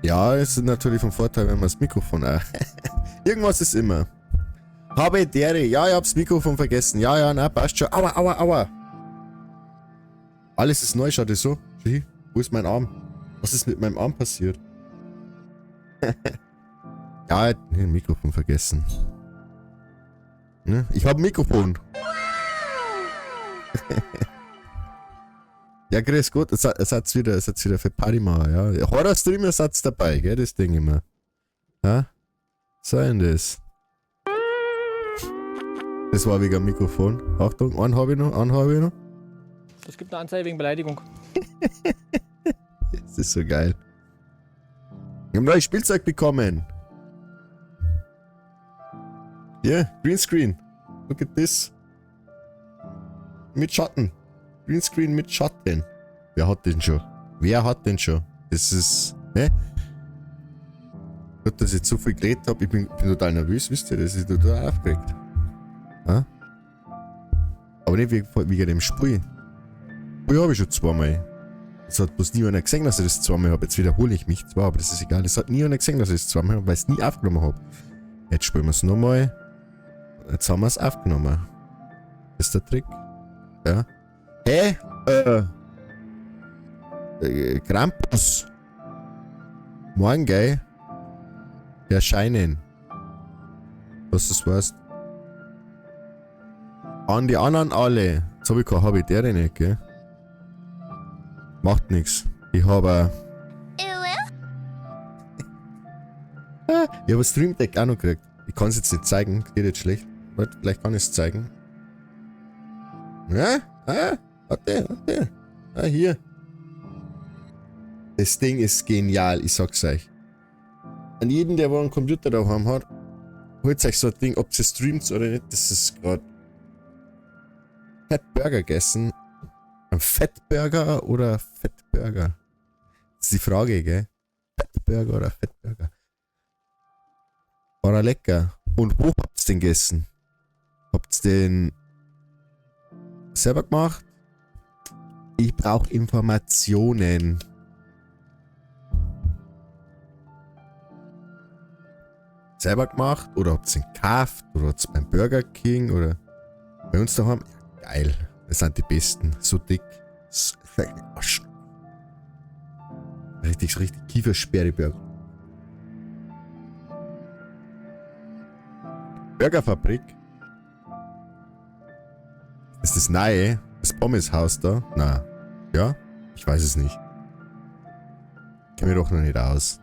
Ja, es ist natürlich vom Vorteil, wenn man das Mikrofon auch. Irgendwas ist immer. Habe dere. Ja, ich hab's Mikrofon vergessen. Ja, ja, na, passt schon. Aua, aua, aua. Alles ist neu, schaut das so. Schau hier. Wo ist mein Arm? Was ist mit meinem Arm passiert? Ja, ich hab Mikrofon vergessen. Ne? Ich hab ein Mikrofon. Ja, grüß Gott, es hat's wieder, es hat's wieder für Party machen, ja. Horror-Streamer Satz dabei, gell, das Ding immer. Ja? So denn das. Das war wegen dem Mikrofon. Achtung, einen hab ich noch, einen hab ich noch. Es gibt eine Anzeige wegen Beleidigung. Das ist so geil. Ich hab neues Spielzeug bekommen. Yeah, Greenscreen. Look at this. Mit Schatten. Greenscreen mit Schatten. Wer hat den schon? Wer hat den schon? Das ist, ne? Gut, dass ich zu viel geredet hab. Ich bin total nervös, wisst ihr? Das ist total aufgeregt. Ja? Aber nicht wegen dem Spiel. Spiel hab ich schon zweimal. Es hat bloß nie einer gesehen, dass ich das zweimal hab. Jetzt wiederhole ich mich zwar, aber das ist egal. Es hat nie einer gesehen, dass ich das zweimal hab, weil ich es nie aufgenommen hab. Jetzt spielen wir's nochmal. Jetzt haben wir's aufgenommen. Das ist der Trick. Ja. Hä? Krampus. Morgen, gell? Erscheinen. Was das weißt. An die anderen alle. Jetzt hab ich keine Habitäre nicht, gell? Macht nix. Ich hab ein. Ich hab ein Stream Deck auch noch gekriegt. Ich kann's jetzt nicht zeigen. Geht jetzt schlecht. Warte, vielleicht kann ich's zeigen. Ja? Ah, warte, warte. Ah, hier. Das Ding ist genial, ich sag's euch. An jeden, der wo einen Computer daheim hat, holt euch so ein Ding, ob ihr streamt oder nicht, das ist grad Fettburger gegessen. Ein Fettburger oder Fettburger? Das ist die Frage, gell? Fettburger oder Fettburger? War er lecker. Und wo habt's den gegessen? Habt's den selber gemacht? Ich brauch Informationen. Selber gemacht? Oder habt's den gekauft? Oder habt's beim Burger King? Oder bei uns daheim? Ja, geil. Das sind die besten. So dick. Richtig, richtig Kiefersperre Burger. Burgerfabrik. Ist das nahe? Das Pommeshaus da? Na. Ja? Ich weiß es nicht. Kenn mich doch noch nicht aus.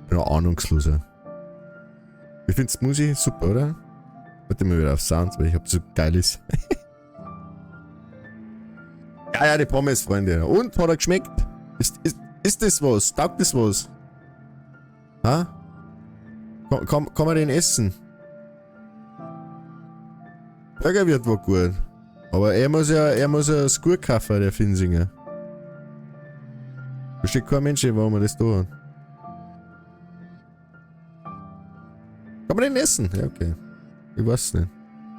Bin ein Ahnungsloser. Ich find's Musik super, oder? Warte mal wieder auf Sound, weil ich hab so geiles. Ja, ja, die Pommes, Freunde. Und, hat er geschmeckt? Ist das was? Taugt das was? Ha? Kann man den essen? Burger wird wohl gut. Aber er muss ja das gut kaufen, der Finsinger. Versteht kein Mensch, warum er das da hat. Kann man den essen? Ja, okay. Ich weiß nicht.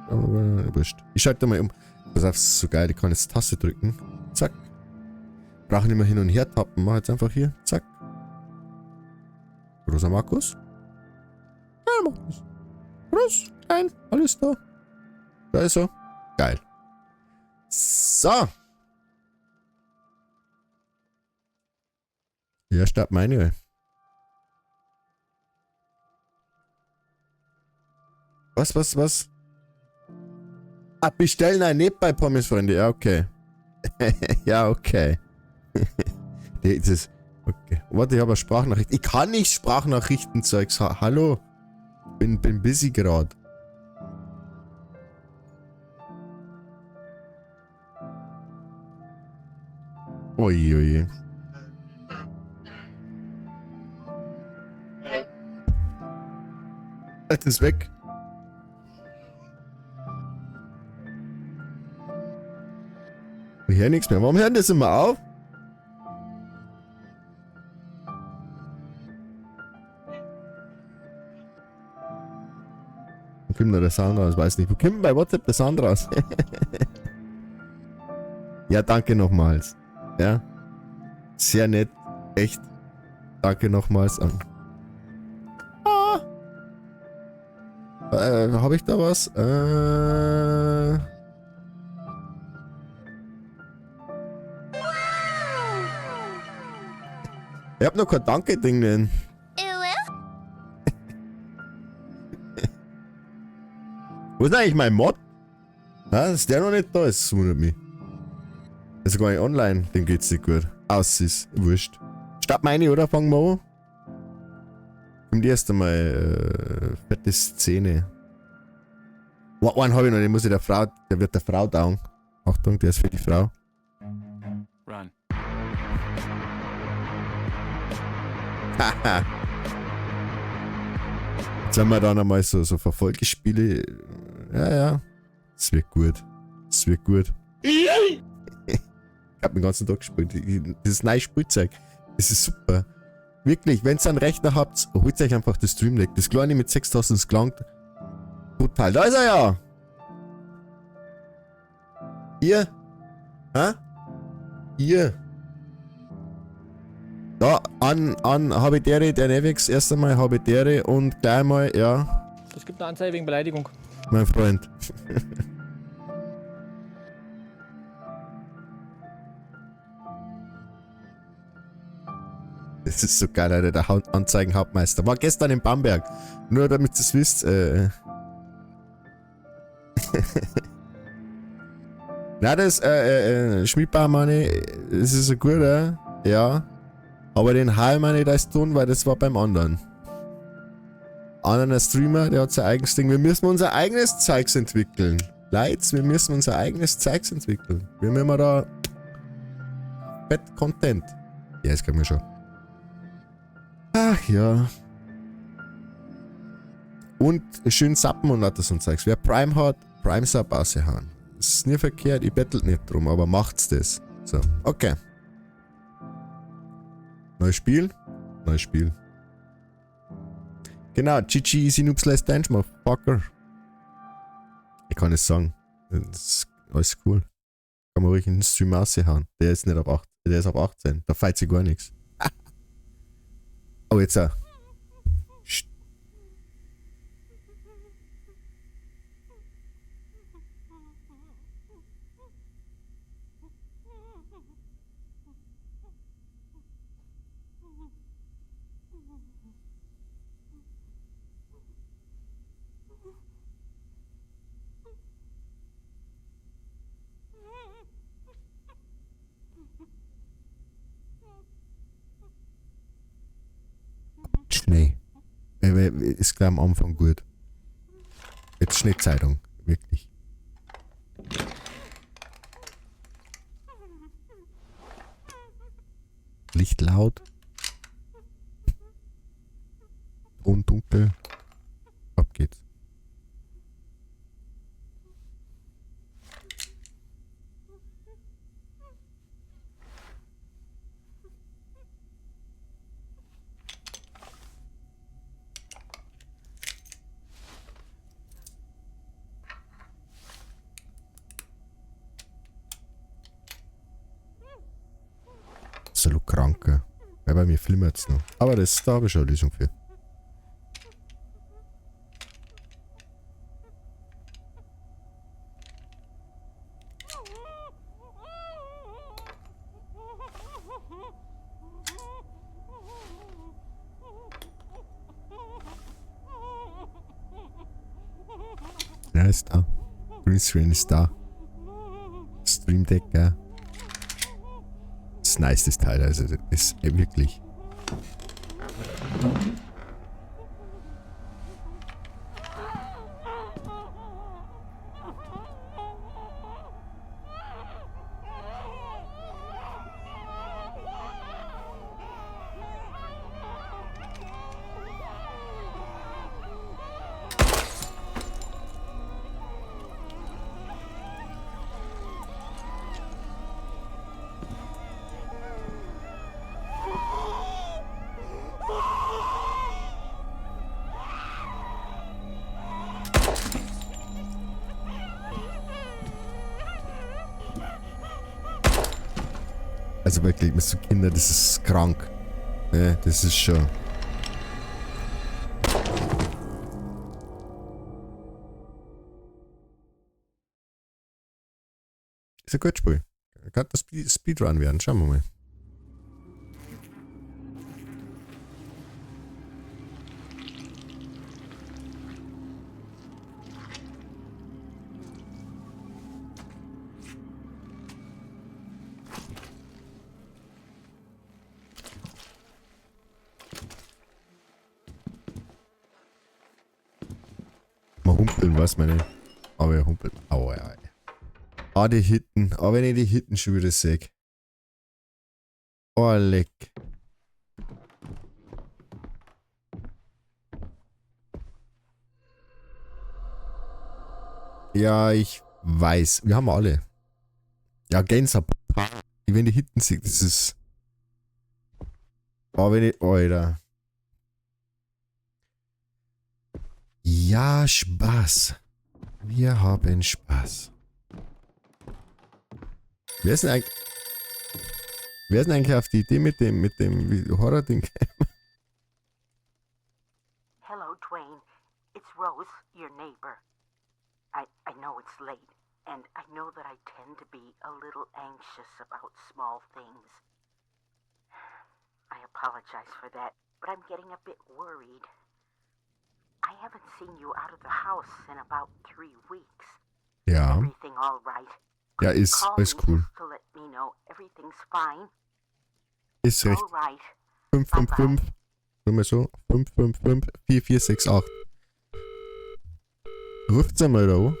Aber wurscht. Ich schalte mal um. Pass auf, das ist so geil. Ich kann jetzt Taste drücken. Zack. Brauche nicht mehr hin und her tappen. Mach jetzt einfach hier. Zack. Großer Markus. Ja, Markus. Groß, klein, alles da. Da ist er. Geil. So. Ja, start meine. Was, was, was? Ah, bestellen, nein, nicht bei Pommes, Freunde. Ja, okay. Ja, okay. Das ist, okay. Warte, ich habe eine Sprachnachricht. Ich kann nicht Sprachnachrichten-Zeugs. Hallo? Bin busy grad. Ui, ui. Das ist weg. Ich höre nichts mehr. Warum hören das immer auf? Wo kommt da der Sound raus? Weiß nicht. Wo kommt bei WhatsApp der Sound raus? Ja, danke nochmals. Ja. Sehr nett. Echt. Danke nochmals an. Ah. Habe ich da was? Ich hab noch kein Danke-Ding denn. Wo ist denn eigentlich mein Mod? Na, ist der noch nicht da? Das wundert mich. Ist gar nicht online, dem geht's nicht gut. Aus ist, wurscht. Start meine, oder? Fangen wir an. Kommt erst einmal fette Szene. Wow, einen hab ich noch, den muss ich der Frau, der wird der Frau down. Achtung, der ist für die Frau. Run. Haha. Jetzt haben wir dann einmal so Verfolgespiele. Ja, ja. Das wird gut. Das wird gut. Ich hab den ganzen Tag gespielt. Dieses neue Spielzeug. Das ist super. Wirklich, wenn ihr einen Rechner habt, holt euch einfach das Stream Deck. Das kleine mit 6000, das gelangt. Total. Da ist er ja! Hier. Hä? Hier. Da, an Habitäre, der Nevix, erst einmal Habitäre und gleich mal, ja. Es gibt eine Anzeige wegen Beleidigung. Mein Freund. Das ist so geil, Alter, der Anzeigenhauptmeister. War gestern in Bamberg. Nur damit ihr's wisst. Na, das, Schmidbauer, das ist ein guter, ja. Aber den Heil meine ich, da ist tun, weil das war beim anderen. Anderer Streamer, der hat sein eigenes Ding. Wir müssen unser eigenes Zeugs entwickeln. Leute, wir müssen unser eigenes Zeugs entwickeln. Wir müssen da Fett Content. Ja, das kriegen wir schon. Ach ja. Und schön zappen und lauter so ein Zeugs. Wer Prime hat, Prime Sub raushauen. Das ist nie verkehrt, ich bettel nicht drum, aber macht's das. So, okay. Neues Spiel. Neues Spiel. Genau, GG Easy Noobs Last Dance, Motherfucker. Ich kann es sagen. Das ist alles cool. Kann man ruhig in den Stream raushauen. Der ist nicht ab 8, der ist ab 18. Da feiert sich gar nichts. Aber jetzt auch. Schnee. Ist gleich am Anfang gut. Jetzt Schneezeitung. Wirklich. Licht laut. Ton dunkel. Ab geht's. Absolut krank. Ja, bei mir flimmert's noch. Aber da habe ich schon eine Lösung für. Ja, ist da. Greenscreen ist da. Stream Deck, ja. Das ist nice, das Teil, also das ist wirklich. Also wirklich, mit so Kindern, das ist krank. Ne, das ist schon. Ist ein gutes Spiel. Kann das Speedrun werden. Schauen wir mal. Mal humpeln, weiß man nicht. Aber er humpelt. Aua, ja. Ah, die Hitten. Aber wenn ich die Hitten schon wieder sehe. Oh, leck. Ja, ich weiß. Wir haben alle. Ja, Gänsehaut. Wenn die Hitten sehe, das ist... Oh, wenn ich... Alter. Ja, Spaß. Wir haben Spaß. Wer ist denn eigentlich auf die Idee mit dem Horror-Ding? Hello, Dwayne. It's Rose, your neighbor. I know it's late, and I know that I tend to be a little anxious about small things. I apologize for that, but I'm getting a bit worried. I haven't seen you out of the house in about 3 weeks. Ja. Everything all right? Ja, ist alles cool. To let me know everything's fine. Ist recht. All right. 555. Nur mal so. 555 4468. Ruft's einmal da an.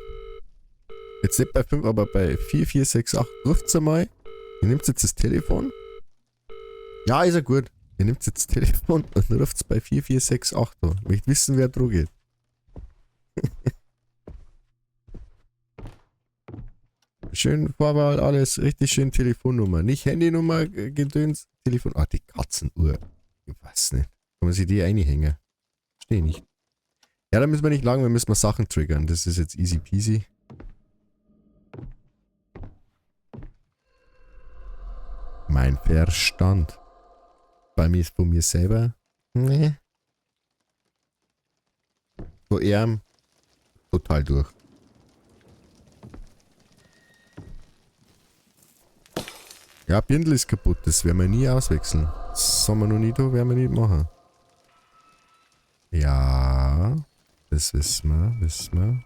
Jetzt nicht bei 5, aber bei 4468. Ruft's einmal. Ihr nehmt jetzt das Telefon. Ja, ist ja gut. Ihr nehmt jetzt das Telefon und ruft's bei 4468 an. Ich möchte wissen, wer dran geht. Schön Vorwahl, alles. Richtig schön Telefonnummer. Nicht Handynummer, Gedöns. Telefon. Ah, die Katzenuhr. Ich weiß nicht. Kann man sich die einhängen? Verstehe nicht. Ja, da müssen wir nicht lang, wir müssen mal Sachen triggern. Das ist jetzt easy peasy. Mein Verstand. Bei mir, von mir selber. Nee. So eher total durch. Ja, Birndl ist kaputt, das werden wir nie auswechseln. Das haben wir noch nie da, werden wir nicht machen. Ja, das wissen wir, wissen wir.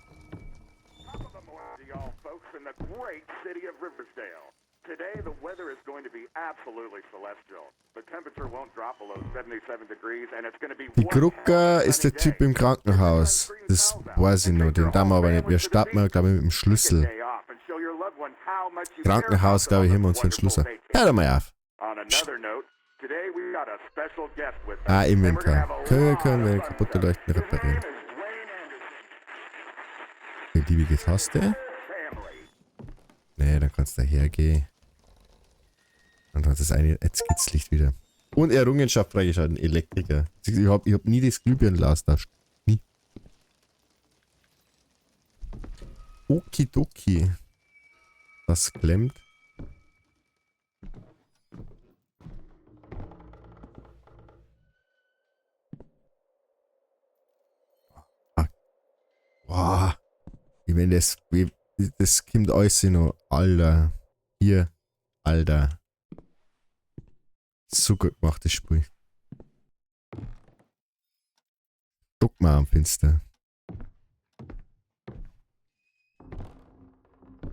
Die Krucker ist der Typ im Krankenhaus. Das weiß ich noch, den darf man aber nicht. Wir starten mal, glaube ich, mit dem Schlüssel. Krankenhaus, glaube ich, haben wir uns den Schlüssel. Hör doch mal auf. Ah, Inventar. Können wir kaputte Leuchten reparieren. Beliebige Taste. Nee, dann kannst du da hergehen. Dann kannst du das eine. Jetzt geht's Licht wieder. Und Errungenschaft freigeschalten. Elektriker. Ich hab nie das Glühbirnl austauscht. Nie. Okidoki. Das klemmt. Ah. Boah. Ich meine, das kommt alles noch. Alter. Hier. Alter. So gut gemacht, das Spiel. Guck mal am Fenster.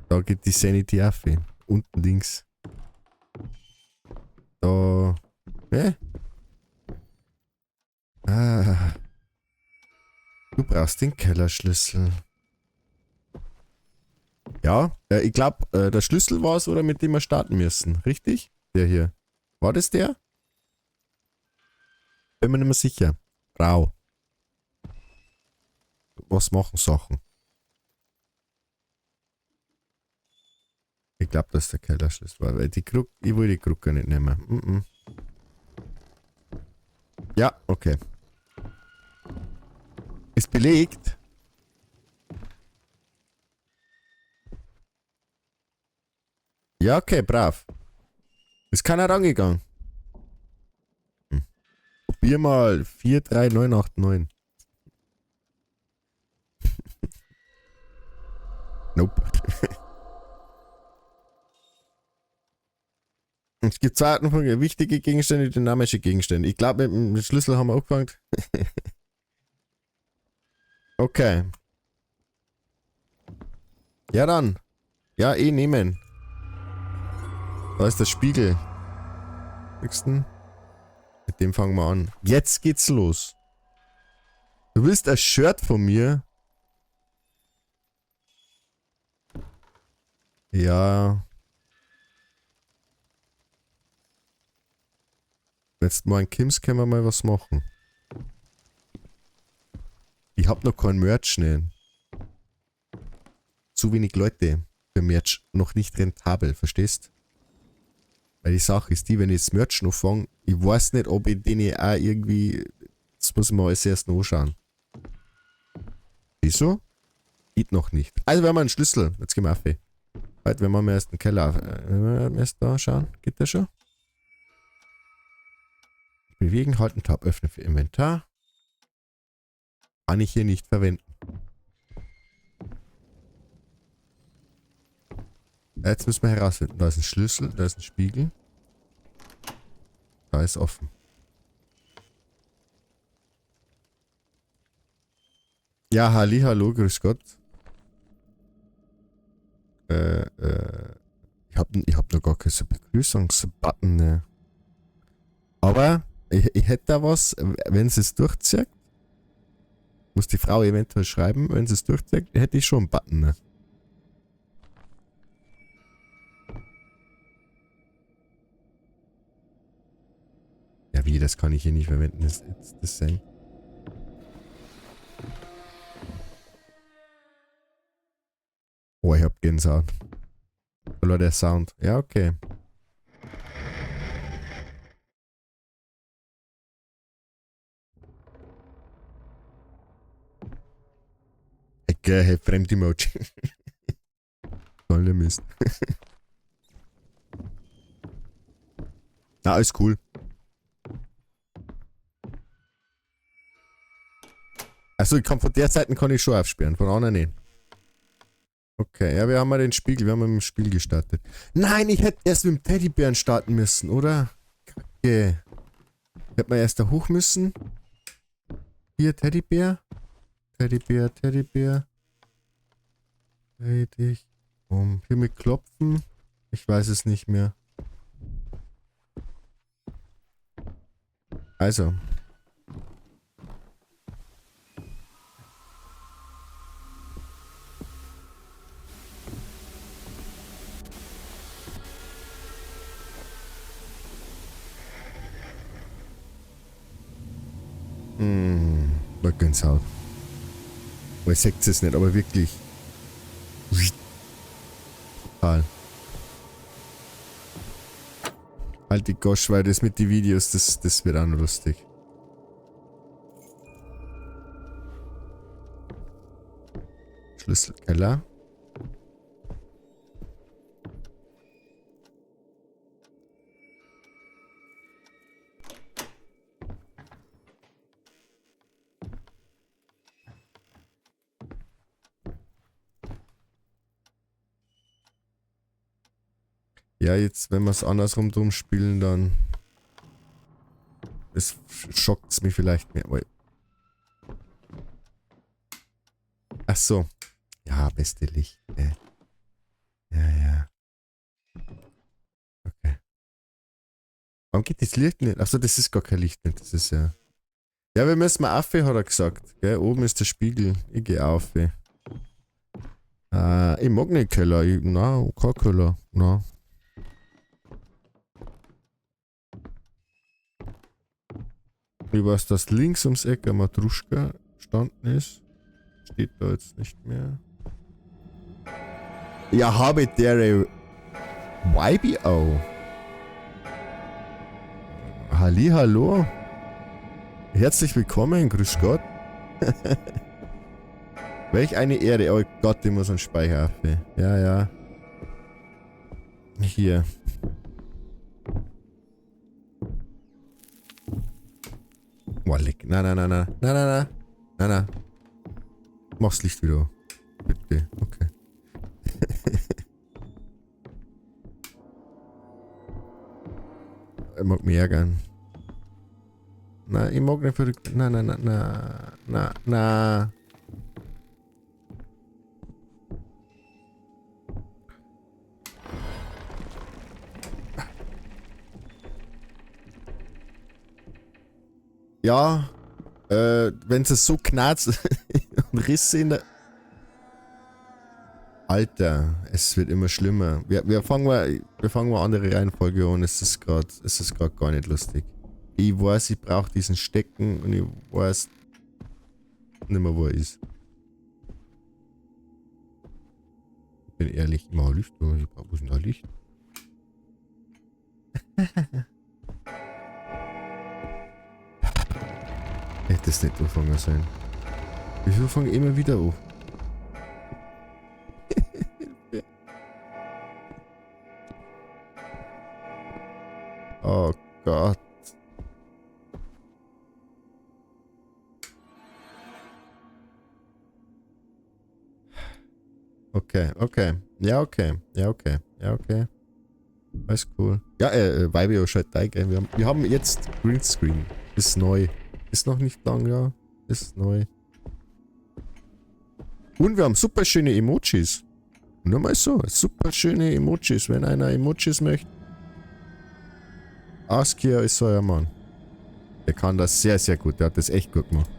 Da geht die Sanity auf. Unten links. Da. Ne? Ah. Du brauchst den Kellerschlüssel. Ja, ich glaube, der Schlüssel war es, oder mit dem wir starten müssen. Richtig? Der hier. War das der? Bin mir nicht mehr sicher. Rau. Was machen Sachen? Ich glaube, dass der Kellerschlüssel war. Weil die Krug, ich will die Krücke nicht nehmen. Mm -mm. Ja, okay. Ist belegt. Ja, okay, brav. Ist keiner rangegangen. Hm. Probier mal 43989. Nope. Es gibt zwei Arten von wichtige Gegenstände, dynamische Gegenstände. Ich glaube, mit dem Schlüssel haben wir angefangen. Okay. Ja dann. Ja, eh nehmen. Da ist der Spiegel. Nächsten. Mit dem fangen wir an. Jetzt geht's los. Du willst ein Shirt von mir? Ja. Jetzt mal in Kims können wir mal was machen. Ich hab noch kein Merch, ne. Zu wenig Leute für Merch. Noch nicht rentabel, verstehst? Weil die Sache ist die, wenn ich das Merch noch fange, ich weiß nicht, ob ich den auch irgendwie... Das muss ich mir alles erst noch anschauen. Wieso? Geht noch nicht. Also wir haben einen Schlüssel. Jetzt gehen wir auf. Heute, wenn wir erst den Keller auf. Wenn wir erst da schauen. Geht der schon? Bewegen, halten, Tab öffnen für Inventar. Kann ich hier nicht verwenden. Jetzt müssen wir herausfinden. Da ist ein Schlüssel, da ist ein Spiegel. Da ist offen. Ja, halli, hallo, grüß Gott. Ich hab noch gar keinen so Begrüßungsbutton, ne. Aber ich hätte da was, wenn sie es durchzieht. Muss die Frau eventuell schreiben, wenn sie es durchzieht, hätte ich schon einen Button, ne? Ja, wie, das kann ich hier nicht verwenden, das ist das same. Oh, ich hab Gänsehaut. Oder der Sound. Ja, okay. Okay, hey, Fremd-Emoji. Soll der Mist. Na, alles cool. Also ich kann von der Seite kann ich schon aufsperren, von anderen nicht. Okay, ja, wir haben mal den Spiegel, wir haben mit dem Spiel gestartet. Nein, ich hätte erst mit dem Teddybären starten müssen, oder? Kacke. Hätte man erst da hoch müssen. Hier, Teddybär. Teddybär, Teddybär. Dreh dich um. Hier mit Klopfen. Ich weiß es nicht mehr. Also. Gänsehaut. Aber ich seht es nicht, aber wirklich. Total. Halt die Gosch, weil das mit den Videos, das wird auch noch lustig. Schlüsselkeller. Ja, jetzt, wenn wir es andersrum drum spielen, dann... Es schockt's mich vielleicht mehr. Ach so. Ja, beste Licht. Ja, ja. Okay. Warum geht das Licht nicht? Ach so, das ist gar kein Licht nicht. Das ist ja... Ja, wir müssen mal auf, hat er gesagt. Gell? Oben ist der Spiegel. Ich geh auf. Ich mag nicht Keller. Na, kein Keller. Na. Ich weiß, dass links ums Eck eine Matruschka gestanden ist. Steht da jetzt nicht mehr. Ja, habe dere YBO. Hallihallo. Herzlich willkommen, grüß Gott. Welch eine Ehre. Oh Gott, ich muss einen Speicher auf. Ja, ja. Hier. Boah, leck. Na, na, na, na. Na, na, na. Na, na. Mach's Licht wieder. Bitte. Okay. Ich mag mich ärgern. Nein, ich mag nicht verrückt. Nein, nein, nein, nein, nein, nein. Ja, wenn es so knarzt und Risse in der... Alter, es wird immer schlimmer. Wir fangen mal andere Reihenfolge an. Es ist grad gar nicht lustig. Ich weiß, ich brauche diesen Stecken und ich weiß nicht mehr, wo er ist. Ich bin ehrlich, ich mache Licht. Ich brauche, wo ist denn da Licht? Hätte es nicht anfangen sollen. Wieso fange ich immer wieder an? Oh Gott. Okay, okay. Ja, okay. Ja, okay. Ja, okay. Alles cool. Ja, Vibio schaltet ein, gell? Wir haben jetzt Greenscreen. Ist neu. Ist noch nicht lang, ja. Ist neu. Und wir haben super schöne Emojis. Nur mal so. Super schöne Emojis. Wenn einer Emojis möchte. Askia ist euer Mann. Der kann das sehr, sehr gut. Der hat das echt gut gemacht.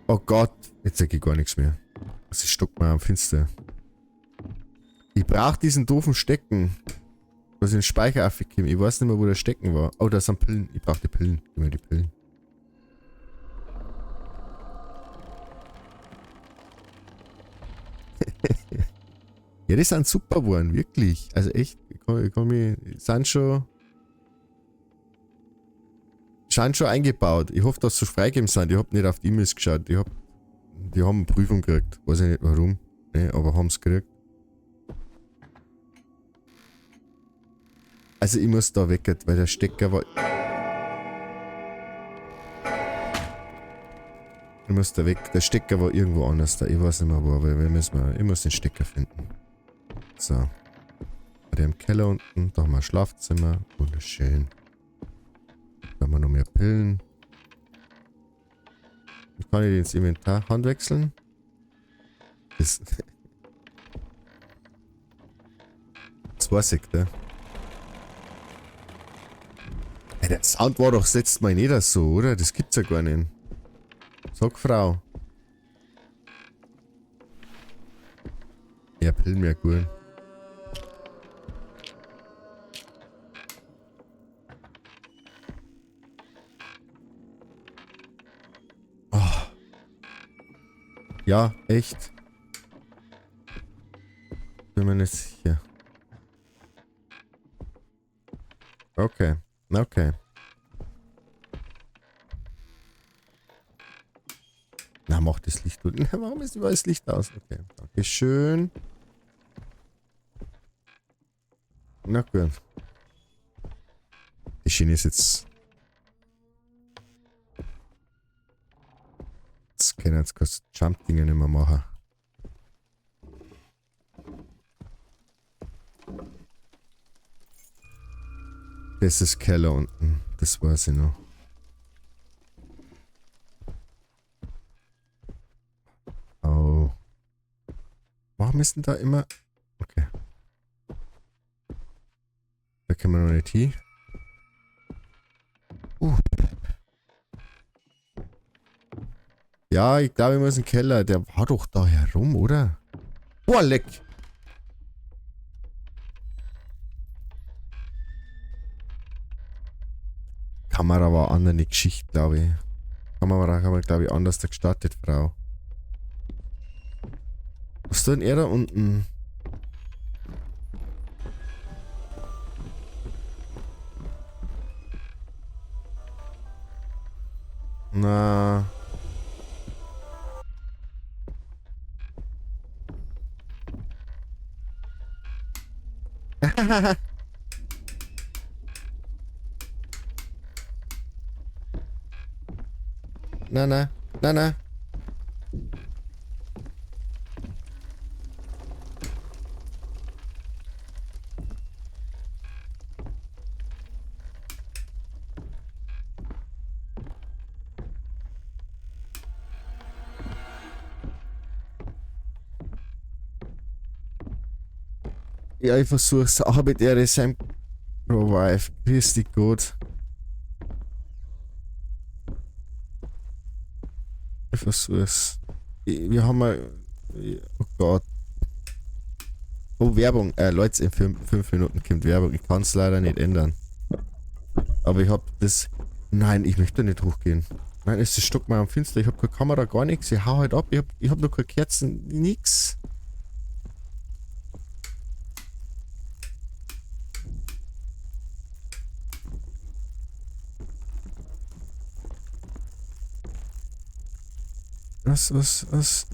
Oh Gott. Jetzt sag ich gar nichts mehr. Das ist stockmeier am Fenster. Ich brauch diesen doofen Stecken. Was in den Speicher aufgekommen. Ich weiß nicht mehr, wo der Stecken war. Oh, da sind Pillen. Ich brauch die Pillen. Gib mir die Pillen. Ja, die sind super geworden, wirklich. Also echt, ich komm, sind schon eingebaut. Ich hoffe, dass sie freigegeben sind. Ich hab nicht auf die E-Mails geschaut. Die haben eine Prüfung gekriegt. Weiß ich nicht warum, ne, aber haben's gekriegt. Also ich muss da weg, weil der Stecker war... Ich muss da weg. Der Stecker war irgendwo anders da. Ich weiß nicht mehr wo, aber ich muss den Stecker finden. So. War der im Keller unten. Da haben wir ein Schlafzimmer. Wunderschön. Da haben wir noch mehr Pillen. Kann ich ins Inventar Hand wechseln? Das, das weiß ich, ne? Ey, der Sound war doch das letzte Mal nicht so, oder? Das gibt's ja gar nicht. Sag, Frau. Ja, Pillen wäre gut. Oh. Ja, echt. Bin mir nicht sicher. Okay, okay. Na, mach das Licht gut. Warum ist überall das Licht aus? Okay, danke schön. Na gut. Die Schiene ist jetzt... Jetzt können wir jetzt keine Jump-Dinger nicht mehr machen. Das ist Keller unten. Das weiß ich noch. Oh. Warum ist denn da immer... Okay. Da können wir noch nicht hin. Ja, ich glaube, ich muss in den Keller. Der war doch da herum, oder? Boah, leck! Kamera war eine andere Geschichte, glaube ich. Kamera haben wir, glaube ich, anders gestartet, Frau. Was ist denn er da unten? Na. na, na, na, na. Ja, ich versuch's. Habe die Ehre, Sam Pro Wife. Grüß dich gut. Ich versuch's. Wir haben mal. Oh Gott. Oh, Werbung. Leute, in 5 Minuten kommt Werbung. Ich kann's leider nicht ändern. Aber ich hab das. Nein, ich möchte nicht hochgehen. Nein, es ist stockmeier am Finster. Ich hab keine Kamera, gar nichts. Ich hau halt ab. Ich hab noch keine Kerzen. Nix. Was?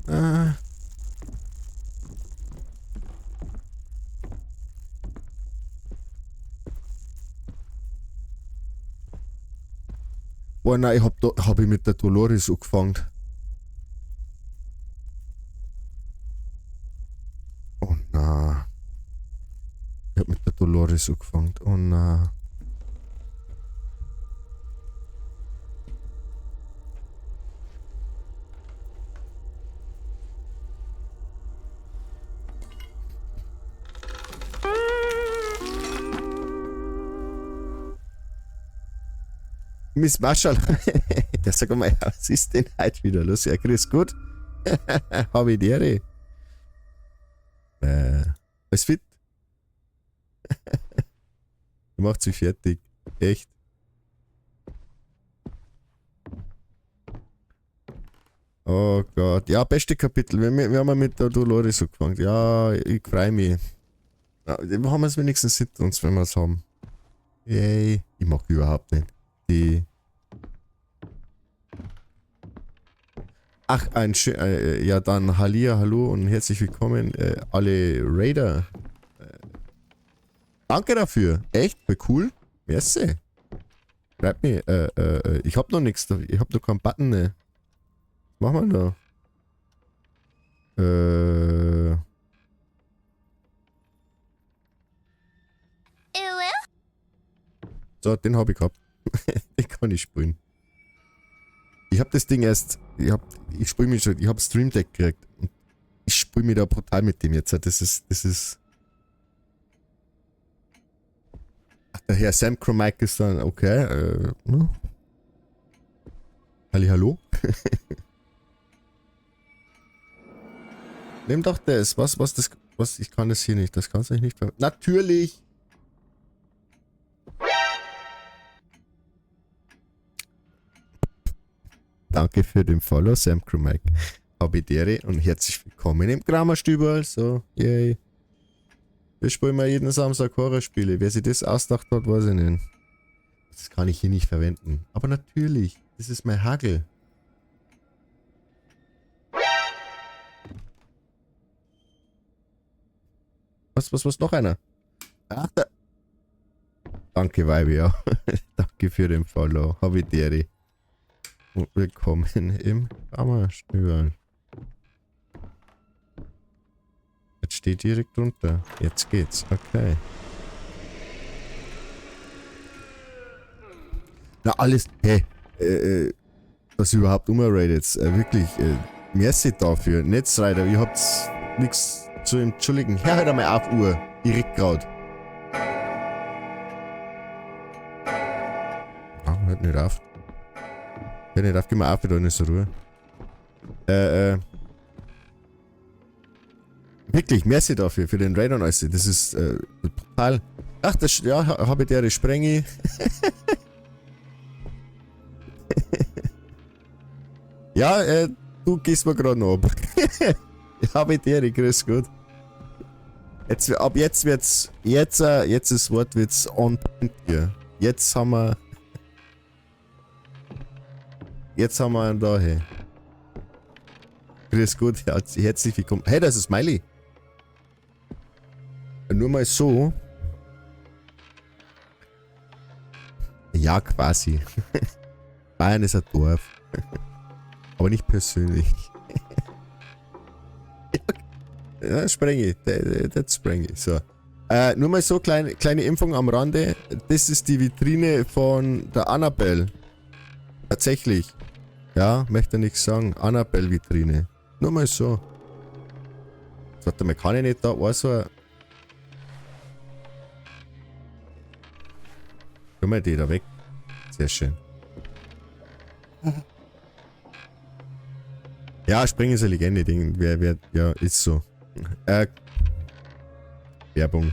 Oh nein, ich hab ich mit der Dolores angefangen. Oh nein. Ich hab mit der Dolores angefangen. Oh nein. Miss Marshall, ja, sag mal, was ist denn heute wieder los? Ja, grüß Gott. Hab ich die Ehre. Alles fit? Macht sie fertig. Echt. Oh Gott. Ja, beste Kapitel. Wir haben mit der Dolores angefangen. Ja, ich freu mich. Ja, wir haben es wenigstens hinter uns, wenn wir es haben. Yay. Ich mag überhaupt nicht. Die. Ach, ein schön, ja dann Hallia, hallo und herzlich willkommen, alle Raider. Danke dafür. Echt, voll cool. Merci. Schreibt mir, ich hab noch nix, ich hab noch keinen Button, ne. Was machen wir da? So, den hab ich gehabt. Den kann ich spielen. Ich hab das Ding erst, ich spiel mich schon, ich hab Stream Deck gekriegt. Und ich spiel mich da brutal mit dem jetzt. Das ist. Ach, der Herr Sam Cromike ist dann, okay. Ne? Halli, hallo? Nimm doch das. Was, ich kann das hier nicht. Das kannst du nicht ver-, natürlich! Danke für den Follow, Sam Cromike. Habidere und herzlich willkommen im Kramerstüberl. So, yay. Wir spielen mal jeden Samstag Horrorspiele. Wer sich das ausgedacht hat, weiß ich nicht. Das kann ich hier nicht verwenden. Aber natürlich, das ist mein Hagel. Was, noch einer? Ach, da. Danke, Weibe, ja. Danke für den Follow. Habidere. Und willkommen im Kramerstüberl. Jetzt steht direkt drunter. Jetzt geht's. Okay. Na, alles. Hey, was überhaupt umradet. Wirklich, merci dafür. Netzreiter, ihr habt nix zu entschuldigen. Hör halt einmal auf, Uhr. Ich rick grad. Ah, hört nicht auf. Hör nicht auf, geh mal auf, da ist Ruhe. Wirklich, merci dafür, für den Raid und alles. Das ist total. Ach, das, ja, hab ich der Sprenge. Ja, du gehst mir grad noch ab. Hab ich der, grüß Gott. Jetzt, ab jetzt wird's, jetzt, jetzt ist Wortwitz on point hier. Jetzt haben wir. Jetzt haben wir einen da, hey. Grüß Gott, herzlich willkommen. Hey, das ist Smiley. Nur mal so. Ja, quasi. Bayern ist ein Dorf. Aber nicht persönlich. Ja, Sprengi. Das Sprengi. So. Nur mal so, kleine Impfung am Rande. Das ist die Vitrine von der Annabelle. Tatsächlich. Ja, möchte nichts sagen. Annabelle-Vitrine. Nur mal so. Warte mal, kann ich nicht da auch so... Guck mal, die da weg. Sehr schön. Ja, Springen ist eine Legende, Ding. Wer, ja, ist so. Werbung.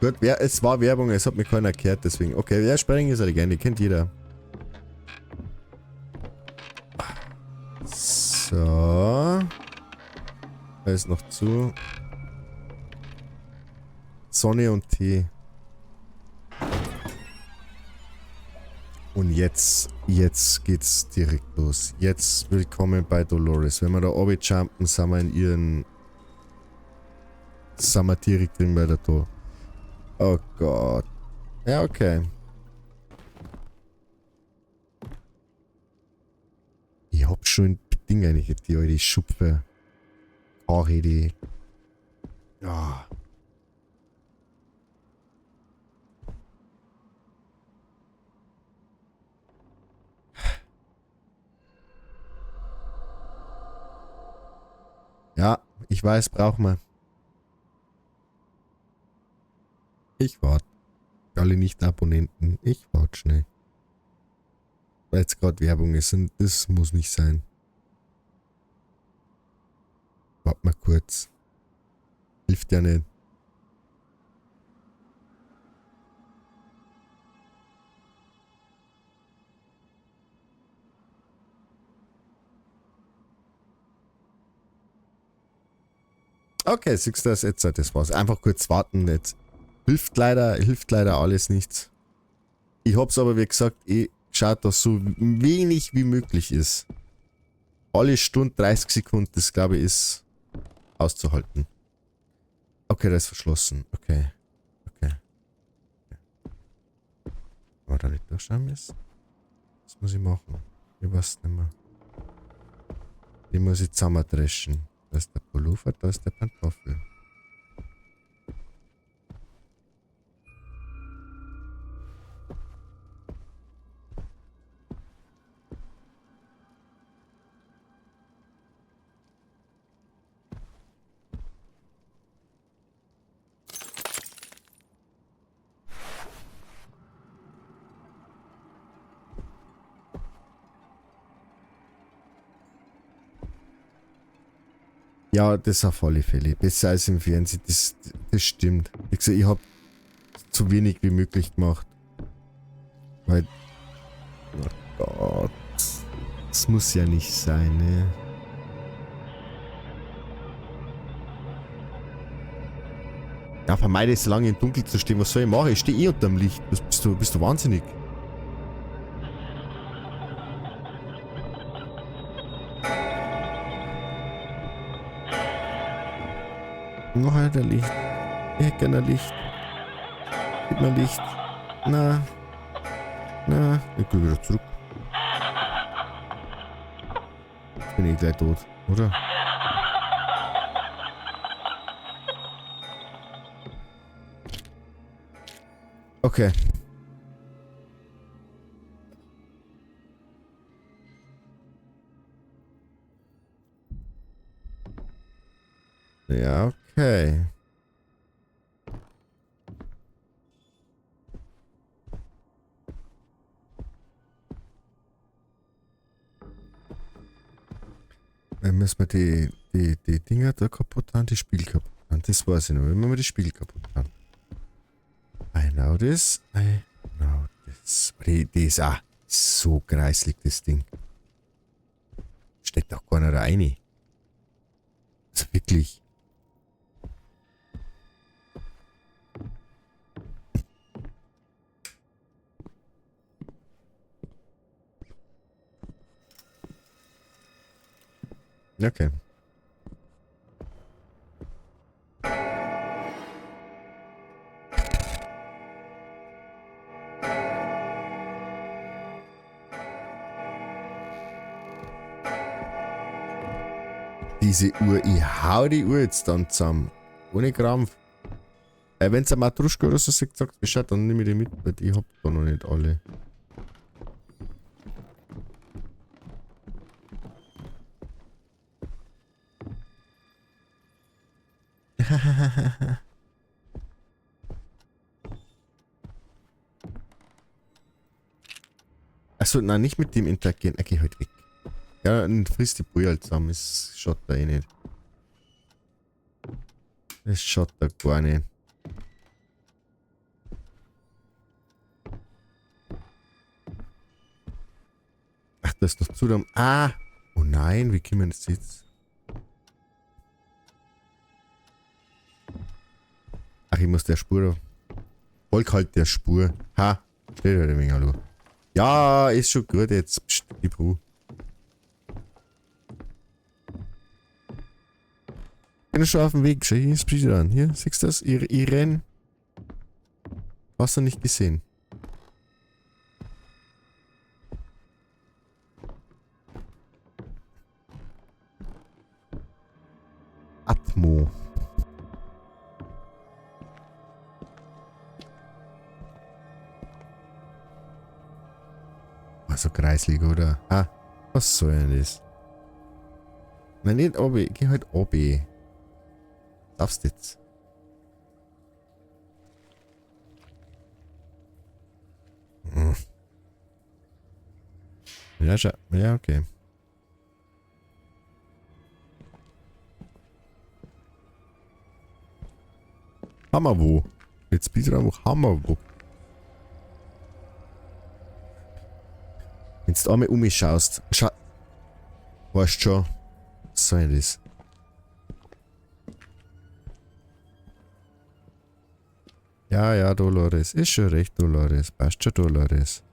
Gut, es war Werbung, es hat mir keiner erklärt, deswegen. Okay, ja, Springen ist eine Legende, kennt jeder. So. Da ist noch zu. Sonne und Tee. Und jetzt geht's direkt los. Jetzt willkommen bei Dolores. Wenn wir da runterjumpen, sind wir in ihren... Sind wir direkt drin bei der Tor. Oh Gott. Ja, okay. Ich hab schon Ding eigentlich, die alte Schupfe. Haare, die... Ja. Ja, ich weiß, braucht man. Ich warte. Alle Nicht-Abonnenten, ich warte schnell. Weil jetzt gerade Werbung ist und das muss nicht sein. Warte mal kurz. Hilft ja nicht. Okay, siehst du das jetzt? Das war's. Einfach kurz warten jetzt. Hilft leider alles nichts. Ich hab's aber, wie gesagt, geschaut, dass so wenig wie möglich ist. Alle Stunde 30 Sekunden, das glaube ich, ist auszuhalten. Okay, das ist verschlossen. Okay. Okay. Aber da nicht durchschauen müssen? Was muss ich machen? Ich weiß nicht mehr. Die muss ich zusammendreschen. Da ist der Pullover, da ist der Pantoffel. Ja, das auf alle Fälle. Besser als im Fernsehen, das stimmt. Wie gesagt, ich hab so wenig wie möglich gemacht. Weil... Oh Gott. Das muss ja nicht sein, ne? Ja, vermeide es, so lange im Dunkeln zu stehen. Was soll ich machen? Ich stehe eh unterm Licht. Was, bist du wahnsinnig? Noch ein Licht. Ich hätte gerne ein Licht. Gib mir Licht. Na. Na. Ich gehe wieder zurück. Jetzt bin ich gleich tot, oder? Okay. Ja, okay. Dann müssen wir die Dinger da kaputt haben, die Spiel kaputt haben. Das weiß ich noch. Wenn wir die Spiel kaputt haben. I know this. I know this. Die ist auch so kreislig, das Ding. Steckt auch keiner rein. Also wirklich. Okay. Diese Uhr, ich hau die Uhr jetzt dann zusammen. Ohne Krampf. Wenn's eine Matruschka oder so sagt, sagt Bescheid, dann nehme ich die mit, weil ich hab da noch nicht alle. Achso, nein, nicht mit dem interagieren. Okay, halt weg. Ja, dann frisst die Brühe halt zusammen. Das schaut da eh nicht. Das schaut da gar nicht. Ach, das ist noch zu dumm. Ah! Oh nein, wie kommen wir das jetzt? Ach, ich muss der Spur da. Folg halt der Spur. Ha! Steht halt ein wenig, hallo. Ja, ist schon gut jetzt. Psst, die Ruhe. Bin schon auf dem Weg. Schau, hier ist Speedrun. Hier, siehst du das? Ich renn. Hast du nicht gesehen? Atmo. Oh, so kreislig, oder? Ah, was soll denn das? Nein, nicht obi. Geh halt obi. Darfst jetzt. Hm. Ja, schau. Ja, okay. Hammer wo? Jetzt bist du einfach Hammer wo. Wenn du einmal um mich schaust, weißt schon, was soll denn das? Ja, ja, Dolores. Ist schon recht, Dolores. Passt schon, Dolores.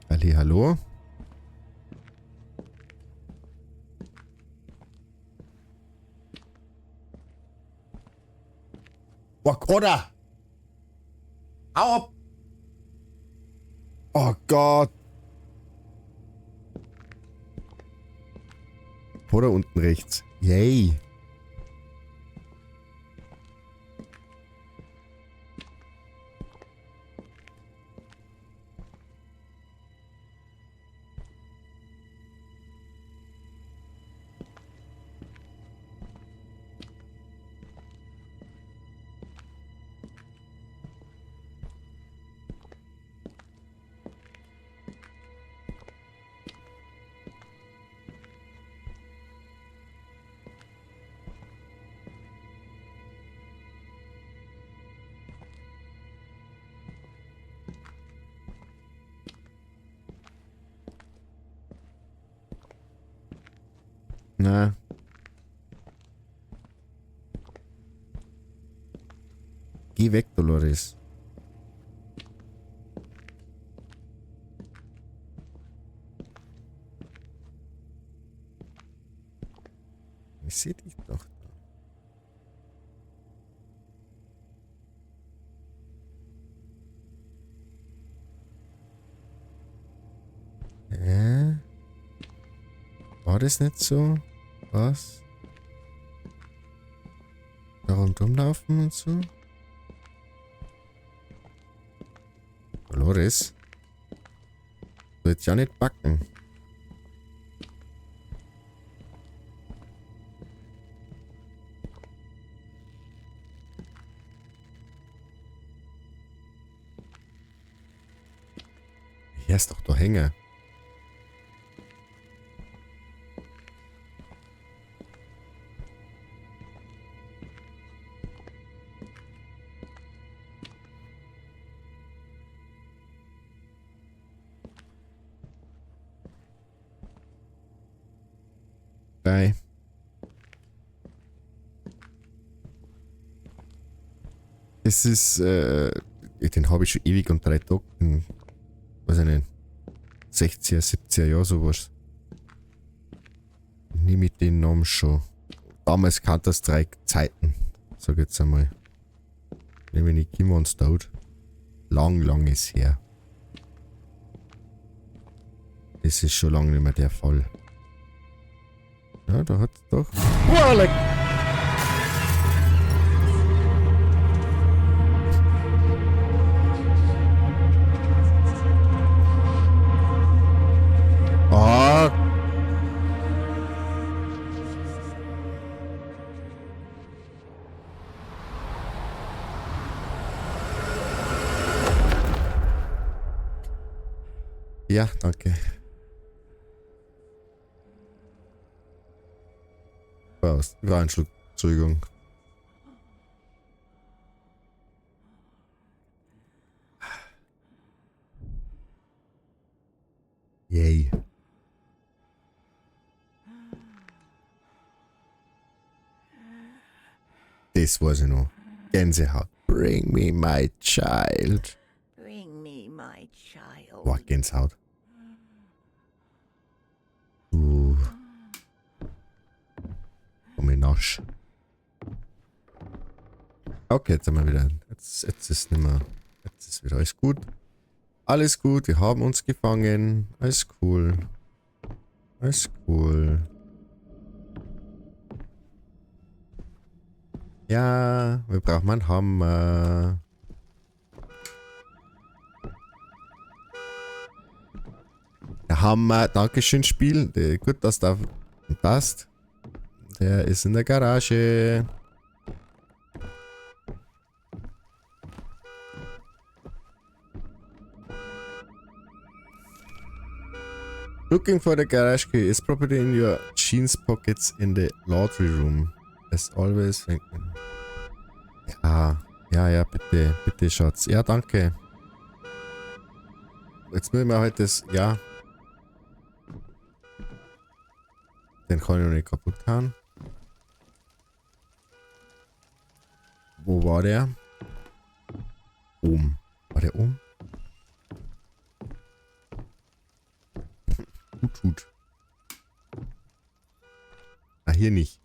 Halli, hallo. Boah, oder? Hau ab! Oh Gott! Oder unten rechts. Yay! Na. Geh weg, Dolores. Ich seh dich doch. Hä? War das nicht so? Was? Da rundum laufen und so? Dolores? Du jetzt ja nicht backen. Hier ist doch da hängen. Bye. Es ist, den habe ich schon ewig und 3 Tage, den, weiß ich nicht, 60er, 70er Jahre sowas. Nehme ich den Namen schon. Damals Counter-Strike Zeiten, sag ich jetzt einmal. Nehme ich nicht immer uns tot. Lang, lang ist her. Das ist schon lange nicht mehr der Fall. Ja, da hat's doch... Boah, leck! Ah! Ja, danke. War ein Schluck, Entschuldigung. Yay. Das weiß ich noch. Gänsehaut. Bring me my child. Bring me my child. Boah, Gänsehaut. Komm ich nasch. Okay, jetzt sind wir wieder. Jetzt ist nicht mehr. Jetzt ist wieder alles gut. Alles gut, wir haben uns gefangen. Alles cool. Alles cool. Ja, wir brauchen einen Hammer. Der Hammer, Dankeschön, Spiel. Gut, dass da passt. Der ist in der Garage. Looking for the garage key is properly in your jeans pockets in the laundry room. As always. Ja, ja, ja, bitte, bitte, Schatz. Ja, danke. Jetzt müssen wir halt das, ja. Den kann ich noch nicht kaputt hauen. Wo war der? Oben. War der oben? Tut, tut. Ah, hier nicht.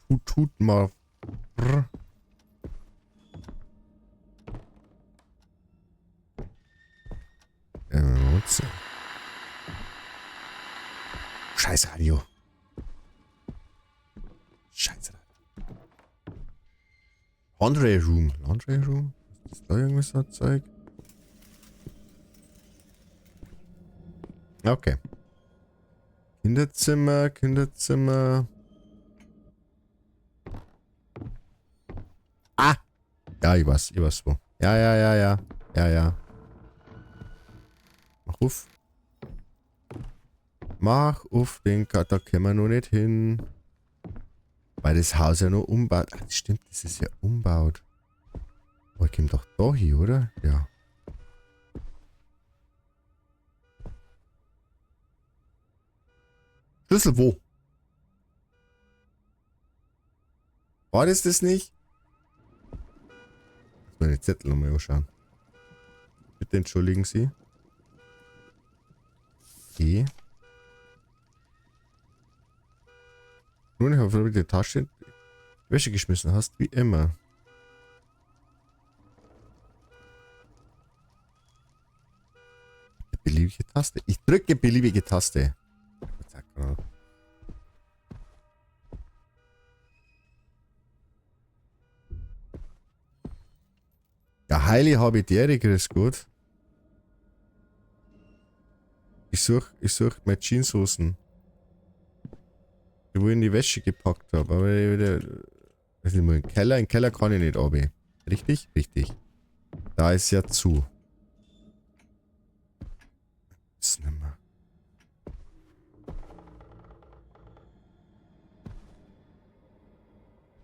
Tut, tut mal. Scheiß Radio. Scheiß Radio. Laundry Room. Laundry Room? Ist da irgendwas so Zeug? Okay. Kinderzimmer, Kinderzimmer. Ah! Ja, ich weiß wo. Ja, ja, ja, ja. Ja, ja. Mach auf. Mach auf den Ka-, da können wir noch nicht hin. Weil das Haus ja noch umbaut. Ach, das stimmt, das ist ja umbaut. Aber ich komm doch da hin, oder? Ja. Schlüssel wo? War das das nicht? Jetzt meine Zettel nochmal anschauen. Bitte entschuldigen Sie. Okay. Nun, ich habe die Tasche in die Wäsche geschmissen hast, wie immer. Beliebige Taste. Ich drücke beliebige Taste. Ja, Heili habe ich der, grüß Gott. Ich such meine Jeanshosen. Die wo ich in die Wäsche gepackt hab. Aber ich wieder, weiß nicht mal, im Keller kann ich nicht runter. Richtig? Richtig. Da ist ja zu. Ist nicht mehr.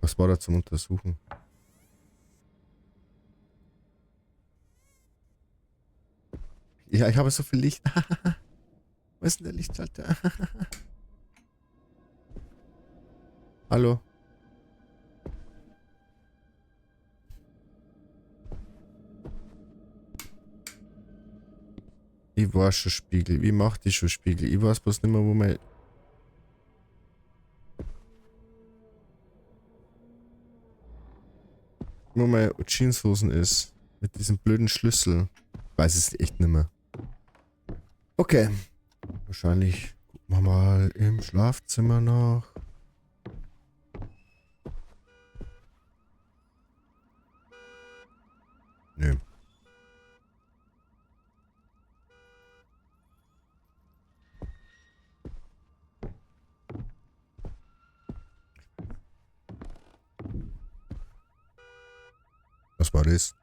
Was war da zum Untersuchen? Ja, ich habe so viel Licht. Wo ist denn der Lichtschalter? Hallo? Ich war schon Spiegel. Wie macht die schon Spiegel? Ich weiß bloß nicht mehr, wo mein... Wo meine Jeanshosen ist. Mit diesem blöden Schlüssel. Ich weiß es echt nicht mehr. Okay. Wahrscheinlich gucken wir mal im Schlafzimmer noch. Nö. Was war das?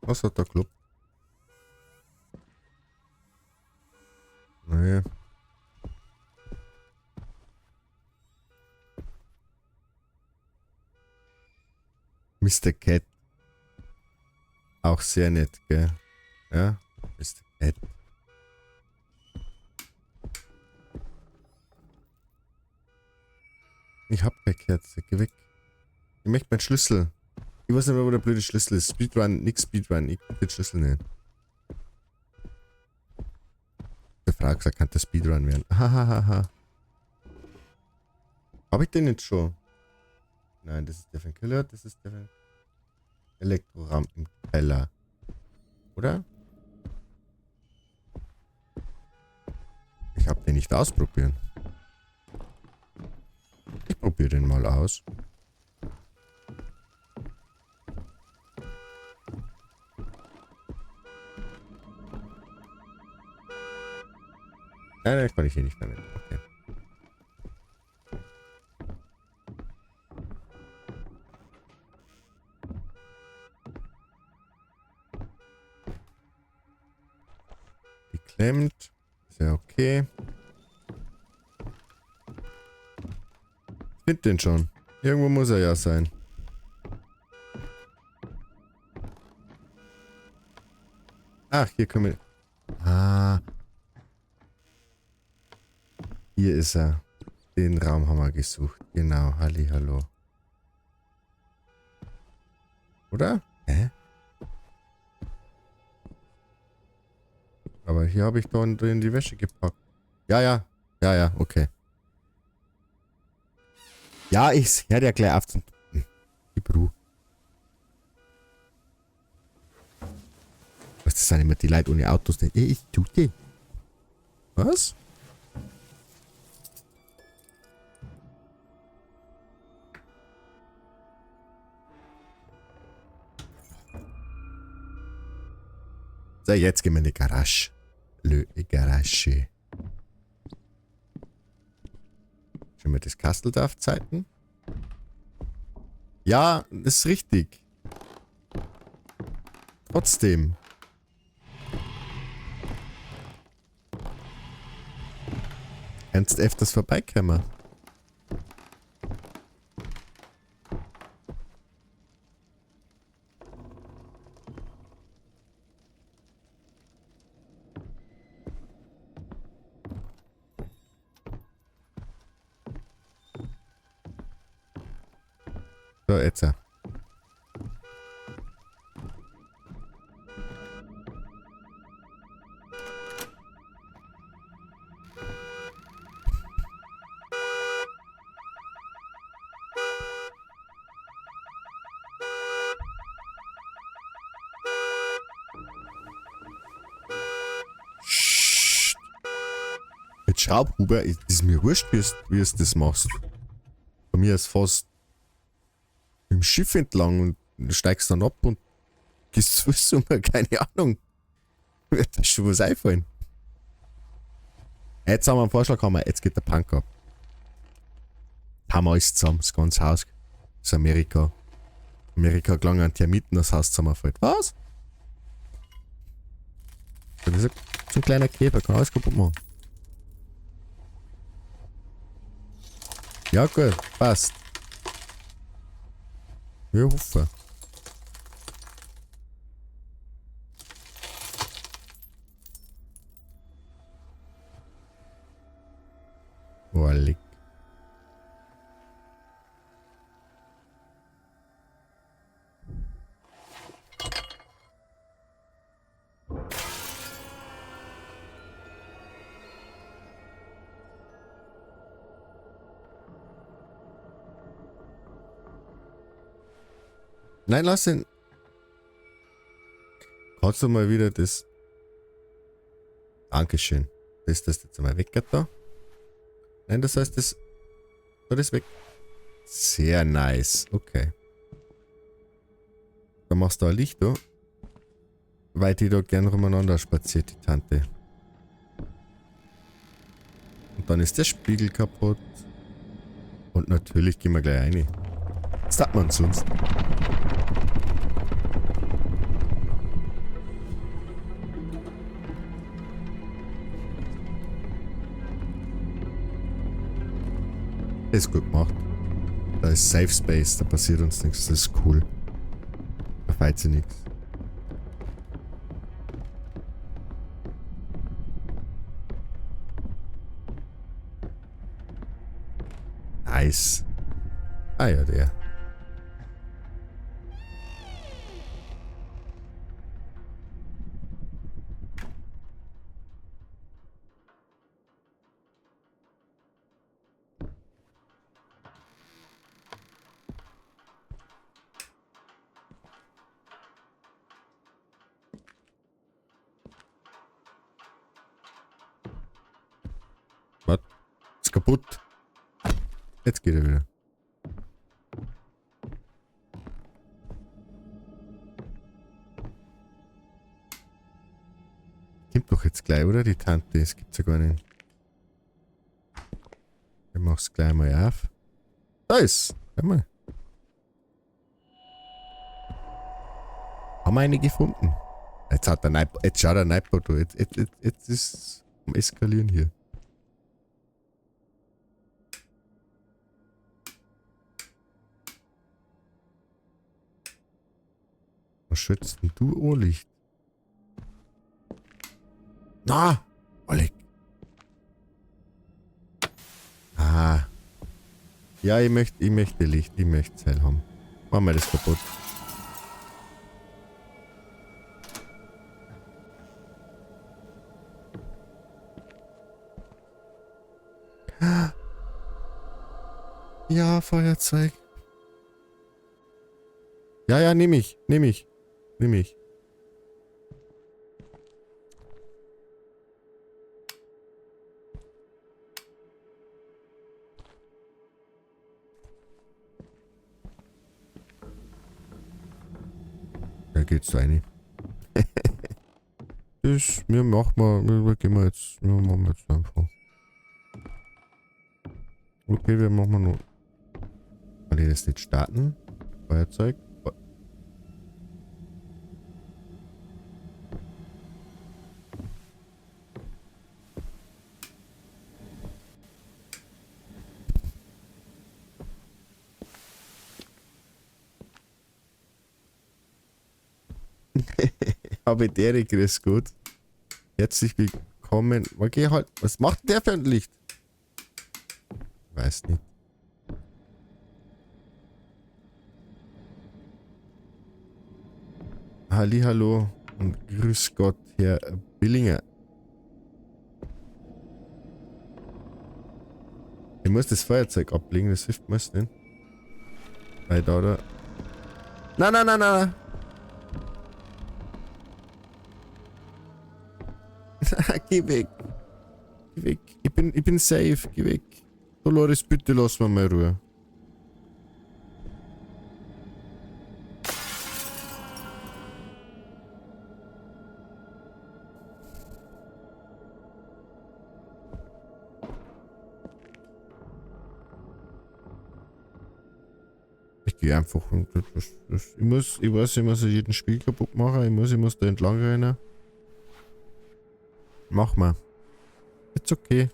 Was hat der Club? Nee. Mr. Cat. Auch sehr nett, gell? Ja, Mr. Cat. Ich hab keine Kerze, geh weg. Ich möchte meinen Schlüssel. Ich weiß nicht mehr, wo der blöde Schlüssel ist. Speedrun, nix Speedrun. Ich krieg den Schlüssel nicht. Der Frau gesagt, kann der Speedrun werden. Hahaha. Hab ich den jetzt schon? Nein, das ist der von Killer, das ist der von Elektroraum im Keller. Oder? Ich hab den nicht ausprobieren. Ich probiere den mal aus. Nein, nein, kann ich hier nicht verwenden. Okay. Die klemmt. Ist ja okay. Ich finde den schon. Irgendwo muss er ja sein. Ach, hier können wir... Ah. Hier ist er. Den Raum haben wir gesucht. Genau. Halli, hallo. Oder? Hä? Aber hier habe ich da drin die Wäsche gepackt. Ja, ja. Ja, ja, okay. Ja, ich hör ja gleich auf zum... Die Bru. Was, das sind immer die Leute ohne Autos nicht. Ich tu die. Was? So, jetzt gehen wir in die Garage. Le Garage. Schon mal das Kastel da auf Zeiten? Ja, das ist richtig. Trotzdem. Kannst öfters vorbeikommen. So, jetzt. Mit Schraubhuber ist mir wurscht, wie du das machst. Bei mir ist fast im Schiff entlang und steigst dann ab und gehst zu Fuß um, keine Ahnung. Wird da schon was einfallen. Jetzt haben wir einen Vorschlag, jetzt geht der Punk ab. Haben wir alles zusammen, das ganze Haus. Das ist Amerika. Amerika gelangen an Termiten, das Haus zusammenfällt. Was? Das ist so ein kleiner Käfer, kann alles kaputt machen. Ja gut, passt. Wir hoffen. Oh, leck. Nein, lass ihn. Kannst du mal wieder das... Dankeschön. Das, das jetzt einmal weg da. Nein, das heißt, das... Das ist weg. Sehr nice. Okay. Dann machst du ein Licht da. Weil die da gern rumeinander spaziert, die Tante. Und dann ist der Spiegel kaputt. Und natürlich gehen wir gleich rein. Was hat man sonst? Ist gut gemacht. Da ist Safe Space, da passiert uns nichts. Das ist cool. Da feiert sie nichts. Nice. Ah ja, der. Was? Ist kaputt. Jetzt geht er wieder. Kommt doch jetzt gleich, oder? Die Tante, das gibt's ja gar nicht. Ich mach's gleich mal auf. Da ist! Warte mal. Haben wir eine gefunden? Jetzt hat der Nightbot, jetzt schaut der Nightbot, du. Jetzt ist am Eskalieren hier. Was schützt denn du Ohrlicht? Na! Oleg! Ah. Ja, ich möchte Licht, ich möchte Zell haben. Machen wir das kaputt. Ja, Feuerzeug. Ja, ja, nehme ich, nehme ich. Nehme ich. Da geht's rein. Das, wir machen mal, wir gehen wir jetzt, wir machen jetzt einfach. Okay, wir machen nur. Kann ich das nicht starten? Feuerzeug. Aber der grüß gut. Herzlich willkommen. Okay, halt. Was macht der für ein Licht? Weiß nicht. Hallihallo und grüß Gott, Herr Billinger. Ich muss das Feuerzeug ablegen, das hilft mir nicht. Weil da, da. Nein, nein, nein, nein! Geh weg. Geh weg. Ich bin safe. Geh weg. Dolores, bitte lass mir mal Ruhe. Ich geh einfach und das, ich muss, ich weiß, ich muss jeden Spiel kaputt machen. Ich muss da entlang rennen. Mach mal. It's okay.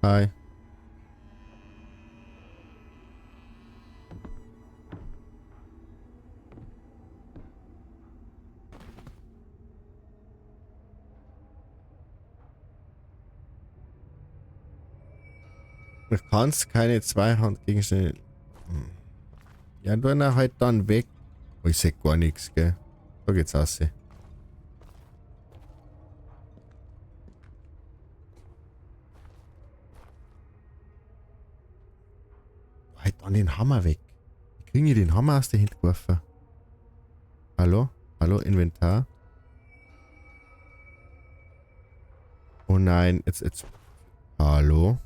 Hi. Du kannst keine Zweihandgegenstände. Ja, dann halt dann weg. Oh, ich seh gar nichts, gell? Da geht's raus. Dann den Hammer weg. Wie kriege ich den Hammer aus der Hand geworfen? Hallo? Hallo, Inventar? Oh nein, jetzt. Hallo?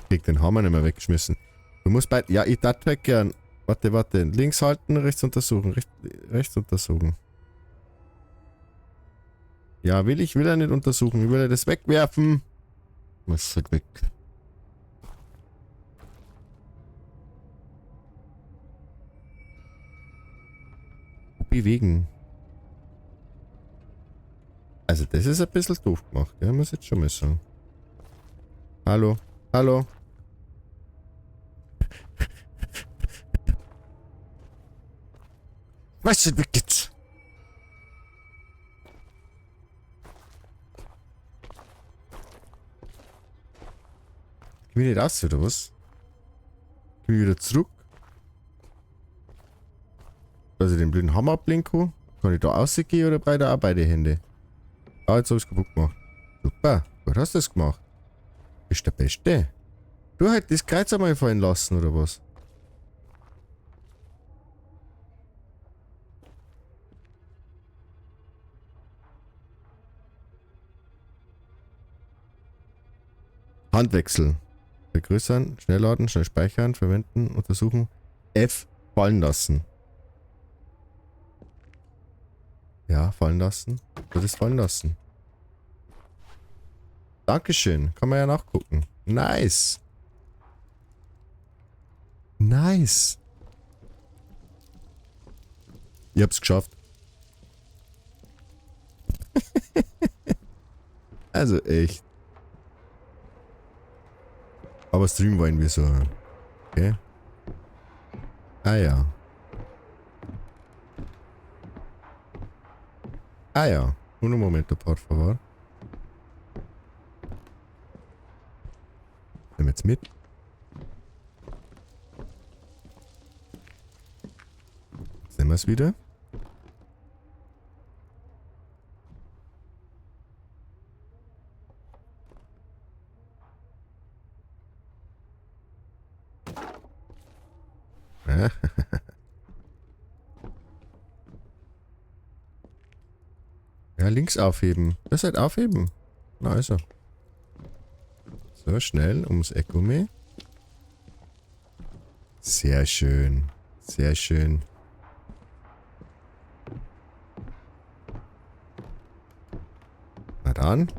Krieg den Hammer nicht mehr weggeschmissen. Du musst bei... Ja, ich darf weg gern. Warte, warte. Links halten, rechts untersuchen. Rechts untersuchen. Ja, will ich ja nicht untersuchen. Ich will ja das wegwerfen. Was halt weg. Bewegen. Also das ist ein bisschen doof gemacht, gell? Muss ich jetzt schon mal sagen. Hallo. Hallo. Was ist weg jetzt? Geh ich nicht raus, oder was? Geh ich wieder zurück? Dass ich den blöden Hammer ablenke? Kann ich da rausgehen oder brauche ich da auch beide Hände? Ah, jetzt hab ich's kaputt gemacht. Super, gut hast du das gemacht. Bist der Beste. Du halt das Kreuz einmal fallen lassen, oder was? Handwechsel. Vergrößern, schnell laden, schnell speichern, verwenden, untersuchen. F fallen lassen. Ja, fallen lassen. Du das fallen lassen. Dankeschön. Kann man ja nachgucken. Nice. Nice. Ich hab's geschafft. Also echt. Aber streamen wollen wir so. Okay. Ah ja. Ah ja. Un momento, por favor. Nehmen wir jetzt mit. Jetzt nehmen wir es wieder. Ja, links aufheben. Das halt aufheben. Na also. So, schnell ums Eck um. Sehr schön. Sehr schön. Na dann.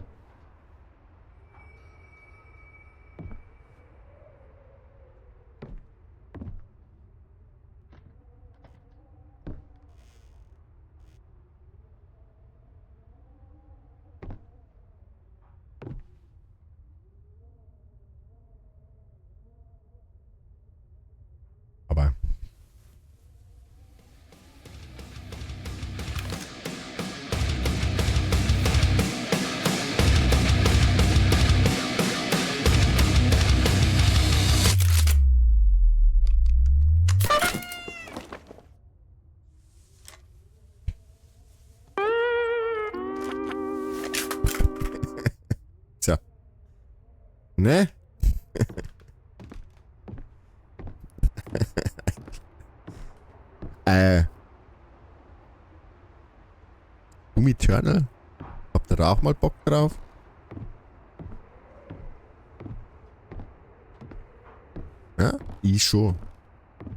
Aber tja. Ne? Doom Eternal? Habt ihr da auch mal Bock drauf? Ja, ich schon.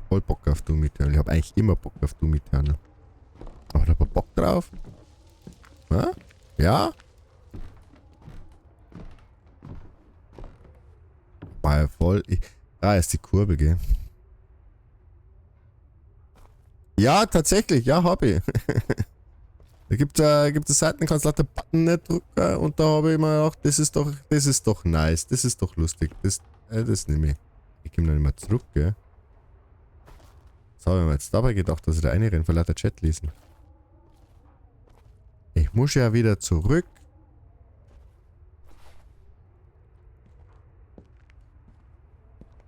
Voll Bock auf Doom Eternal. Ich hab eigentlich immer Bock auf Doom Eternal. Aber da hab ich Bock drauf? Ja? Ja? War ja voll. Da ist die Kurbel, gell? Ja, tatsächlich. Ja, hab ich. Da gibt es Seiten, kannst lauter Button nicht drücken und da habe ich mir gedacht, das ist doch nice, das ist doch lustig, das nehme ich. Ich komme dann immer zurück, gell? Was habe ich mir jetzt dabei gedacht, dass ich da reinrenne, vor lauter Chat lesen. Ich muss ja wieder zurück.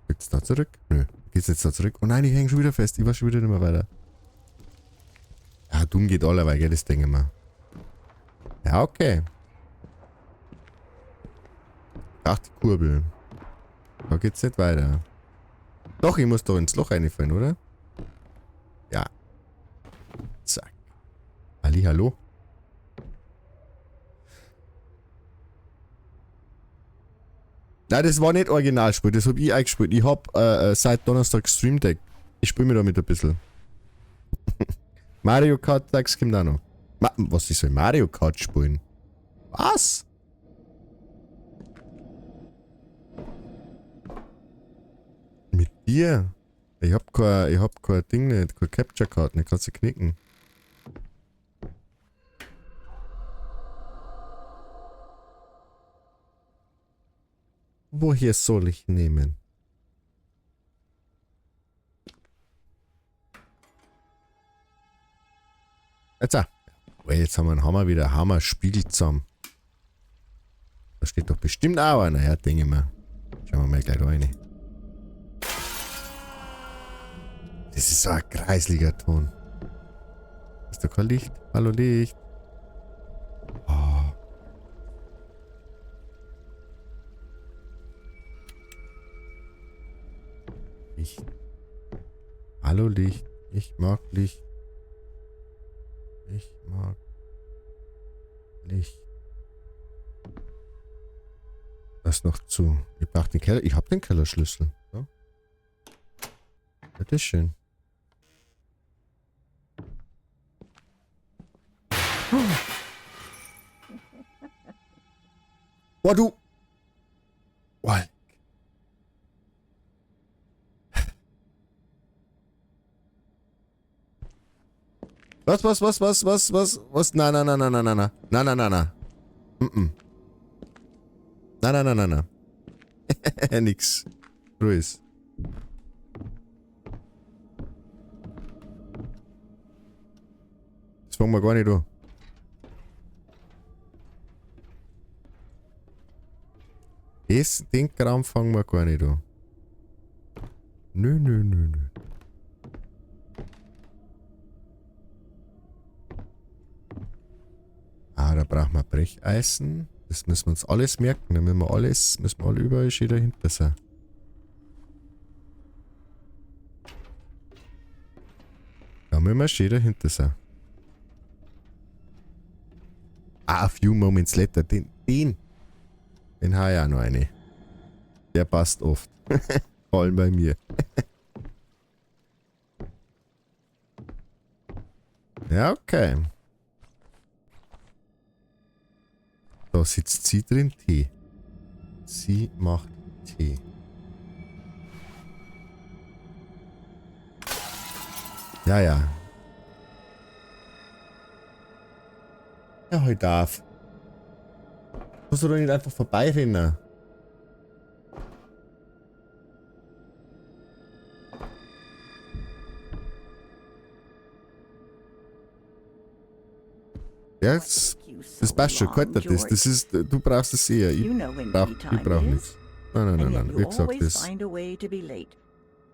Geht's da zurück? Nö. Geht's jetzt da zurück? Oh nein, ich hänge schon wieder fest. Ich war schon wieder nicht mehr weiter. Ja, dumm geht allerweil, gell? Das denke ich mir. Ja, okay. Ach, die Kurbel. Da geht's nicht weiter. Doch, ich muss doch ins Loch reinfallen, oder? Ja. Zack. Ali, hallo. Nein, das war nicht Originalspiel, das hab ich eingespielt. Ich hab seit Donnerstag Stream Deck. Ich spiele mir damit ein bisschen. Mario Kart 6 kommt auch noch. Was, ich soll Mario Kart spielen? Was? Mit dir? Ich hab kein Ding nicht, kein Capture Card, nicht, kannst du knicken. Woher soll ich nehmen? Jetzt, ah. Jetzt haben wir einen Hammer wieder. Hammer-Spiegel zusammen. Da steht doch bestimmt auch einer. Ja, denke ich mir. Schauen wir mal gleich rein. Das ist so ein kreisliger Ton. Ist da kein Licht? Hallo Licht. Oh. Licht. Hallo Licht. Ich mag Licht. Ich mag Licht. Das noch zu. Ich brauche den Keller. Ich habe den Kellerschlüssel. So. Bitteschön. Boah, du. Boah. Was? Nein, nein, nein, nein, nein, nein, nein. Nein, nein, nein, nein. Mm-mm. Nein, nein, nein, nein, nein. Nix. Ruhig. Das fangen wir gar nicht an. Den Kram fangen wir gar nicht an. Nö, nö, nö, nö. Ah, da brauchen wir Brecheisen. Das müssen wir uns alles merken. Da müssen wir alles, müssen wir alle überall schön dahinter sein. Da müssen wir schön dahinter sein. Ah, a few moments later. Den habe ich auch noch eine. Der passt oft. Vor allem bei mir. Ja, okay. Da sitzt sie drin, Tee. Sie macht Tee. Ja, ja. Ja, heute darf. Musst du doch nicht einfach vorbeirennen. Ja, das passt schon, halt das. Das ist, du brauchst es eher. Ich brauch nichts. Nein, nein, nein, nein. Wie gesagt, das.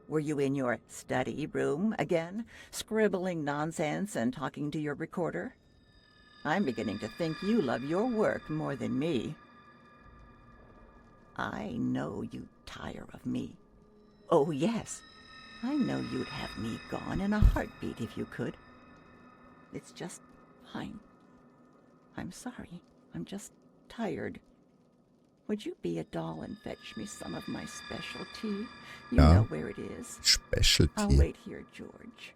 Were you in your study room again, scribbling nonsense and talking to your recorder? I'm beginning to think you love your work more than me. I know you tire of me. Oh, yes. I know you'd have me gone in a heartbeat if you could. It's just fine. I'm sorry. I'm just tired. Would you be a doll and fetch me some of my special tea? You know where it is. Special tea. I'll wait here, George.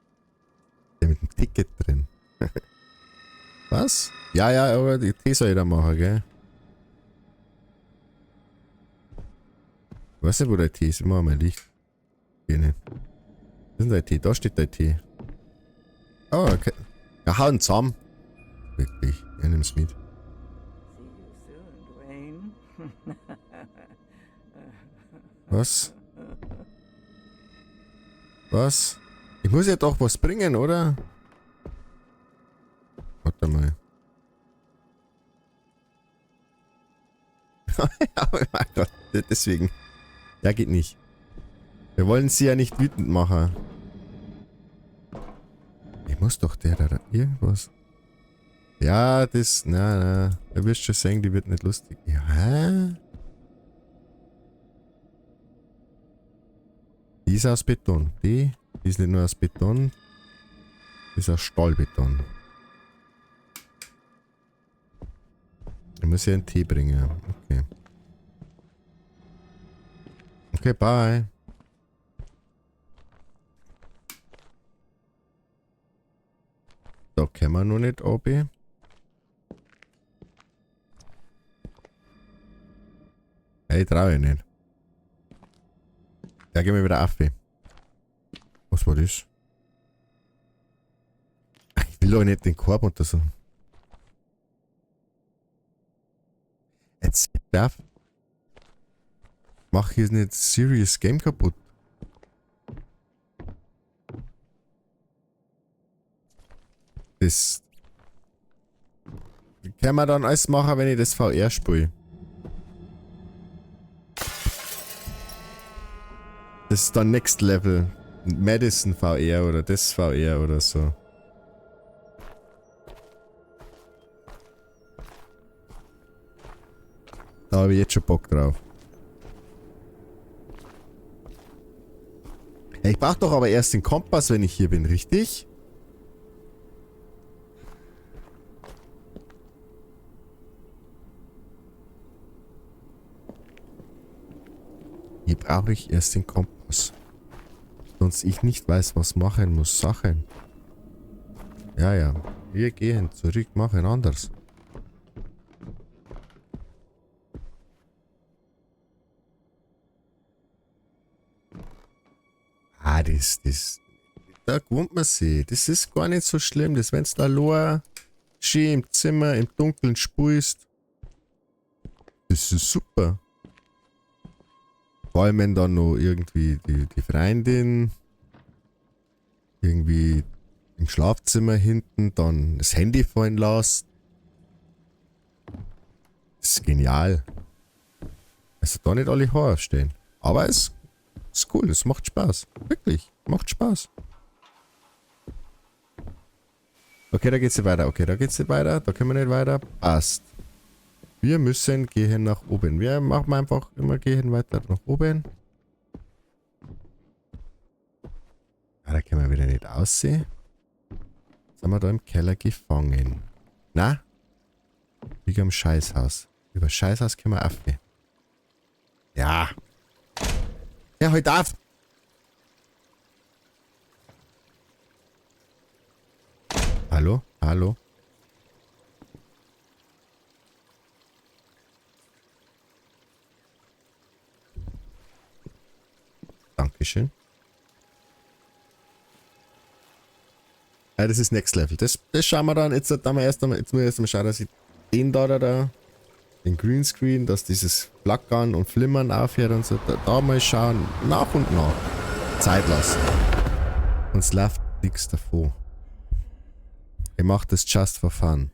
Der mit dem Ticket drin. Was? Ja, ja, aber die Tee soll ich da machen, gell? Ich weiß nicht, wo der Tee ist. Ich mach mal Licht. Hier nicht. Was ist denn der Tee? Da steht der Tee. Oh, okay. Ja, hauen zusammen. Wirklich. Er nimmt's mit. Was? Was? Ich muss ja doch was bringen, oder? Warte mal. Oh mein Gott, deswegen. Ja, geht nicht. Wir wollen sie ja nicht wütend machen. Ich muss doch der da irgendwas. Ja, das. Na, na. Du wirst schon sehen, die wird nicht lustig. Ja, hä? Die ist aus Beton. Die ist nicht nur aus Beton. Die ist aus Stahlbeton. Ich muss ja einen Tee bringen. Okay. Okay, bye. Da können wir noch nicht runter. Ey, trau ich nicht. Da gehen wir wieder auf. Was war das? Ich will doch nicht den Korb unter so. Jetzt darf. Mach hier nicht Serious Game kaputt. Das kann man dann alles machen, wenn ich das VR spiele. Das ist dann Next Level. Madison VR oder das VR oder so. Da habe ich jetzt schon Bock drauf. Ja, ich brauche doch aber erst den Kompass, wenn ich hier bin, richtig? Hier brauche ich erst den Kompass. Sonst ich nicht weiß, was machen muss. Sachen. Ja, ja. Wir gehen zurück, machen anders. Ah, das. Da gewohnt man sich. Das ist gar nicht so schlimm. Das, wenn's da allein schön im Zimmer, im Dunkeln spielst. Das ist super. Vor allem, wenn dann noch irgendwie die Freundin irgendwie im Schlafzimmer hinten dann das Handy fallen lässt. Das ist genial. Also da nicht alle Haare stehen. Aber es ist cool, es macht Spaß. Wirklich, macht Spaß. Okay, da geht's nicht weiter. Okay, da geht's nicht weiter. Da können wir nicht weiter. Passt. Wir müssen gehen nach oben. Wir machen einfach immer gehen weiter nach oben. Ah, da können wir wieder nicht aussehen. Jetzt sind wir da im Keller gefangen. Na? Wie am Scheißhaus. Über Scheißhaus können wir aufgehen. Ja. Ja, halt auf! Hallo? Hallo? Dankeschön. Ja, das ist Next Level. Das schauen wir dann. Jetzt, da wir erst einmal, jetzt muss ich erst einmal schauen, dass ich den da, den Greenscreen, dass dieses Flackern und Flimmern aufhört und so. Da mal schauen. Nach und nach. Zeit lassen. Uns läuft nichts davor. Ich mach das just for fun.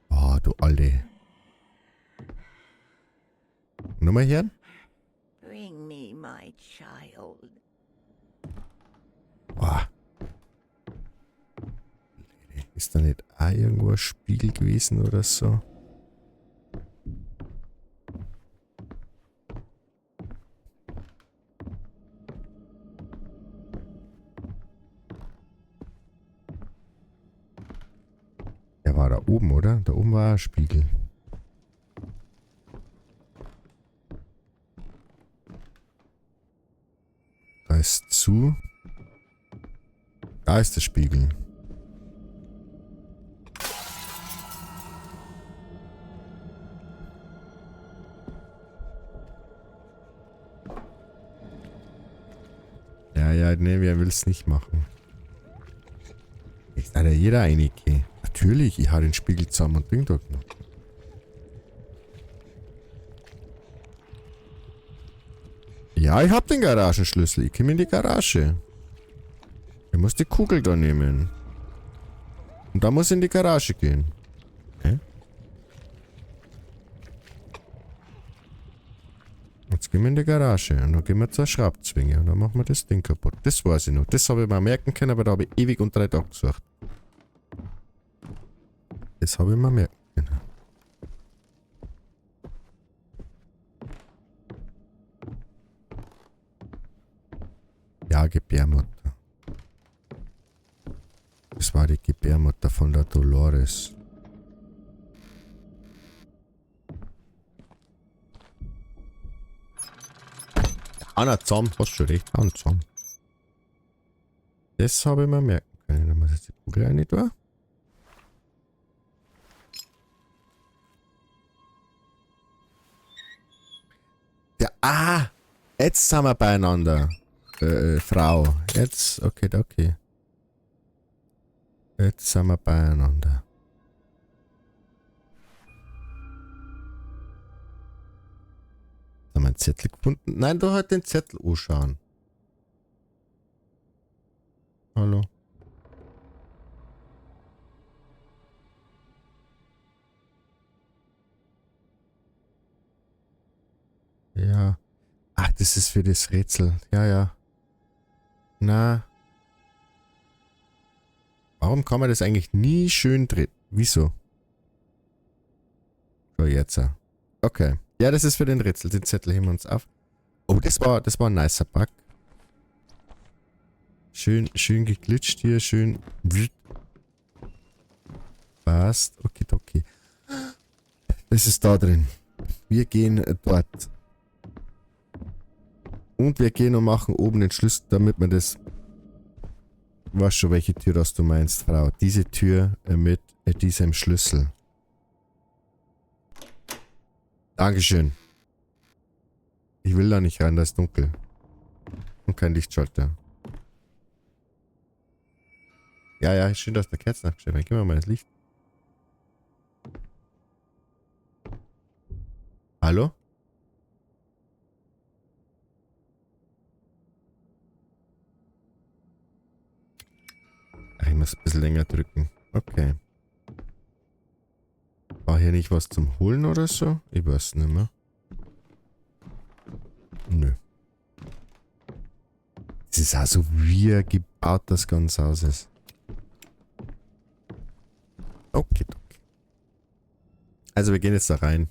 Oh, du Alte. Nochmal her? Bring me my child. Boah. Ist da nicht auch irgendwo ein Spiegel gewesen oder so? Der war da oben, oder? Da oben war ein Spiegel. Da ist zu. Da ist der Spiegel. Ja, ja, nee, wer will's nicht machen? Ich da ja jeder einige. Natürlich, ich hau den Spiegel zusammen und Ding dort noch. Ja, ich hab den Garagenschlüssel. Ich komm in die Garage. Ich muss die Kugel da nehmen. Und da muss ich in die Garage gehen. Hä? Jetzt gehen wir in die Garage und dann gehen wir zur Schraubzwinge und dann machen wir das Ding kaputt. Das weiß ich noch. Das habe ich mir merken können, aber da habe ich ewig und 3 Tage gesucht. Das habe ich mir merken können. Ja, Gebärmutter. Das war die Gebärmutter von der Dolores. Anna zusammen, hast schon recht, Anna zusammen. Das habe ich mir merken können. Da muss jetzt die Kugel rein tun. Ja, ah! Jetzt sind wir beieinander. Frau. Jetzt, okay, okay. Jetzt sind wir beieinander. Haben wir einen Zettel gefunden? Nein, du halt den Zettel anschauen. Hallo. Ja. Ach, das ist für das Rätsel. Ja, ja. Na. Warum kann man das eigentlich nie schön drehen? Wieso? So, jetzt. Okay. Ja, das ist für den Rätsel. Den Zettel heben wir uns auf. Oh, das war ein nicer Bug. Schön, schön geglitscht hier. Schön. Passt. Okay, okay. Das ist da drin. Wir gehen dort. Und wir gehen und machen oben den Schlüssel, damit man das... Weißt schon, welche Tür das du meinst, Frau. Diese Tür mit diesem Schlüssel. Dankeschön. Ich will da nicht rein, da ist dunkel. Und kein Lichtschalter. Ja, ja, schön, dass der Kerzen nachgestellt wird. Gib mir mal das Licht. Hallo? Ach, ich muss ein bisschen länger drücken. Okay. War hier nicht was zum Holen oder so? Ich weiß nicht mehr. Nö. Es ist auch so, wie gebaut das ganze Haus ist. Okay, okay. Also wir gehen jetzt da rein.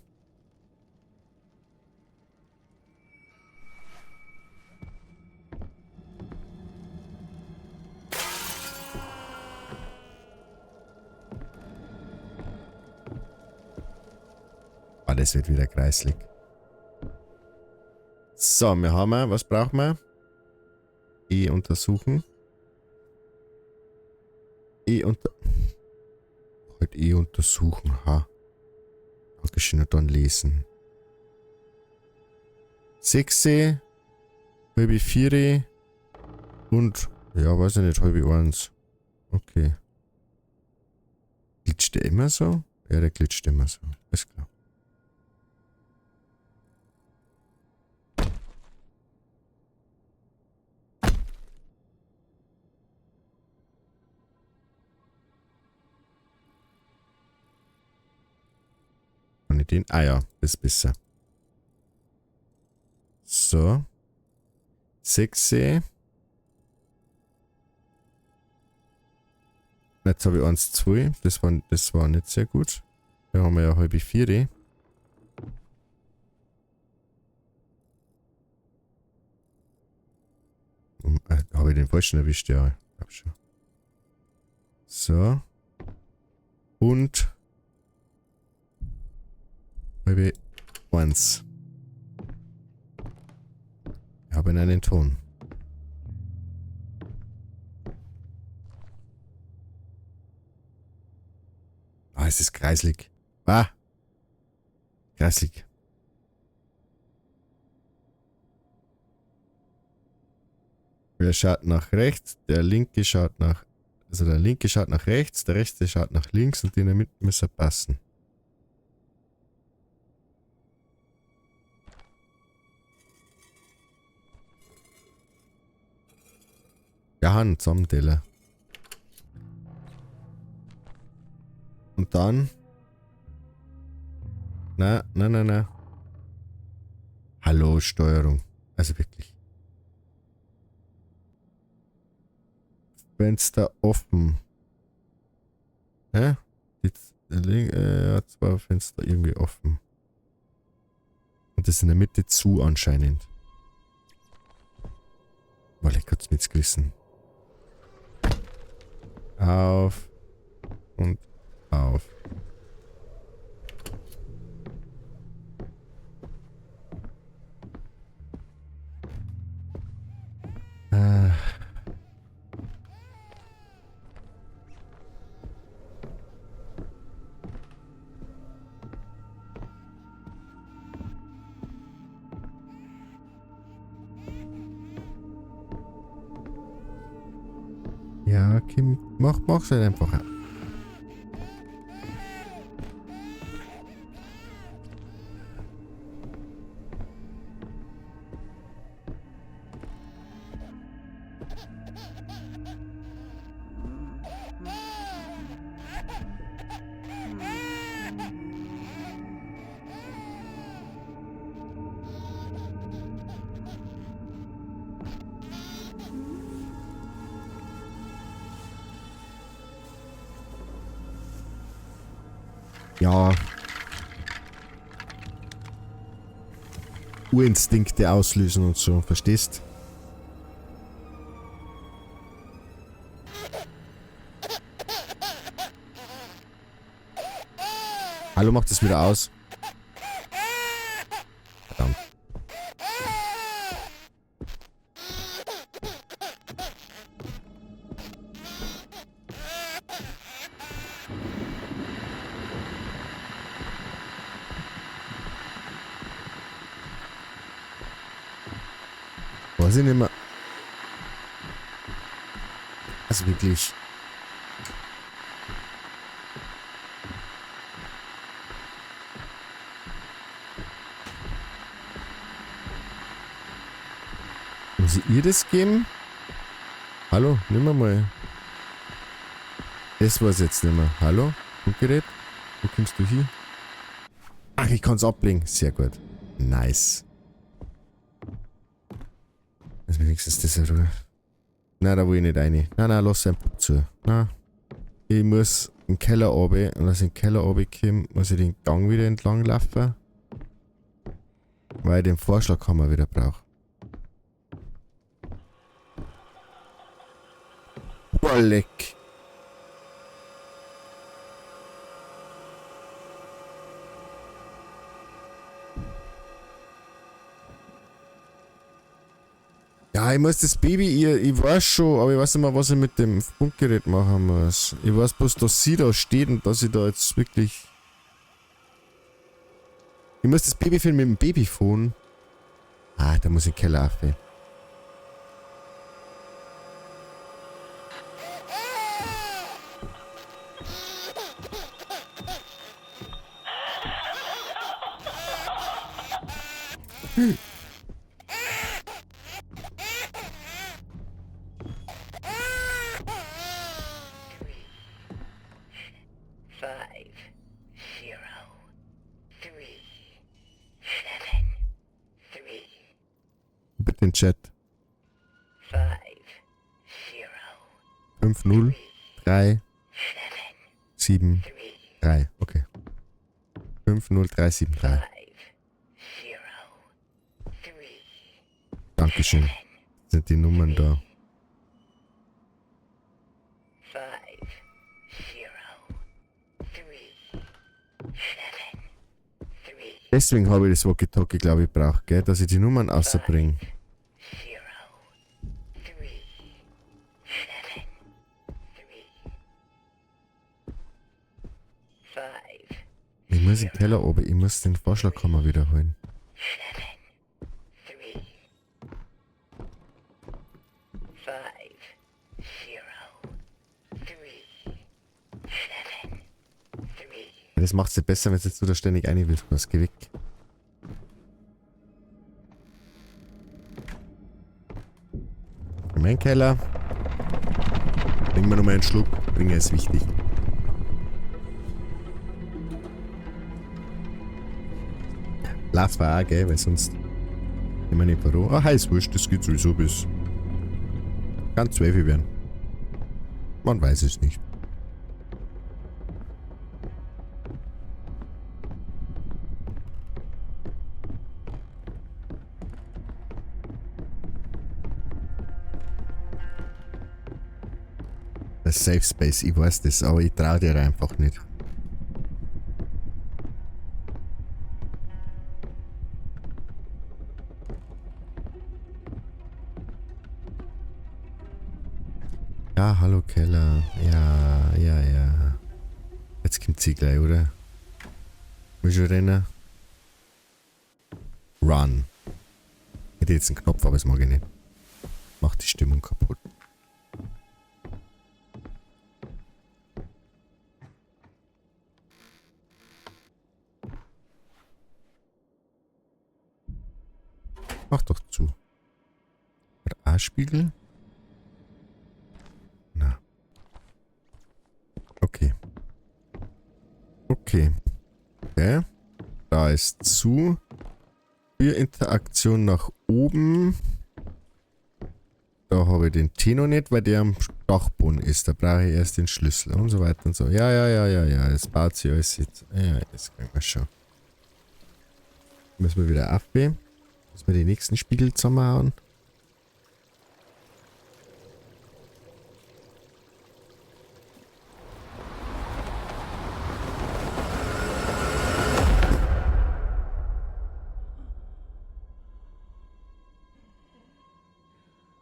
Ah, das wird wieder kreislig. So, wir haben, was brauchen wir? E untersuchen. E unter... Halt E untersuchen, ha. Dankeschön, und dann lesen. 6, 3:30 und, ja, weiß ich nicht, 12:30. Okay. Glitscht der immer so? Ja, der glitscht immer so. Ist klar. Den, ah ja, das ist besser. So. 6. Jetzt habe ich 1, 2. Das war nicht sehr gut. Da haben wir ja 3:30. Habe ich den falschen erwischt? Ja, ich glaub schon. So. Und 12:30. Wir haben einen Ton. Ah, es ist kreislig. Ah! Kreislig. Der schaut nach rechts, der linke schaut nach... Also der linke schaut nach rechts, der rechte schaut nach links und die in der Mitte müssen passen. Ja, Hand zusammenteilen. Und dann... Na, na, na, na. Hallo, Steuerung. Also wirklich. Fenster offen. Hä? Jetzt, zwei Fenster irgendwie offen. Und das in der Mitte zu anscheinend. Weil ich kurz mitgerissen. Auf. Und auf. Ja, Kim, mach's halt einfach. Ja. Urinstinkte auslösen und so, verstehst? Hallo, mach das wieder aus. Verdammt. Weiß ich nicht mehr. Also wirklich. Muss ich ihr das geben? Hallo, nimm mal. Das war's jetzt nicht mehr. Hallo? Funkgerät? Wo kommst du hin? Ach, ich kann's ablegen. Sehr gut. Nice. Also wenigstens das ja Ruhe. Nein, da will ich nicht rein. Nein, nein, lass einfach zu. Nein. Ich muss im Keller runter. Und als ich in den Keller runterkomme, muss ich den Gang wieder entlang laufen. Weil ich den Vorschlaghammer wieder brauche. Boah, leck. Ja, ich muss das Baby, ich weiß schon, aber ich weiß nicht mehr, was ich mit dem Funkgerät machen muss. Ich weiß bloß, dass sie da steht und dass ich da jetzt wirklich... Ich muss das Baby filmen mit dem Babyphone. Ah, da muss ich in den Keller auf. Bitte den Chat. 5, 0, 3, 7, 3. Okay. 5, 0, 3, 7, 3. Dankeschön. Sind die Nummern da. 5, 0, 3, 7, 3. Deswegen habe ich das Walkie-Talkie, glaube ich, gebraucht, gell? Dass ich die Nummern rausbringe. 0, 3, 7, 3, 5. Ich muss in den Keller oben, ich muss den Vorschlaghammer wiederholen. 7, 3, 5, 0, 3, 7, 3. Das macht's ja besser, wenn es jetzt du da ständig rein willst. Was, geh weg. In meinen Keller. Bringen wir nochmal einen Schluck. Bringen ist wichtig. Lass war auch, gell, weil sonst Ich meine nicht warum. Ah, heiß wurscht, das geht sowieso bis. Kann 12 werden. Man weiß es nicht. Das Safe Space, ich weiß das, aber ich traue dir einfach nicht. Ja, hallo Keller. Ja, ja, ja. Jetzt kommt sie gleich, oder? Muss ich rennen? Run. Ich hätte jetzt einen Knopf, aber das mag ich nicht. Macht die Stimmung kaputt. Mach doch zu. A-Spiegel? Na. Okay. Okay. Okay. Da ist zu. Für Interaktion nach oben. Da habe ich den Tee noch nicht, weil der am Dachboden ist. Da brauche ich erst den Schlüssel und so weiter und so. Ja, ja, ja, ja, ja. Das baut sich alles jetzt. Ja, das kriegen wir schon. Müssen wir wieder aufgehen. Müssen wir die nächsten Spiegel zusammenhauen.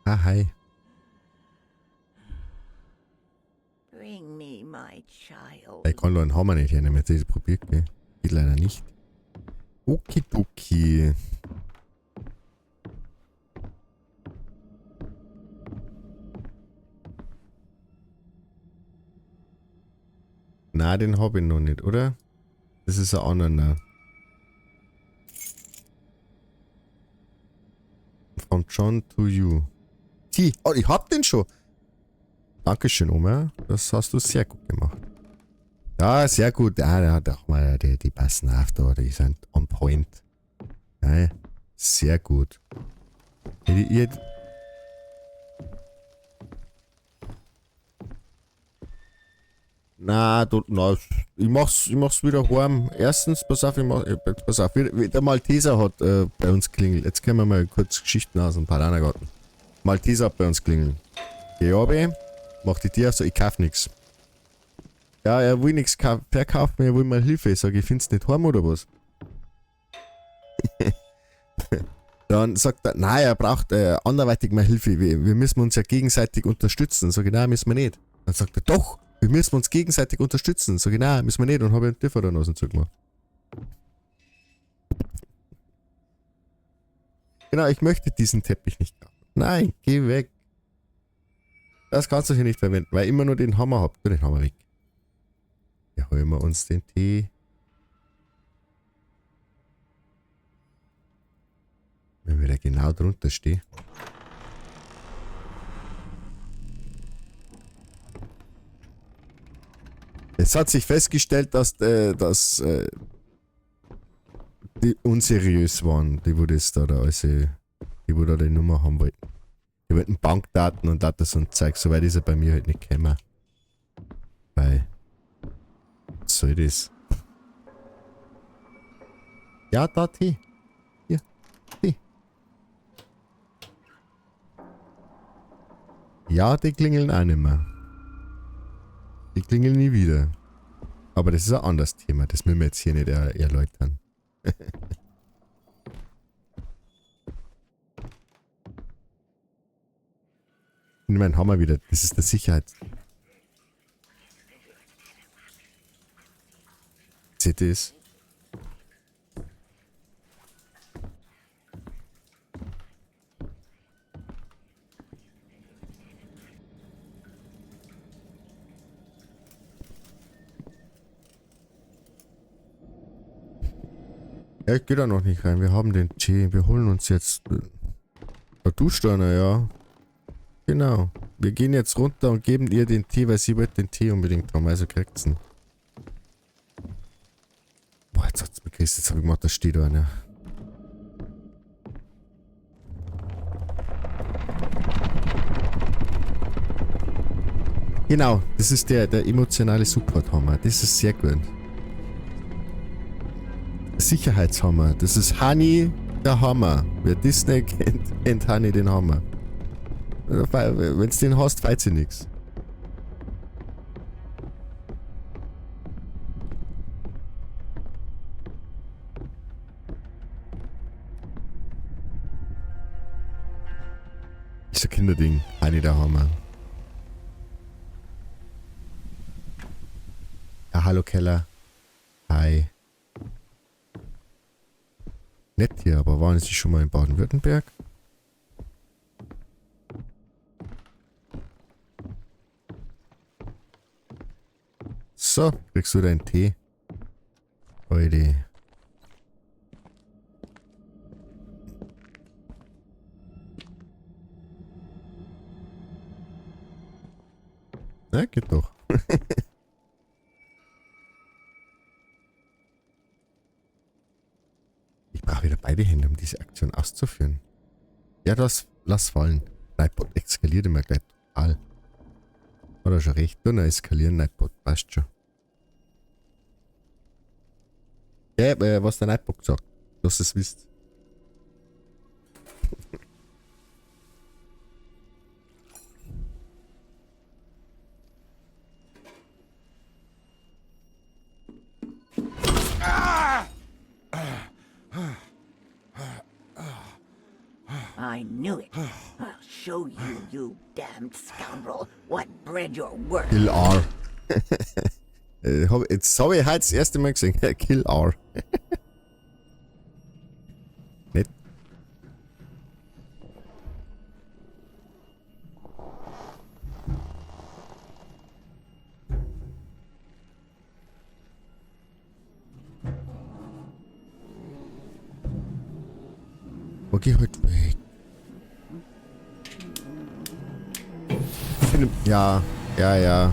Ah, hi. Bring me my child. Ich kann da einen Hammer nicht hernehmen. Jetzt habe ich probiert, gell? Geht leider nicht. Okidoki. Na, den hab ich noch nicht, oder? Das ist ein anderer. From John to you. T. Oh, ich hab den schon. Dankeschön, Oma. Das hast du sehr gut gemacht. Ja, sehr gut. Ja, ja, doch mal, die passen auf da. Die sind on point. Ja, sehr gut. Na, du, na, ich mach's wieder warm. Erstens, pass auf, pass auf, der Malteser hat bei uns klingelt. Jetzt können wir mal kurz Geschichten aus dem Paulanergarten. Malteser hat bei uns klingeln. Geh runter, mach die Tür auf, so, ich kauf nix. Ja, er will nix verkaufen, er will mal Hilfe. Ich sag, ich find's nicht heim oder was? Dann sagt er, nein, er braucht anderweitig mal Hilfe. Wir müssen uns ja gegenseitig unterstützen. Sag ich, nein, müssen wir nicht. Dann sagt er, doch, wir müssen uns gegenseitig unterstützen. Sag ich, nein, müssen wir nicht. Und habe ich den Tür vor der Nase zugemacht. Genau, ich möchte diesen Teppich nicht kaufen. Nein, geh weg. Das kannst du hier nicht verwenden, weil ich immer nur den Hammer hab. Tu den Hammer weg. Ja, holen wir uns den Tee. Wenn wir da genau drunter stehen. Es hat sich festgestellt, dass die unseriös waren, die wo das da, also die wo da die Nummer haben wollten. Die wollten Bankdaten und das und Zeug, soweit ist er bei mir halt nicht gekommen. Weil, was soll das? Ja, da Tee. Hier, Tee. Ja, die klingeln auch nicht mehr. Die klingeln nie wieder. Aber das ist ein anderes Thema. Das müssen wir jetzt hier nicht erläutern. Ich meine, haben wir wieder. Das ist der Sicherheit. Seht ihr es? Ja, ich geh da noch nicht rein. Wir haben den Tee. Wir holen uns jetzt... Da duscht einer, ja. Genau. Wir gehen jetzt runter und geben ihr den Tee, weil sie wollte den Tee unbedingt haben. Also kriegt's ihn. Boah, jetzt hat's mir gerissen. Jetzt hab ich gemacht, da steht einer. Genau, das ist der emotionale Support-Hammer. Das ist sehr gut. Sicherheitshammer. Das ist Honey der Hammer. Wer Disney kennt, kennt Honey den Hammer. Wenn's den hast, feilt sie nix. Ist ein Kinderding. Honey der Hammer. Ja, hallo Keller. Hi. Nett hier, aber waren Sie schon mal in Baden-Württemberg? So, kriegst du deinen Tee. Heute. Na, geht doch. Ich brauche wieder beide Hände, um diese Aktion auszuführen. Ja, das lass fallen. Nightbot eskaliert immer gleich total. Hat er schon recht. Nur noch eskalieren, Nightbot. Passt schon. Ja, was der Nightbot gesagt. Dass ihr es wisst. I knew it. I'll show you, you damned scoundrel, what bread you're worth. Kill R. Jetzt habe ich heute das erste Mal gesehen. Kill R. Nett. Okay, halt weg. Ja, ja, ja.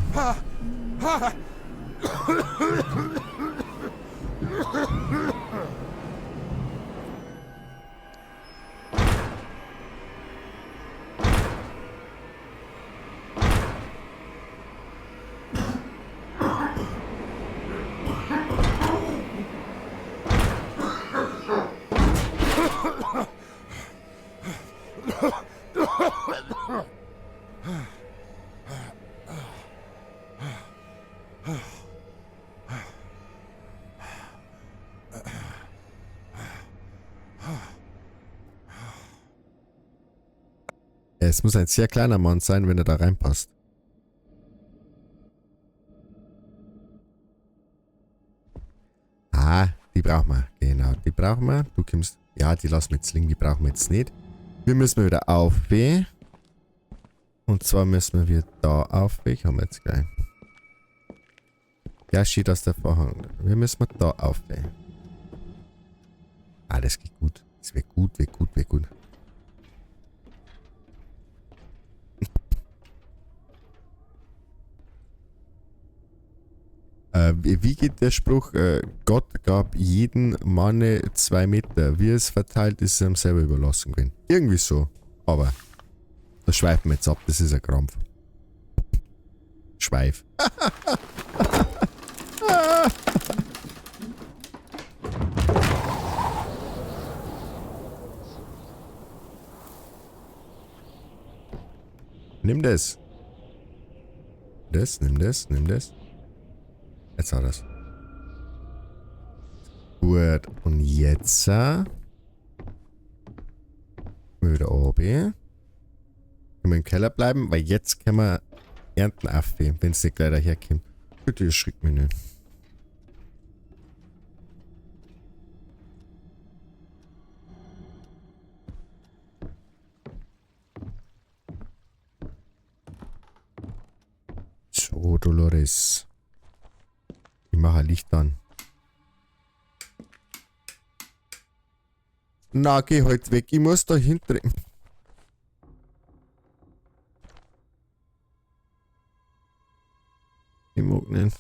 Es muss ein sehr kleiner Mann sein, wenn er da reinpasst. Ah, die brauchen wir. Genau, die brauchen wir. Du kommst... Ja, die lassen wir jetzt liegen, die brauchen wir jetzt nicht. Wir müssen wieder auf B. Und zwar müssen wir da auf B. Haben wir jetzt gleich. Ja, steht aus der Vorhang. Wir müssen da auf B. Ah, das geht gut. Das wird gut, wird gut, wird gut. Wie geht der Spruch? Gott gab jedem Manne 2 Meter. Wie es verteilt, ist es ihm selber überlassen gewesen. Irgendwie so. Aber da schweifen wir jetzt ab. Das ist ein Krampf. Schweif. Nimm das. Das, nimm das, nimm das. Jetzt hat er's. Gut, und jetzt wieder oben. Können wir im Keller bleiben, weil jetzt können wir ernten aufheben, wenn es nicht gleich daherkommt. Bitte erschreckt mich nicht. So, Dolores. Ich mache ein Licht an. Na, geh halt weg. Ich muss da hinten. Ich mag nicht.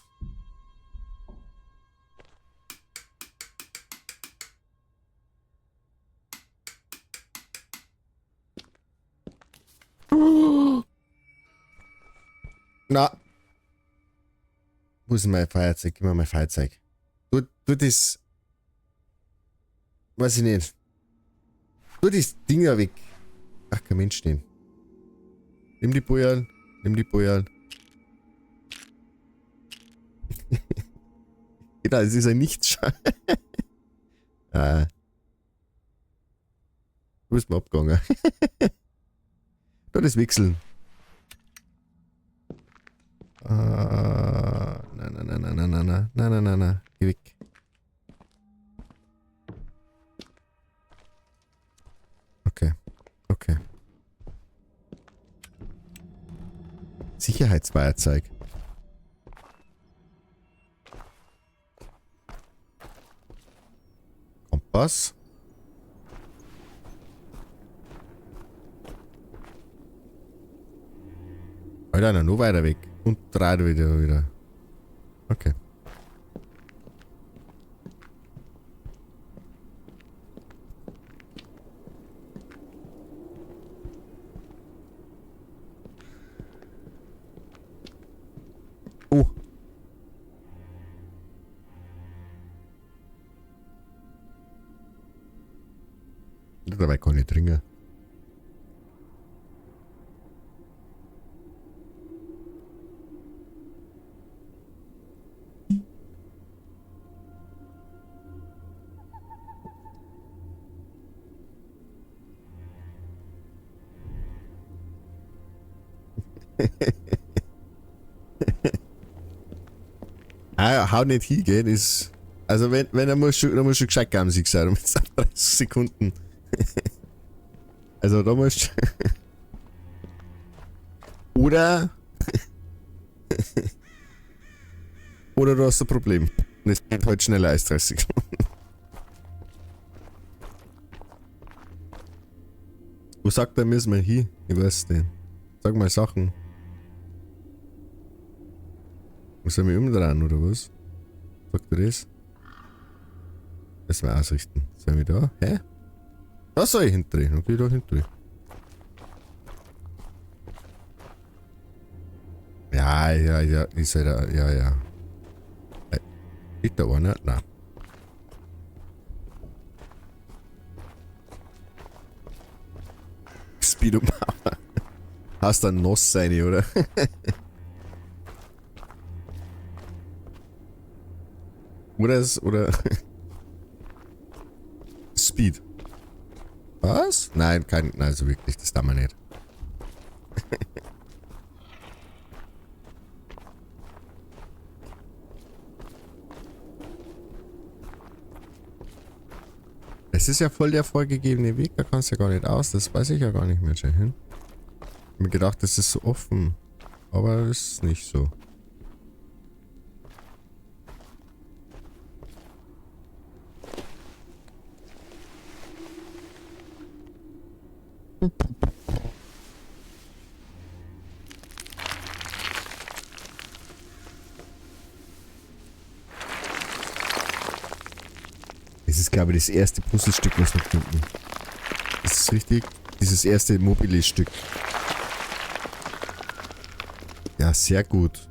Na. Wo ist mein Feuerzeug? Gib mir mein Feuerzeug. Tu das... Weiß ich nicht. Tu das Ding da weg. Ach, kein Mensch den. Nimm die Bojal. Nimm die Bojal. Genau, es ist ein Nichts. Ah. Du bist mir abgegangen. Da das Wechseln. Nein, nein, nein, nein, nein, nein, nein, nein, nein, nein. Geh weg. Okay. Okay. Sicherheitsfeuerzeug. Kompass. Alter, noch weiter weg. Und drei wieder. Okay. Oh. Dabei kann ich trinken. Ah, hau nicht hingehen ist. Also wenn er muss schon, da muss schon gescheit gamsig sein, mit 30 Sekunden. Also da musst du. Oder. Oder du hast ein Problem. Und es geht halt schneller als 30 Sekunden. Wo sagt er, müssen wir hin? Ich weiß nicht. Sag mal Sachen. Muss er mich umdrehen, oder was? Sagt er das? Das wir ausrichten. Soll ich da? Hä? Da soll ich hindrehen. Okay, da hindrehen. Ja, ja, ja. Ich soll da. Ja, ja. Liegt da einer? Nein. Speed up. Hast dann nass seine, oder? Oder ist, oder Speed. Was? Nein, kein, nein, so wirklich, das darf man nicht. Es ist ja voll der vorgegebene Weg, da kannst du ja gar nicht aus, das weiß ich ja gar nicht mehr, Jane. Ich hab mir gedacht, das ist so offen, aber das ist nicht so. Das ist, glaube ich, das erste Puzzlestück, was wir finden. Das ist richtig. Dieses erste Mobile-Stück. Ja, sehr gut.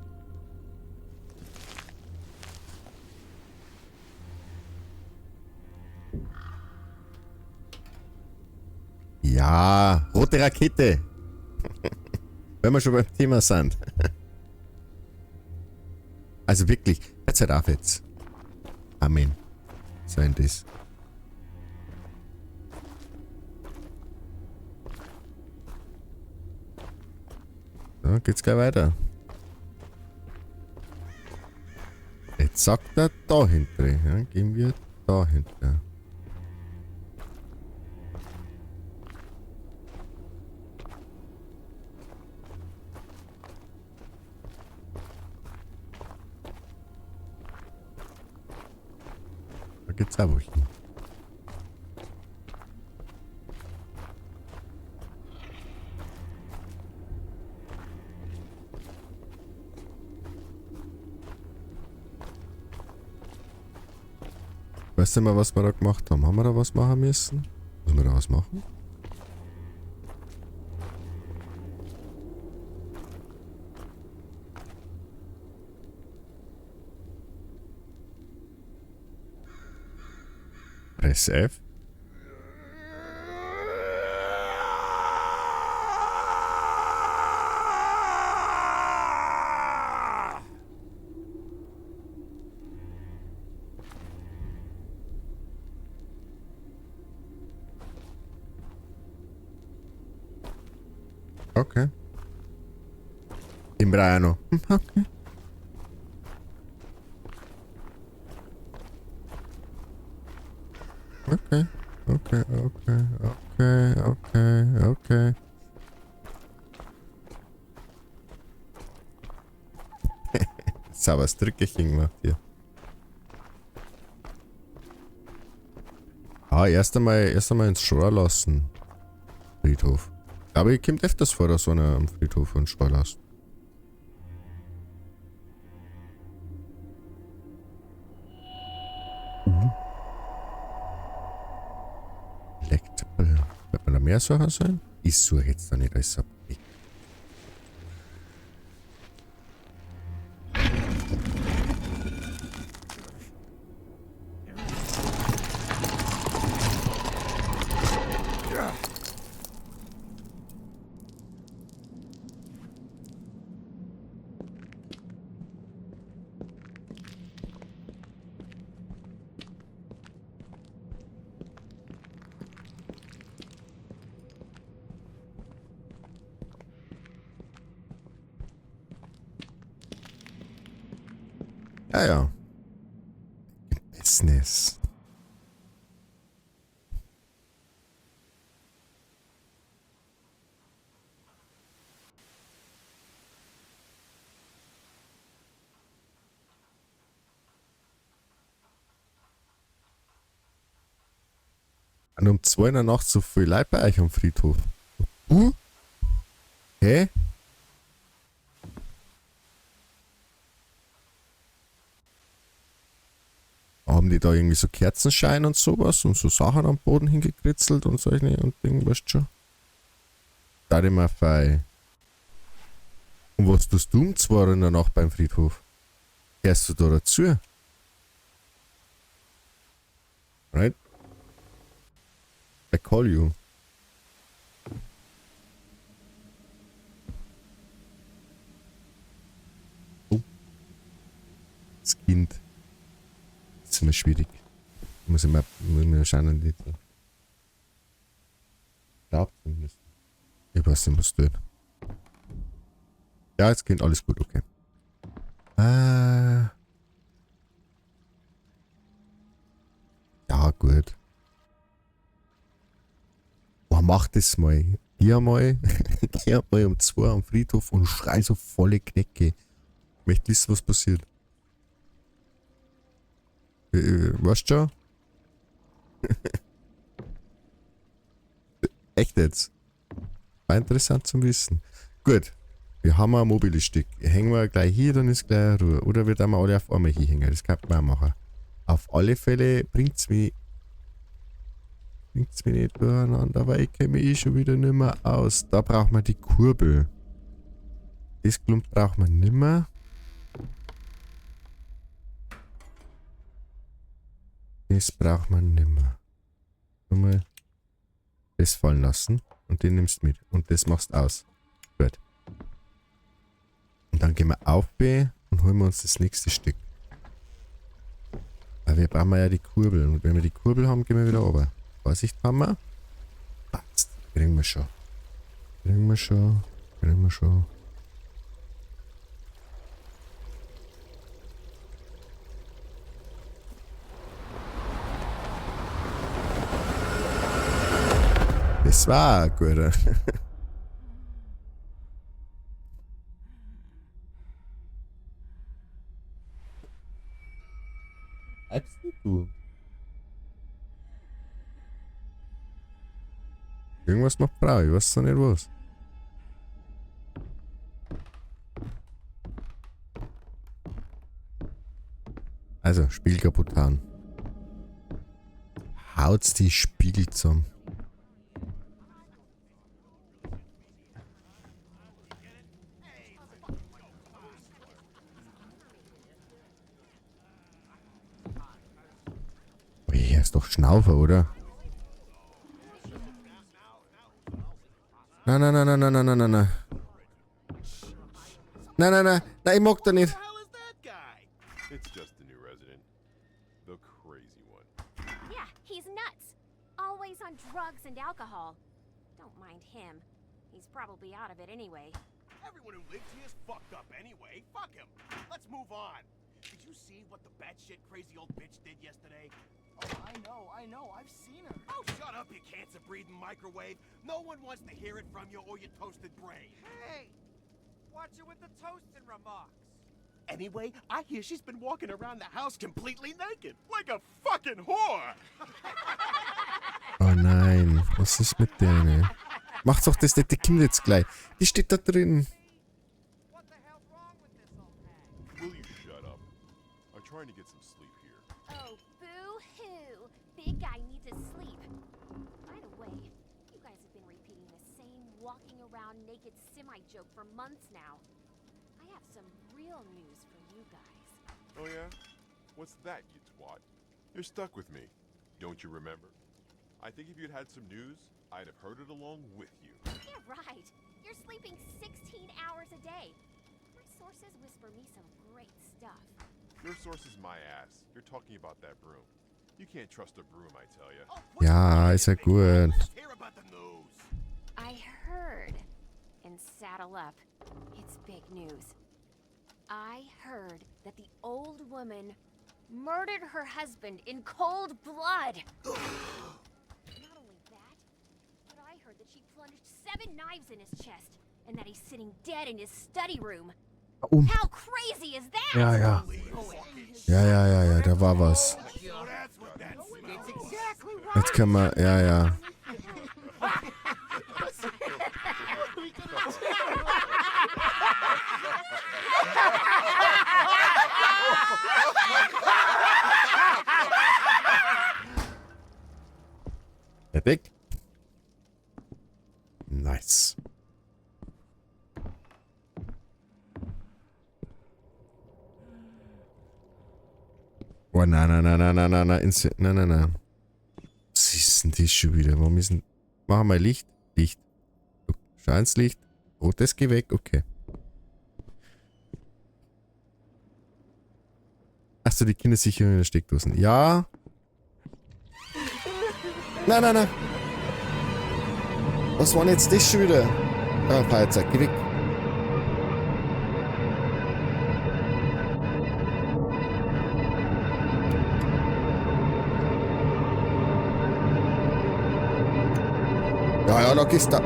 Ja, rote Rakete. Wenn wir schon beim Thema sind. Also wirklich, jetzt halt auf jetzt. Amen. Sein das. So, geht's gleich weiter. Jetzt sagt er da hinten. Ja, gehen wir da hinten. Da geht's auch wohin. Weißt du mal, was wir da gemacht haben? Haben wir da was machen müssen? Müssen wir da was machen? Press F. Okay. Den brauche ich noch. Okay. Okay, okay, okay, okay, okay, okay. Sauberes Drückerchen gemacht hier. Ah, erst einmal ins Schor lassen. Friedhof. Aber ihr kommt öfters vor, dass einer am Friedhof ins Schor lässt. Collectible. Wird man da mehr suchen sollen? Ich suche jetzt da nicht alles ab. Ja, ja. Business. Und um 2 in der Nacht so viel Leute bei euch am Friedhof. Hä? Haben die da irgendwie so Kerzenschein und sowas und so Sachen am Boden hingekritzelt und solche und Ding, weißt du schon? Da immer fei. Und was tust du um 2 in der Nacht beim Friedhof? Gehst du da dazu? Right? I call you. Oh. Das Kind. Das ist immer schwierig. Muss ich mal schauen, die glaubt zumindest. Ich weiß nicht, was tut. Ja, jetzt geht alles gut, okay. Ja, gut. Boah, mach das mal. Geh mal, geh mal um 2 am Friedhof und schrei so volle Knecke. Ich möchte wissen, was passiert. Weißt du schon? Echt jetzt? War interessant zum Wissen. Gut. Wir haben ein Mobile-Stück. Hängen wir gleich hier, dann ist gleich Ruhe. Oder wir dann alle auf einmal hier hängen. Das kann man auch machen. Auf alle Fälle bringt's mich nicht durcheinander, weil ich kenne mich eh schon wieder nicht mehr aus. Da braucht man die Kurbel. Das Klump braucht man nicht mehr. Das braucht man nicht mehr. Nur mal das fallen lassen und den nimmst du mit. Und das machst du aus. Gut. Und dann gehen wir auf B und holen wir uns das nächste Stück. Weil wir brauchen ja die Kurbel. Und wenn wir die Kurbel haben, gehen wir wieder runter. Vorsicht haben wir. Passt. Kriegen wir schon. Kriegen wir schon. Kriegen wir schon. Das war ein guter. Bleibst du? Irgendwas macht Frau, ich weiß noch nicht was. Also, Spiegel kaputt hauen. Haut's die Spiegel zusammen. Hier ist doch Schnauze. auf, oder? Nein, nein, nein, nein, nein, nein, nein, nein, nein. Nein, nein, nein, nein, ich mag da nicht. The hell is that guy? It's just the new resident. The crazy one. Yeah, he's nuts. Always on drugs and alcohol. Don't mind him. He's probably out of it anyway. Everyone who lives here's fucked up anyway. Fuck him. Let's move on. Did you see what the batshit crazy old bitch did yesterday? Oh, I know. I've seen her. Oh, shut up, you cancer-breathing microwave. No one wants to hear it from you or your toasted brain. Hey! Watch it with the toasting remarks. Anyway, I hear she's been walking around the house completely naked, like a fucking whore. Oh nein, was ist mit denen? Macht's doch das nicht, die kommt jetzt gleich. Die steht da drin. What the hell's wrong with this old hag? Will you shut up? I'm trying to get some sleep here. Oh, boo-hoo. Big guy needs his sleep. By the way, you guys have been repeating the same walking around naked semi-joke for months now. I have some real news for you guys. Oh, yeah? What's that, you twat? You're stuck with me. Don't you remember? I think if you'd had some news, I'd have heard it along with you. Yeah, right. You're sleeping 16 hours a day. My sources whisper me some great stuff. Your source is my ass. You're talking about that broom. You can't trust a broom, I tell ya. Oh, quit Ja, whining, ist ja big guy. gut. Let us hear about the news. I heard. And saddle up. It's big news. I heard that the old woman murdered her husband in cold blood. Not only that, but I heard that she plunged 7 knives in his chest and that he's sitting dead in his study room. Um. How crazy is that? Ja, ja. Ja, ja, ja, ja, da war was. So that's what that smell It's exactly right. Jetzt können wir, ja, ja. Fertig. Nice. Oh, nein, nein, nein, nein, nein, nein, nein, nein, nein, nein. Was ist denn das schon wieder? Warum ist denn... Machen wir Licht. Licht. Scheint's Licht. Rotes geh weg, okay. Achso, die Kindersicherung in der Steckdosen. Ja. Nein, nein, nein. Was war denn jetzt das schon wieder? Ah, Feuerzeug, geh weg. Ja, ja, da gehst du.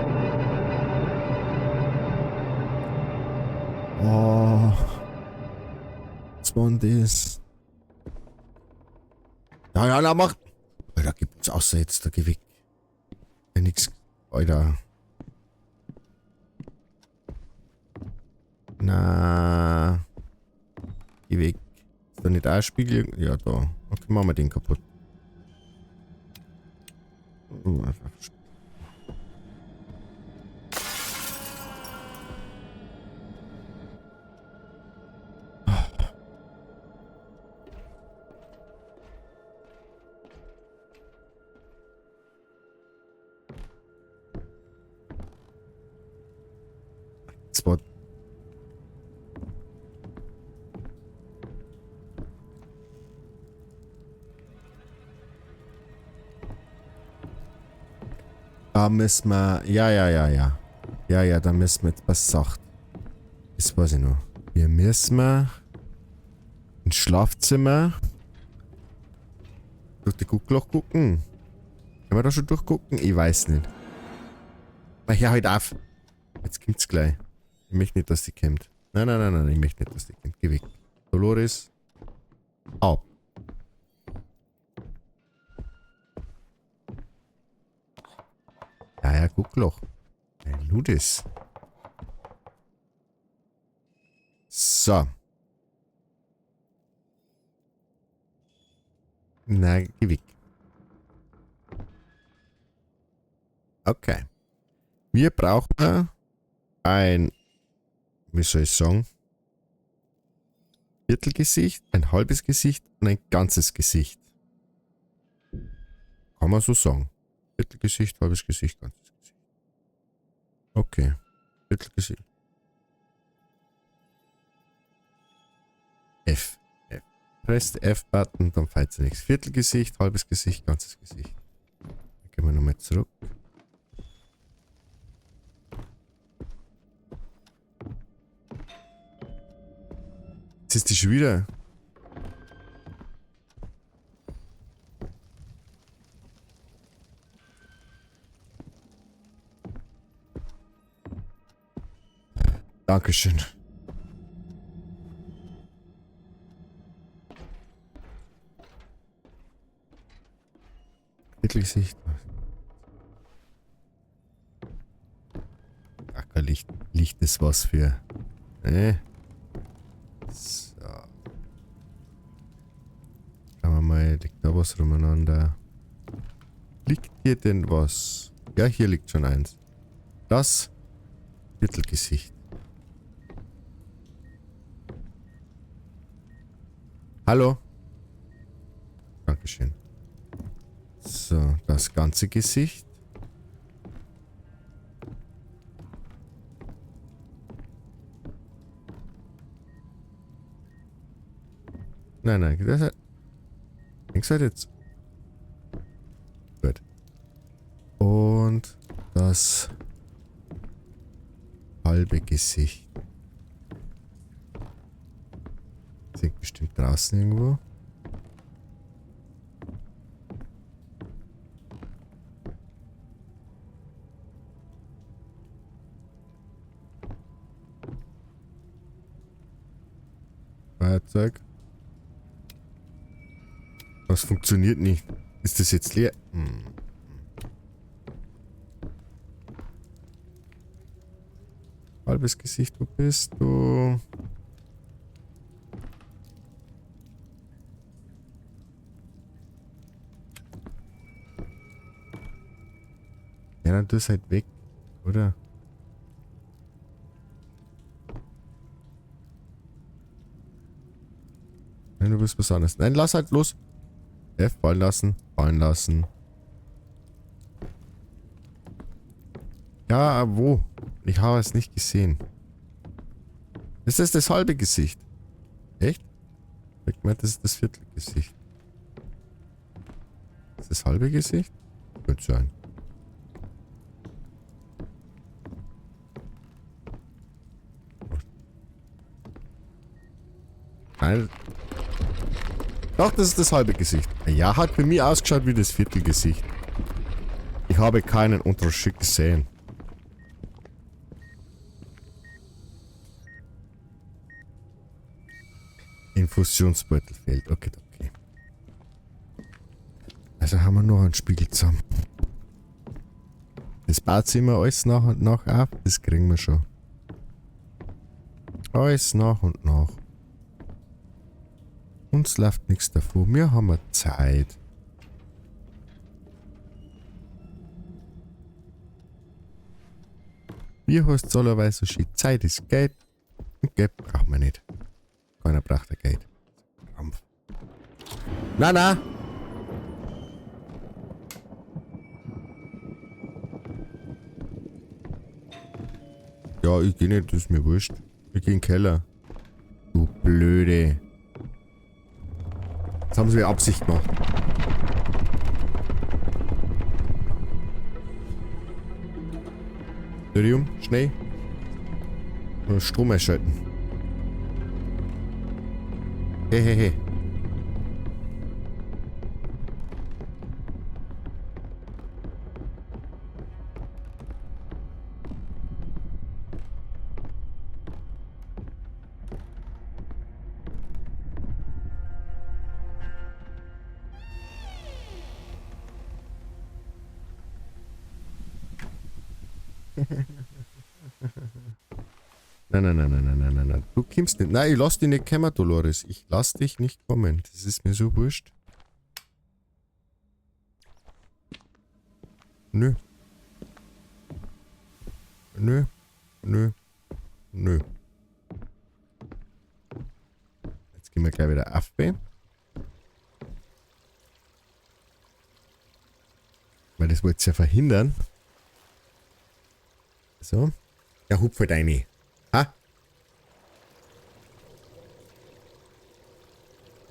Oh. Was war denn das? Ja, ja, na mach. Alter, gib uns außer jetzt, da geh weg. Ja, nix. Alter. Na. Geh weg. Ist da nicht auch ein Spiegel? Ja, da. Okay, machen wir den kaputt. Oh, einfach. Spot. Da müssen wir... Ja, ja, ja, ja. Ja, ja, da müssen wir jetzt was sagt. Das weiß ich noch. Wir müssen ins Schlafzimmer durch die Guckloch gucken. Können wir da schon durchgucken? Ich weiß nicht. Na, hör halt auf. Jetzt kommt's gleich. Ich möchte nicht, dass die kommt. Nein, nein, nein, nein, ich möchte nicht, dass die kommt. Geh weg. Dolores. Ab. Ja, ja, Guckloch. Ja, nur das. So. Na, geh weg. Okay. Wir brauchen ein, wie soll ich sagen, Viertelgesicht, ein halbes Gesicht und ein ganzes Gesicht. Kann man so sagen. Viertelgesicht, halbes Gesicht, ganzes Gesicht. Okay. Viertelgesicht. F. F. Press the F-Button, dann fällt sie nichts. Viertelgesicht, halbes Gesicht, ganzes Gesicht. Dann gehen wir nochmal zurück. Jetzt ist die schon wieder. Dankeschön. Viertelgesicht. Ackerlicht. Licht ist was für. So. Schauen wir mal, liegt da was rumeinander? Liegt hier denn was? Ja, hier liegt schon eins. Das Viertelgesicht. Hallo? Dankeschön. So, das ganze Gesicht. Nein, nein, das hat... Links halt jetzt. Gut. Und das halbe Gesicht. Sind bestimmt draußen irgendwo. Feuerzeug. Was funktioniert nicht? Ist das jetzt leer? Hm. Halbes Gesicht, wo bist du? Ja, dann tu es halt weg, oder? Nein, du bist was anderes. Nein, lass halt los. F, fallen lassen, fallen lassen. Ja, wo? Ich habe es nicht gesehen. Ist das das halbe Gesicht? Echt? Ich meine, das ist das Viertelgesicht. Ist das halbe Gesicht? Könnte sein. Nein. Doch, das ist das halbe Gesicht. Ja, hat bei mir ausgeschaut wie das Viertelgesicht. Ich habe keinen Unterschied gesehen. Infusionsbeutel fehlt. Okay, okay. Also haben wir noch einen Spiegel zusammen. Das baut sich immer alles nach und nach auf. Das kriegen wir schon. Alles nach und nach. Uns läuft nichts davon. Wir haben Zeit. Wie heißt es allerweise so schön? Zeit ist Geld. Und Geld brauchen wir nicht. Keiner braucht ja Geld. Krampf. Na, na! Ja, ich geh nicht, das ist mir wurscht. Ich geh in den Keller. Du Blöde. Das haben sie mit Absicht gemacht. Entschuldigung, schnell. Strom einschalten. Hey, hey, hey. Nein, nein, nein, nein, nein, nein, nein, nein. Du kommst nicht. Nein, ich lass dich nicht kommen, Dolores. Ich lass dich nicht kommen. Das ist mir so wurscht. Nö. Nö. Nö. Nö. Jetzt gehen wir gleich wieder auf B. Weil das wollt ihr ja verhindern. So. Ja, hupf halt rein. Ha?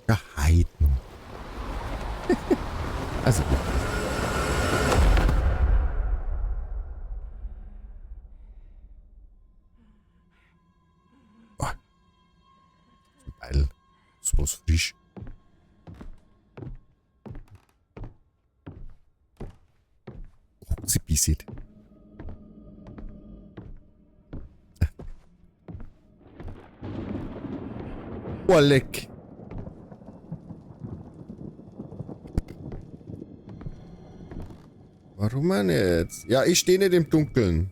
Ja, heit noch. Also gut. Oh. Geil. Das war's frisch. Oh, sie bisset. Oh, leck. Warum denn jetzt? Ja, ich stehe nicht im Dunkeln.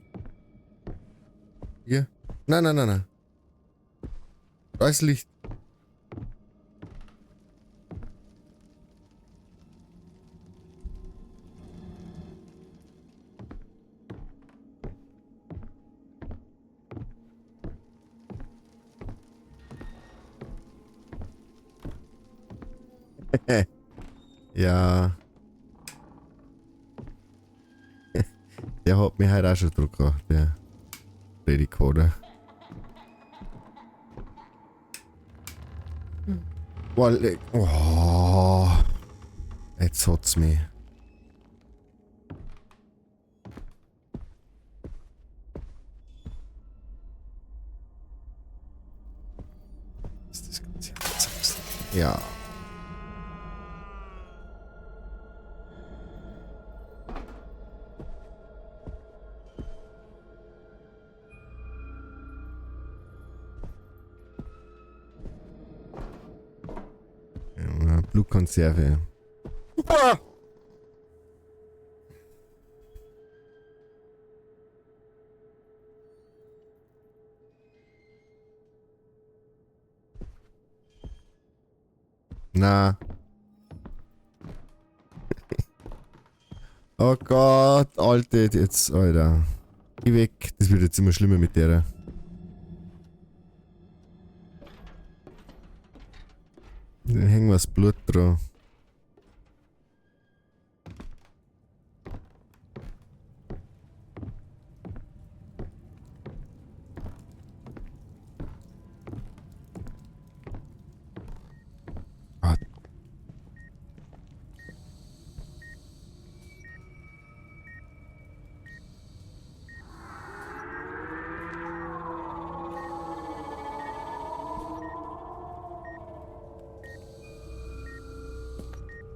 Hier. Nein, nein, nein, nein. Da ist Licht. Ja. Der hat mich heute auch schon drüber gebracht, der Redecoder. Boah, leck. Oh. Jetzt hat's mich. Ist das Ganze? Ja. Blutkonserve. Ah! Na. Oh Gott, Alte, jetzt, Alter. Geh weg. Das wird jetzt immer schlimmer mit der. Dann hängen wir das Blut dran. Ah.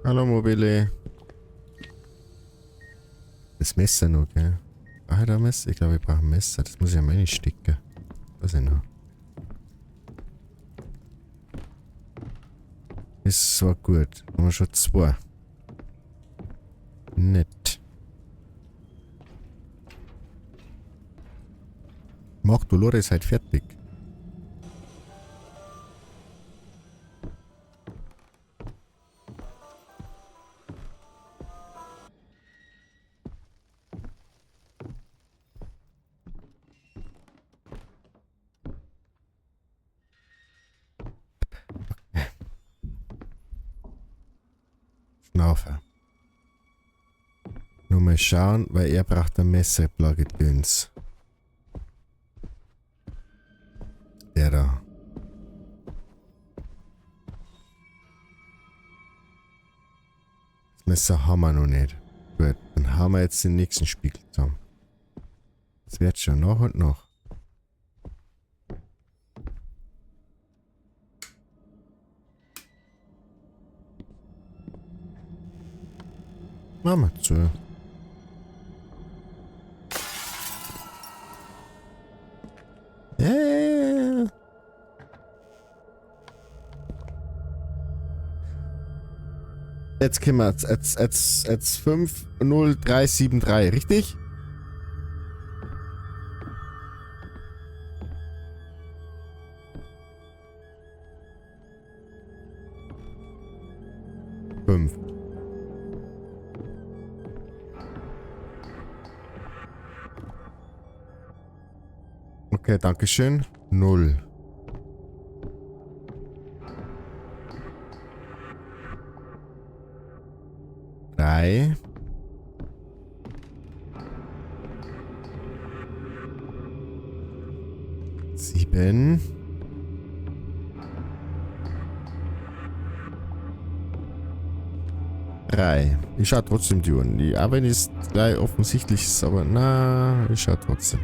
Hallo Mobile. Das Messer noch, gell? Ah, da Messer. Ich glaube, ich brauche ein Messer. Das muss ich ja meine stecken. Weiß ich noch. Das war gut. Haben wir schon zwei. Nett. Mach Dolores halt fertig. Schnaufer. Nur mal schauen, weil er braucht ein Messerplagedöns. Der da. Das Messer haben wir noch nicht. Gut, dann haben wir jetzt den nächsten Spiegel zusammen. Das wird schon noch und noch. Machen wir zu. Yeah. Jetzt können wir jetzt 50373, richtig? 5. Okay, danke schön. 0. 3. 7. 3. Ich schau trotzdem die Uhren. Die, auch wenn es gleich offensichtlich ist, aber na, ich schau trotzdem.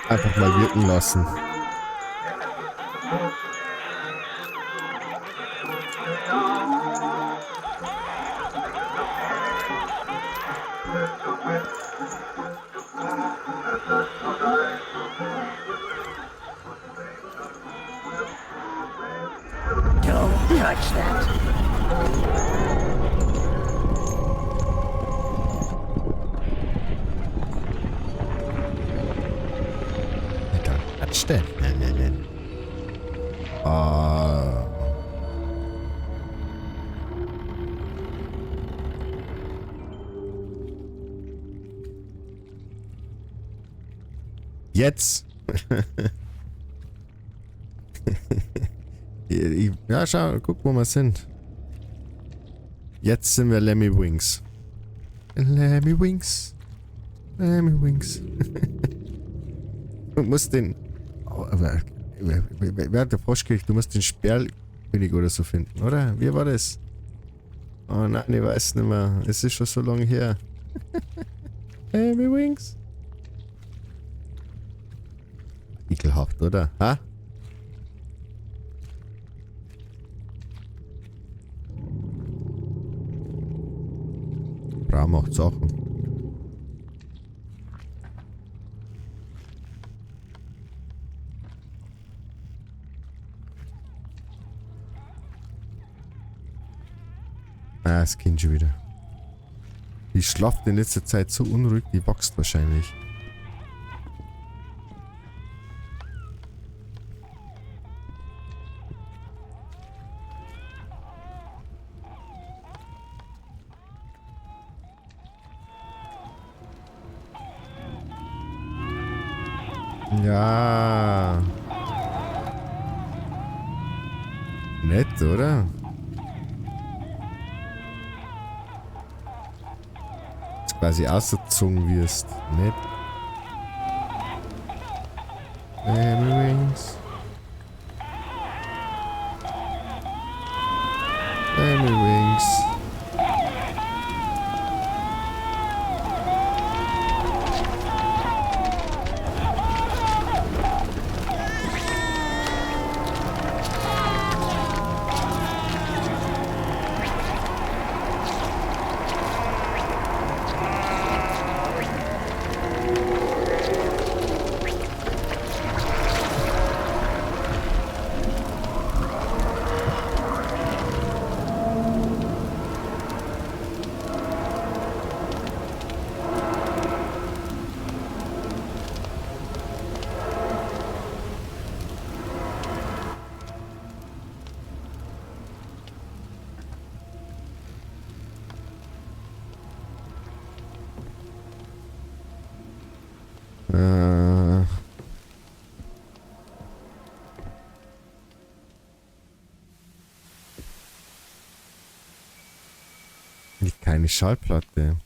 Einfach mal wirken lassen. Don't touch that. Alter, was denn? Nein, nein, nein. Ah. Jetzt. Ja, schau, guck, wo wir sind. Jetzt sind wir Lemmiwinks. Lemmiwinks. Lemmiwinks. Du musst den... Oh, aber, wer hat der Froschkönig? Du musst den Sperlkönig oder so finden, oder? Wie war das? Oh nein, ich weiß nicht mehr. Es ist schon so lange her. Lemmiwinks. Ekelhaft, oder? Ha? Frau macht Sachen. Ah, das Kind schon wieder. Die schlaft in letzter Zeit so unruhig, die wächst wahrscheinlich. Ja. Nett, oder? Jetzt quasi ausgezogen wirst. Nett. Lemmiwinks. Lemmiwinks. Keine Schallplatte.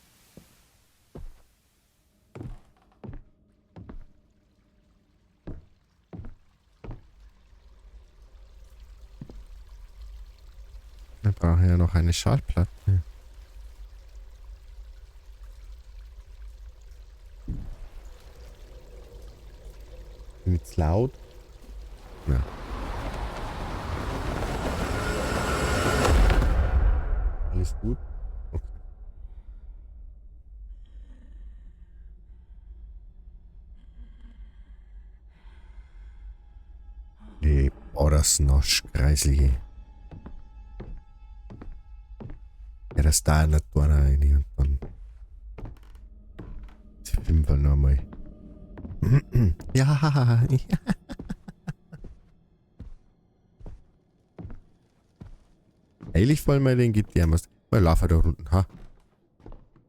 Wir brauchen ja noch eine Schallplatte. Bin ich zu laut? Ja. Alles gut? Okay. Die Boras-Nosch-Kreislige. Ja, das da in der Turner eigentlich und dann die Fünfer nochmal. Ja, ja. Eigentlich wollen wir den GTM aus. Mal laufen da unten, ha?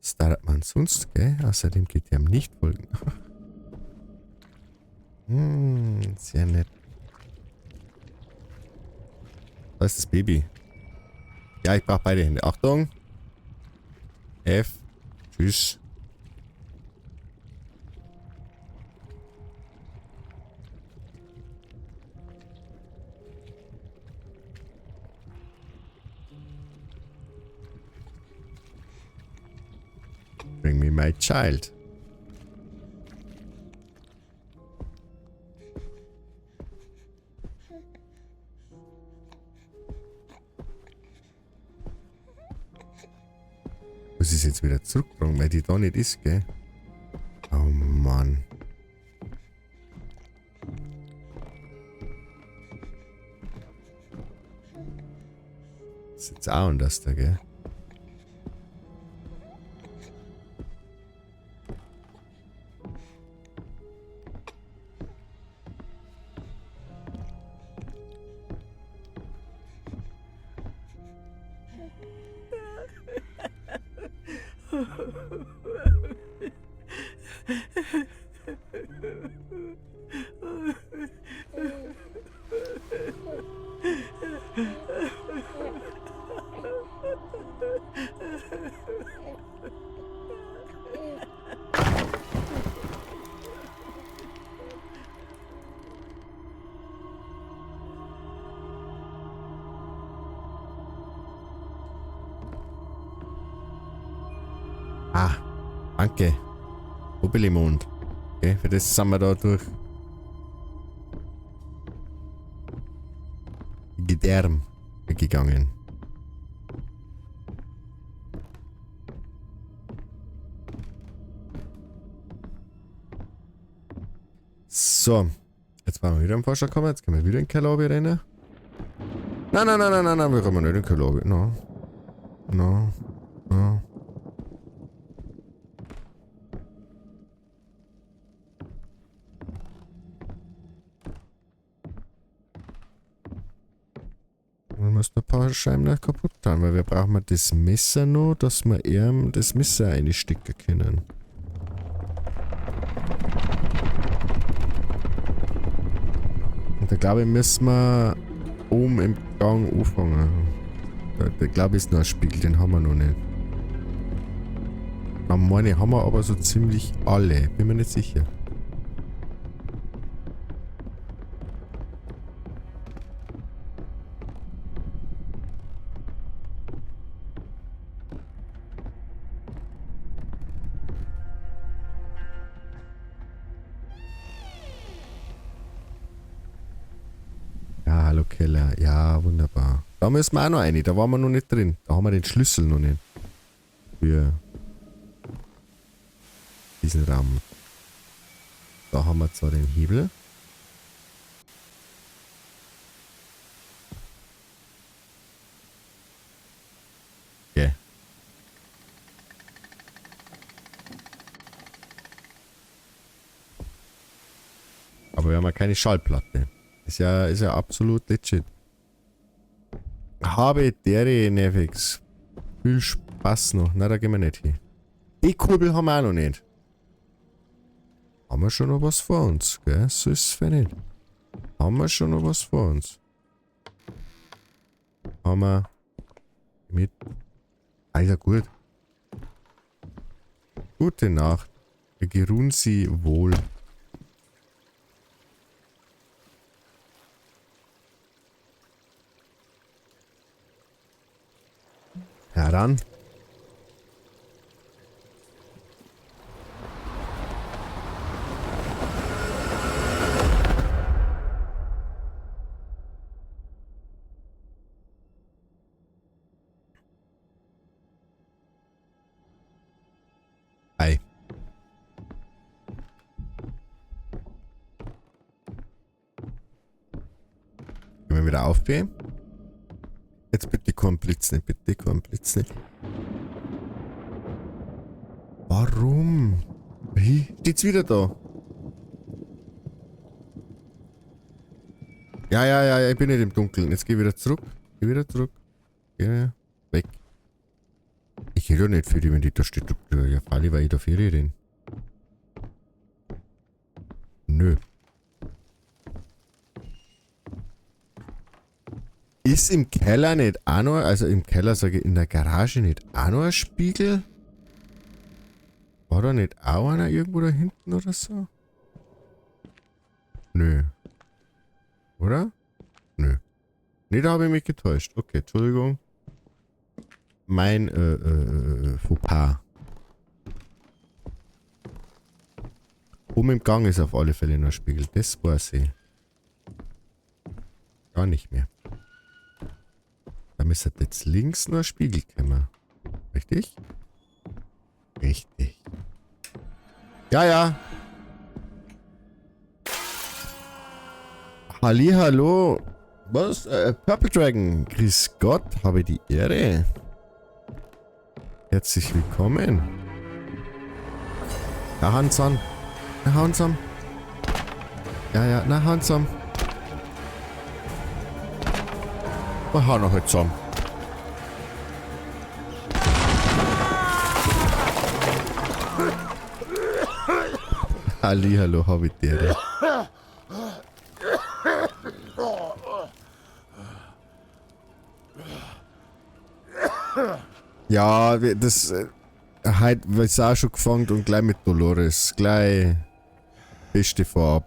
Das darf man sonst, gell? Außerdem GTM nicht folgen. Sehr nett. Da ist das Baby. Ja, ich brauche beide Hände. Achtung. F. Tschüss. Bring me my child. Muss ich jetzt wieder zurückbringen, weil die da nicht ist, gell? Oh Mann. Das ist jetzt auch anders da, gell? Ah, danke. Obelimond. Okay, für das sind wir da durch. Gedärm gegangen. So. Jetzt waren wir wieder im Forscherkammer. Jetzt können wir wieder in den Keller rennen. Nein, nein, nein, nein, nein, nein, wir kommen nicht in den Keller. No. No. No. Wir müssen ein paar Scheiben noch kaputt tun, weil wir brauchen das Messer noch, dass wir ihm das Messer einstecken können. Und da glaube ich, müssen wir oben im Gang anfangen. Da glaube ich ist noch ein Spiegel, den haben wir noch nicht. Na meine, haben wir aber so ziemlich alle, bin mir nicht sicher. Ja, hallo Keller. Ja, wunderbar. Da müssen wir auch noch rein. Da waren wir noch nicht drin. Da haben wir den Schlüssel noch nicht. Für diesen Raum. Da haben wir zwar den Hebel. Okay. Aber wir haben ja keine Schallplatte. Ist ja absolut legit. Habe dere Nefix. Viel Spaß noch. Na, da gehen wir nicht hin. Die Kurbel haben wir auch noch nicht. Haben wir schon noch was vor uns, gell? So ist es nicht. Haben wir schon noch was vor uns? Haben wir mit. Alter, gut. Gute Nacht. Geruhen Sie wohl. Heran. Hi. Können wir wieder aufgehen? Jetzt bitte kein Blitz nicht, bitte kein Blitz nicht. Warum? Wie? Steht's wieder da? Ja, ja, ja, ich bin nicht im Dunkeln. Jetzt geh wieder zurück. Geh wieder zurück. Geh weg. Ich geh doch nicht für die, wenn die da steht. Ja, freilich, weil ich da Ferien bin. Nö. Ist im Keller nicht auch noch, also im Keller sage ich, in der Garage nicht auch noch ein Spiegel? War da nicht auch einer irgendwo da hinten oder so? Nö. Oder? Nö. Nee, da habe ich mich getäuscht. Okay, Entschuldigung. Mein Fauxpas. Oben im Gang ist auf alle Fälle noch ein Spiegel. Das weiß ich. Gar nicht mehr. Da müsste jetzt links noch ein Spiegel kommen. Richtig? Richtig. Ja, ja. Hallihallo. Was? Purple Dragon. Grüß Gott, habe die Ehre. Herzlich willkommen. Na, Hansan. Na, Hansan. Ja, ja, na, Hansan. Wir hauen noch heute zusammen. Hallihallo, habe ich die Ehre. Ja, das heute ist auch schon gefangen und gleich mit Dolores. Gleich beste vorab.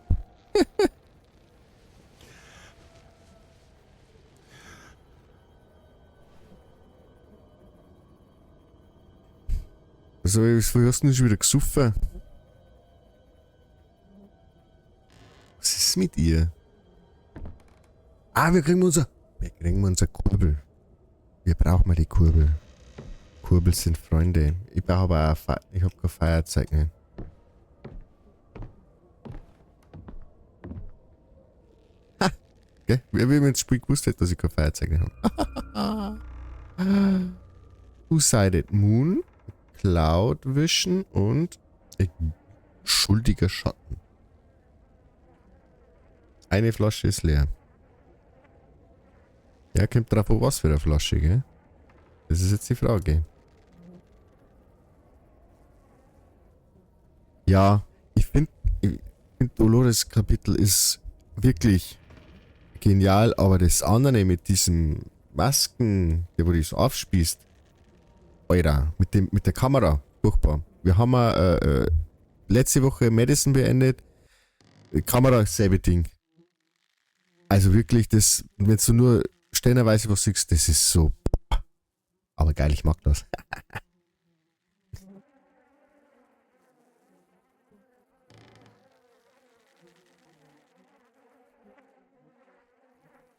Also, wie hast du denn schon wieder gesoffen? Was ist mit ihr? Ah, wir kriegen unser Kurbel. Wir brauchen mal die Kurbel. Kurbel sind Freunde. Ich brauche aber auch ich hab kein Feuerzeug mehr. Ha! Gell? Wer will mir ins Spiel gewusst hätte, dass ich kein Feuerzeug mehr habe. Two-Sided Moon, Cloud Vision und schuldiger Schatten. Eine Flasche ist leer. Ja, kommt drauf an, was für eine Flasche, gell? Das ist jetzt die Frage. Ja, ich find Dolores Kapitel ist wirklich genial, aber das andere mit diesen Masken, der wo die so aufspießt, Alter, mit der Kamera, furchtbar. Wir haben letzte Woche Madison beendet, Kamera, selbe Ding. Also wirklich, das, wenn du nur stellenweise was siehst, das ist so, boah. Aber geil, ich mag das.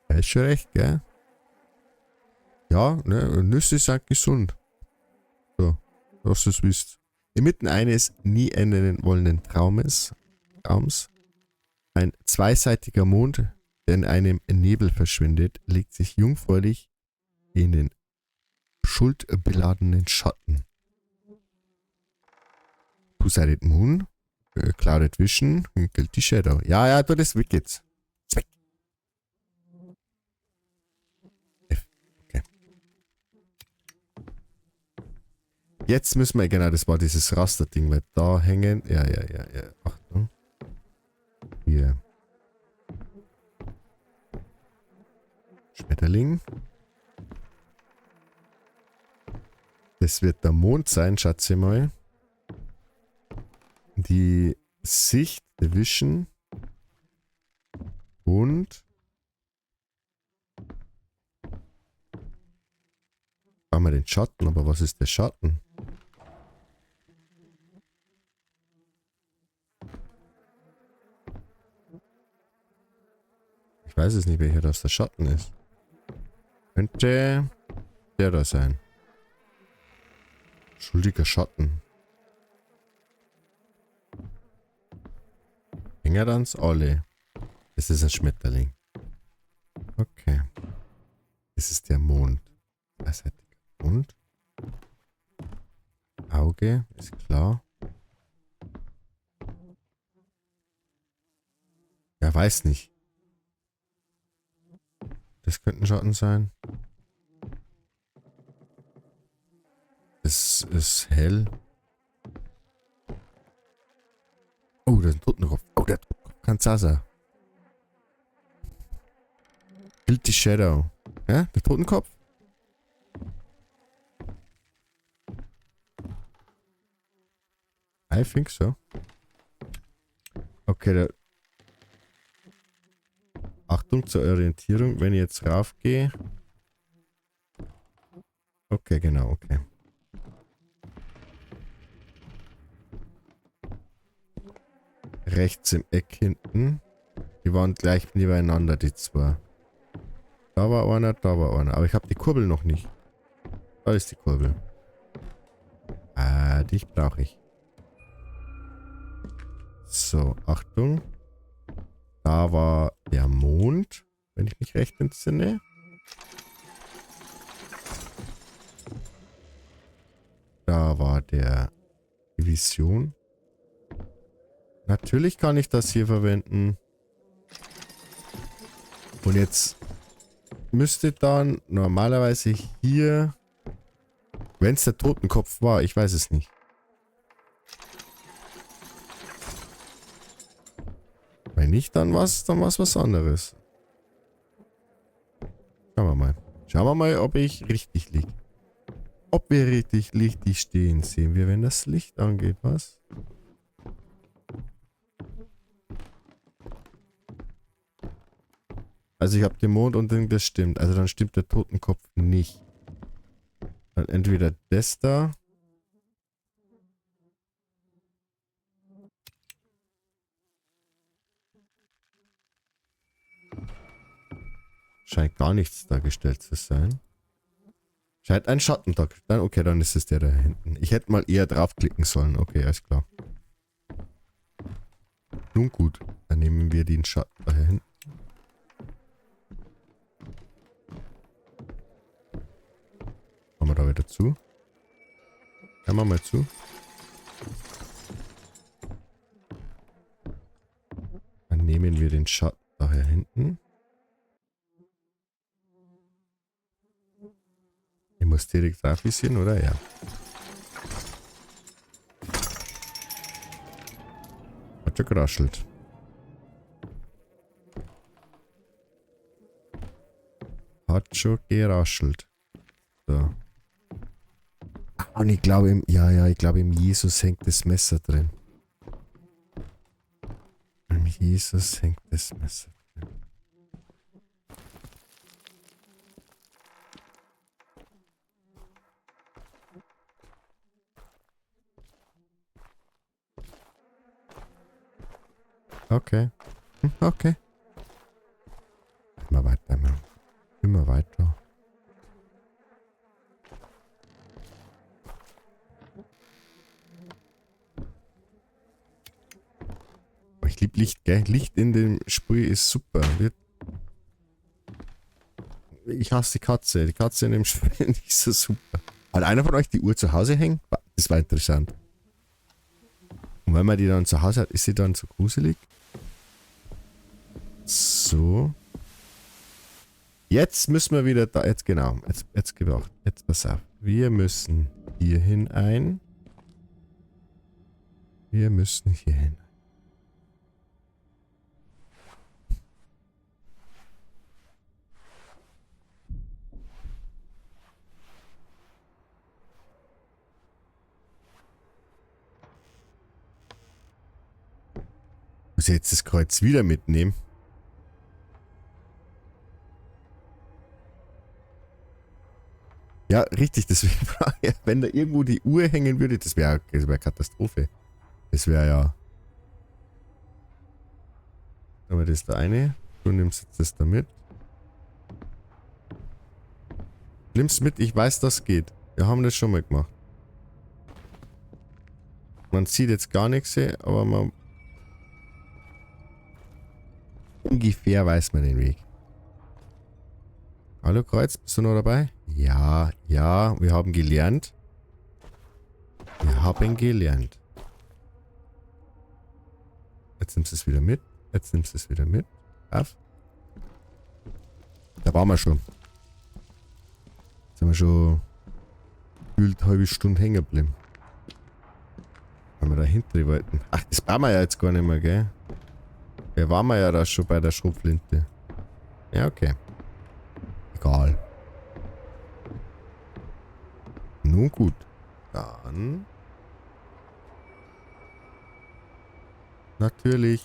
Ja, ist schon recht, gell? Ja, ne, Nüsse sind gesund. So, dass du's wisst. Inmitten eines nie enden wollenden Traumes, ein zweiseitiger Mond, der in einem Nebel verschwindet, legt sich jungfräulich in den schuldbeladenen Schatten. Two-Sided Moon, Clouded Vision, Guilty Shadow. Ja, ja, du, das Wicked. Zweck. F. Okay. Jetzt müssen wir, genau, das war dieses Raster-Ding, weil da hängen, ja, ja, ja, ja, Achtung. Hier. Schmetterling. Das wird der Mond sein, schätze ich mal. Die Sicht, der Vision. Und haben wir den Schatten, aber was ist der Schatten? Ich weiß es nicht, welcher das der Schatten ist. Könnte der da sein. Schuldiger Schatten. Hängertanz alle. Es ist ein Schmetterling. Okay. Es ist der Mond. Zweiseitiger Mond. Auge, ist klar. Ja, weiß nicht. Das könnte ein Schatten sein. Es ist hell. Oh, da ist ein Totenkopf. Oh, der Totenkopf kann Sasa. Guilty Shadow. Ja, der Totenkopf? I think so. Okay, da. Achtung zur Orientierung, wenn ich jetzt raufgehe. Okay, genau, okay. Rechts im Eck hinten. Die waren gleich nebeneinander, die zwei. Da war einer, da war einer. Aber ich habe die Kurbel noch nicht. Da ist die Kurbel. Ah, dich brauche ich. So, Achtung. Da war der Mond, wenn ich mich recht entsinne. Da war der Vision. Natürlich kann ich das hier verwenden. Und jetzt müsste dann normalerweise hier, wenn es der Totenkopf war, ich weiß es nicht. Wenn nicht, dann was anderes. Schauen wir mal. Schauen wir mal, ob ich richtig liege. Ob wir richtig stehen, sehen wir, wenn das Licht angeht, was? Also ich habe den Mond und den, das stimmt. Also dann stimmt der Totenkopf nicht. Dann entweder das da. Scheint gar nichts dargestellt zu sein. Scheint ein Schatten dargestellt. Okay, dann ist es der da hinten. Ich hätte mal eher draufklicken sollen. Okay, alles klar. Nun gut, dann nehmen wir den Schatten da hinten. Machen wir da wieder zu. Ja, machen wir mal zu. Dann nehmen wir den Schatten da hinten. Ich muss direkt draufvisieren, oder? Ja. Hat schon geraschelt. Hat schon geraschelt. So. Und ich glaube, ja, ich glaube, im Jesus hängt das Messer drin. Im Jesus hängt das Messer drin. Okay. Okay. Immer weiter, immer weiter. Ich liebe Licht, gell? Licht in dem Sprüh ist super. Ich hasse die Katze. Die Katze in dem Sprüh ist nicht so super. Hat einer von euch die Uhr zu Hause hängen? Das war interessant. Und wenn man die dann zu Hause hat, ist sie dann so gruselig? So. Jetzt müssen wir wieder da. Jetzt genau. Jetzt gebraucht. Jetzt pass auf. Wir müssen hier hinein. Wir müssen hier hin. Muss ich jetzt das Kreuz wieder mitnehmen? Ja, richtig, deswegen frage ich, wenn da irgendwo die Uhr hängen würde, das wär Katastrophe. Das wäre ja... Aber das ist der eine. Du nimmst jetzt das da mit. Nimm's mit, ich weiß, das geht. Wir haben das schon mal gemacht. Man sieht jetzt gar nichts, aber man... Ungefähr weiß man den Weg. Hallo Kreuz, bist du noch dabei? Ja, ja, wir haben gelernt. Wir haben gelernt. Jetzt nimmst du es wieder mit. Jetzt nimmst du es wieder mit. Auf. Da waren wir schon. Jetzt sind wir schon gefühlt eine halbe Stunde hängen geblieben. Weil wir da hinten wollten. Ach, das brauchen wir ja jetzt gar nicht mehr, gell? Wir waren ja da schon bei der Schrotflinte. Ja, okay. Ich Egal. Nun gut. Dann. Natürlich.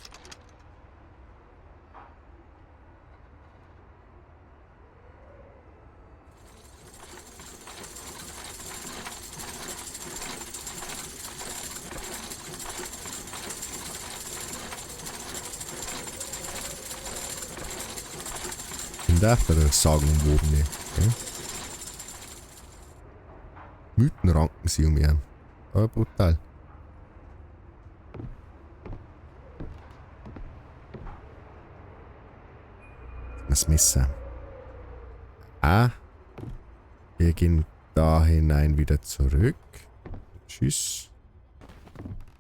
Darf der sagenumwobene. Okay. Mythen ranken sie um ihn. Aber brutal. Das Messer. Ah. Wir gehen da hinein wieder zurück. Tschüss.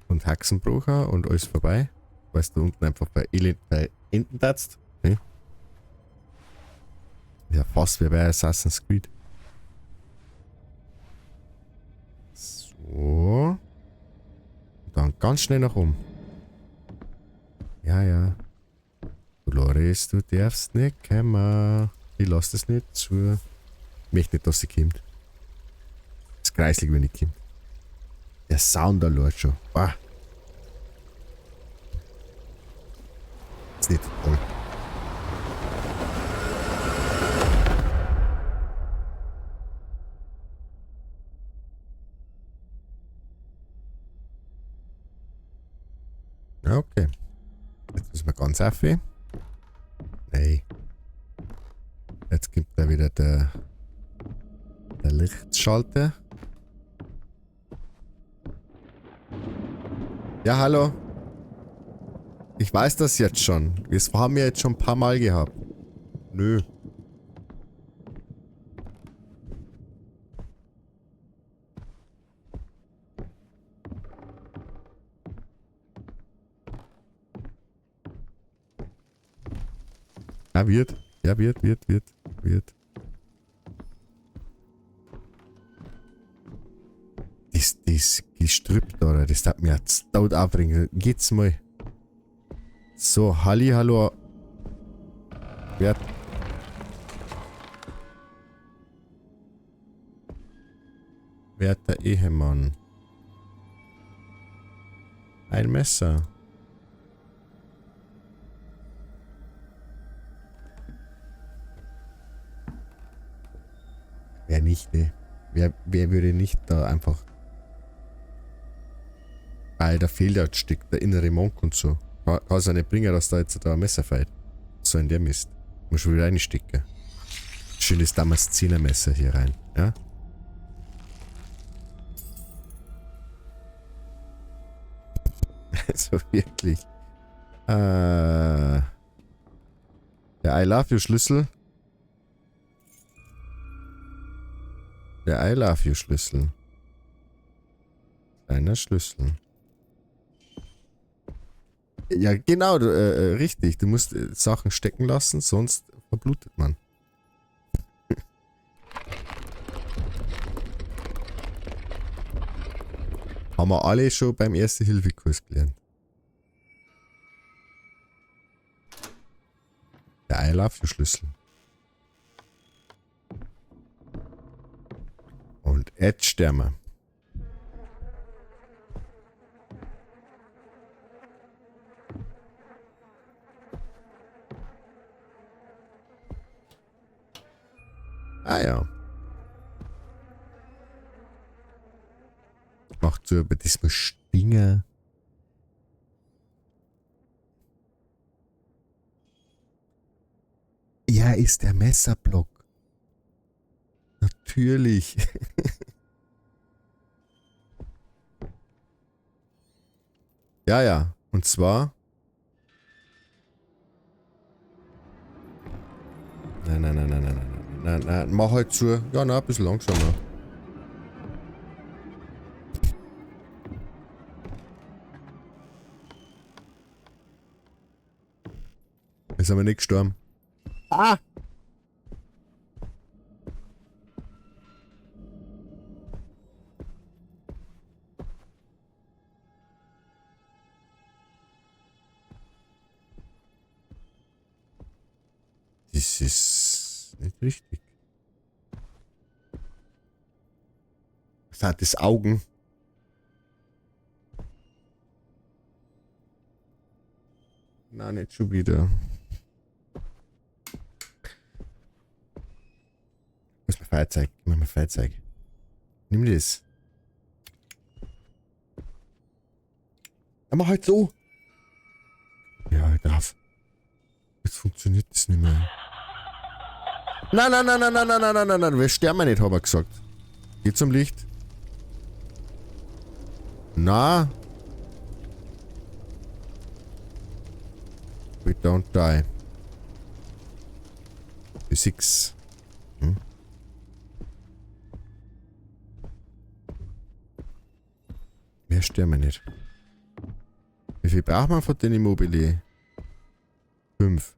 Und Haxenbrucher und alles vorbei. Weißt du, unten einfach bei Elend bei Enten tatzt. Ne? Ja, fast wie bei Assassin's Creed. So. Und dann ganz schnell nach oben. Ja, ja. Dolores, du darfst nicht kommen. Ich lass das nicht zu. Ich möchte nicht, dass sie kommt. Das ist kreislig, wenn ich kommt. Der Sound allein schon. Ah. Ist nicht toll. Okay. Jetzt müssen wir ganz auf. Nein. Jetzt gibt da wieder der Lichtschalter. Ja, hallo. Ich weiß das jetzt schon. Das haben wir jetzt schon ein paar Mal gehabt. Nö. Ja, wird. Ja, wird. Das Gestrüpp da, oder? Das hat mir jetzt tot aufbringen. Geht's mal. So, Halli, hallo. Werter Ehemann. Ein Messer. Wer nicht, ne? Wer würde nicht da einfach... Weil da fehlt ja ein Stück, der innere Monk und so. Kann es ja nicht bringen, dass da jetzt da ein Messer fehlt. So in der Mist. Muss schon wieder reinstecken. Schönes Damaszener-Messer hier rein, ja? Also wirklich. Der I love you Schlüssel. Der I love you Schlüssel. Kleiner Schlüssel. Ja, genau, richtig. Du musst Sachen stecken lassen, sonst verblutet man. Haben wir alle schon beim Erste-Hilfe-Kurs gelernt. Der I love you Schlüssel. Und jetzt sterben wir. Ah ja. Macht so, aber das muss stinken. Ja, ist der Messerblock. Natürlich. Ja, ja. Und zwar... Nein, nein, nein, nein, nein, nein. Nein, nein, mach halt zu. Ja, nein, ein bisschen langsamer. Jetzt sind wir nicht gestorben. Ah! Das ist nicht richtig. Sind das Augen? Na, nicht schon wieder. Wo ist mein Feuerzeug? Gib mir mein Feuerzeug. Nimm das. Ja, mach halt so. Ja, drauf. Jetzt funktioniert das nicht mehr. Nein, nein, nein, nein, nein, nein, nein, nein, nein, nein. Wir sterben nicht, haben wir gesagt. Geh zum Licht. Na. We don't die. Physics. Hm? Wir sterben nicht. Wie viel braucht man von den Immobilien? 5.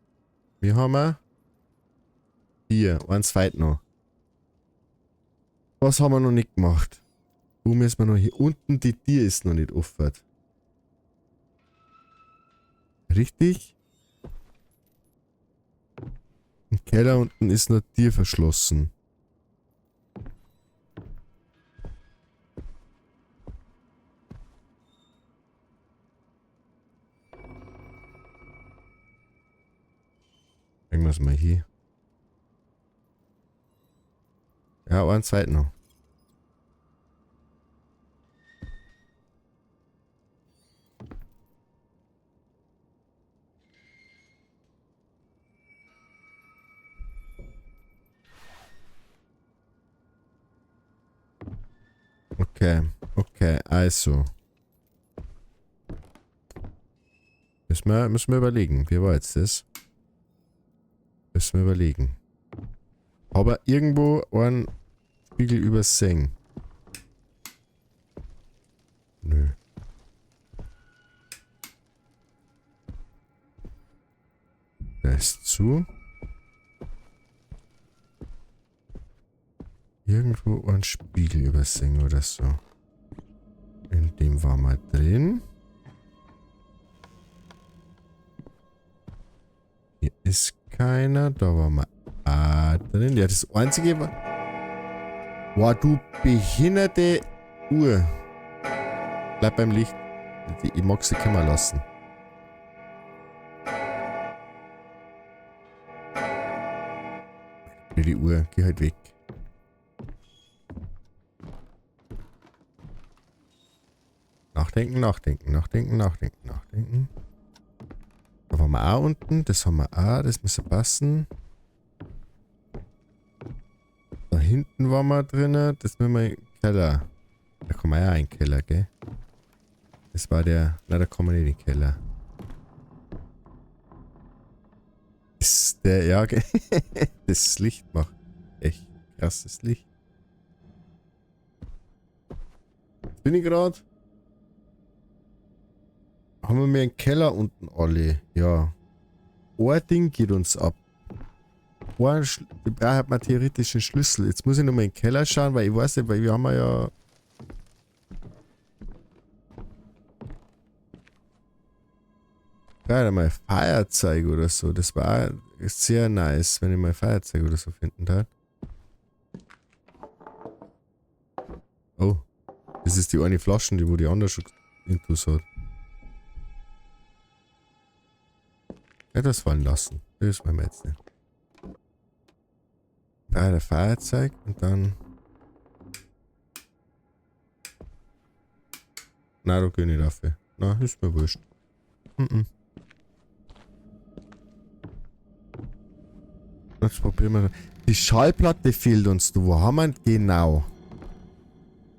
Wir haben 4. Eins weit noch. Was haben wir noch nicht gemacht? Wo müssen wir noch hier? Unten die Tür ist noch nicht offen. Richtig? Im Keller unten ist noch Tür verschlossen. Irgendwas mal hier. Ja, eine Zeit noch. Okay, okay, also. Müssen wir überlegen. Wie war jetzt das? Müssen wir überlegen. Aber irgendwo einen Spiegel übersehen. Nö. Der ist zu. Irgendwo einen Spiegel übersehen oder so. In dem war mal drin. Hier ist keiner. Da war mal drin. Ja, das einzige war... Boah, du behinderte Uhr. Bleib beim Licht. Ich mag sie kommen lassen. Die Uhr, geh halt weg. Nachdenken, nachdenken, nachdenken, nachdenken, nachdenken. Da waren wir auch unten. Das haben wir auch. Das müsste passen. Da hinten waren wir drinnen. Das müssen wir im Keller. Da kommen wir ja in den Keller, gell? Das war der... Nein, da kommen wir nicht in den Keller. Das ist der... Ja, gell? Das Licht macht echt krasses Licht. Jetzt bin ich gerade... Haben wir mehr einen Keller unten alle? Ja. Ein Ding geht uns ab. Braucht man theoretisch einen Schlüssel. Jetzt muss ich nochmal in den Keller schauen, weil ich weiß nicht, weil wir haben ja... Ja, mal Feuerzeug oder so. Das war sehr nice, wenn ich mal Feuerzeug oder so finden darf. Oh. Das ist die eine Flasche, die wo die andere schon intus hat. Etwas fallen lassen. Das wollen wir jetzt nicht. Da der Feuerzeug und dann... Nein, da geh ich nicht auf. Na, ist mir wurscht. Mhm. Jetzt probieren wir. Die Schallplatte fehlt uns. Du, wo haben wir? Genau.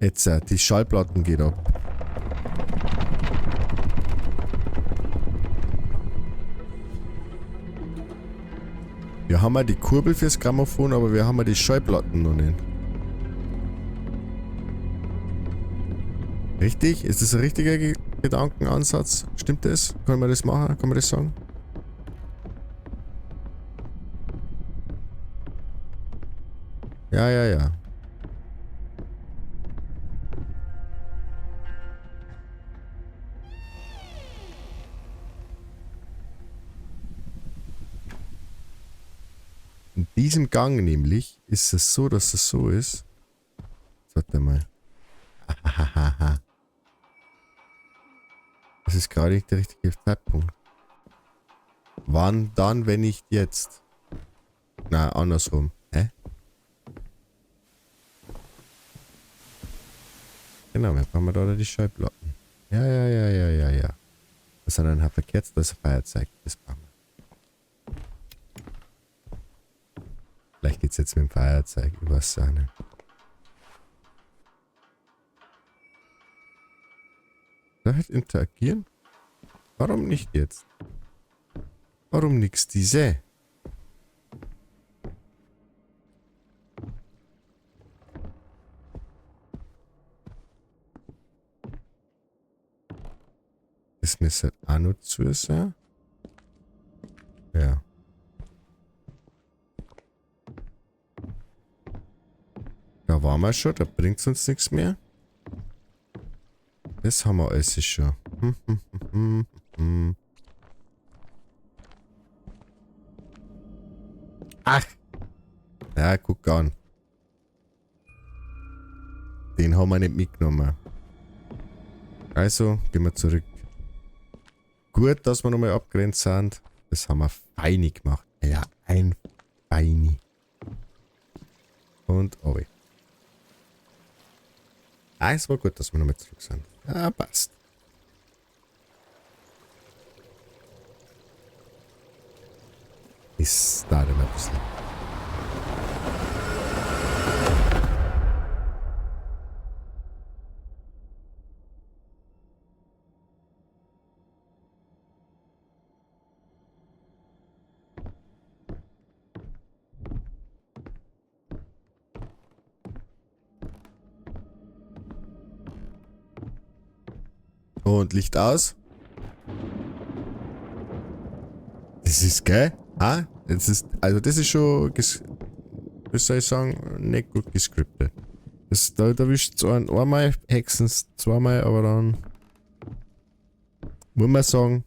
Jetzt, die Schallplatten geht ab. Wir haben ja die Kurbel fürs Grammophon, aber wir haben ja die Schallplatten noch nicht. Richtig? Ist das ein richtiger Gedankenansatz? Stimmt das? Können wir das machen? Kann man das sagen? Ja, ja, ja. In diesem Gang nämlich ist es so, dass es so ist. Warte mal. Hahaha. Das ist gerade nicht der richtige Zeitpunkt. Wann dann, wenn nicht jetzt? Na, andersrum. Hä? Genau, wir brauchen da die Schallplatten. Ja, ja, ja, ja, ja, ja. Das sind ein Haufen Kerzen, das ist ein Feuerzeug. Das brauchen wir. Vielleicht geht's jetzt mit dem Feuerzeug. Ich weiß auch nicht. Vielleicht interagieren? Warum nicht jetzt? Warum nix diese? Das müsste auch noch zu sein. Ja. Da waren wir schon, da bringt's uns nichts mehr. Das haben wir alles schon. Ach! Ja, guck an. Den haben wir nicht mitgenommen. Also, gehen wir zurück. Gut, dass wir nochmal abgrenzt sind. Das haben wir feini gemacht. Ja, ein feini. Und obi. Ah, es war gut, dass wir nochmal zurück sind. Ja, passt. Ist da immer ein bisschen. Und Licht aus. Das ist geil. Ah, das ist, also das ist schon, wie soll ich sagen, nicht gut gescriptet. Das, da erwischt es einen einmal, hexen es zweimal, aber dann muss man sagen,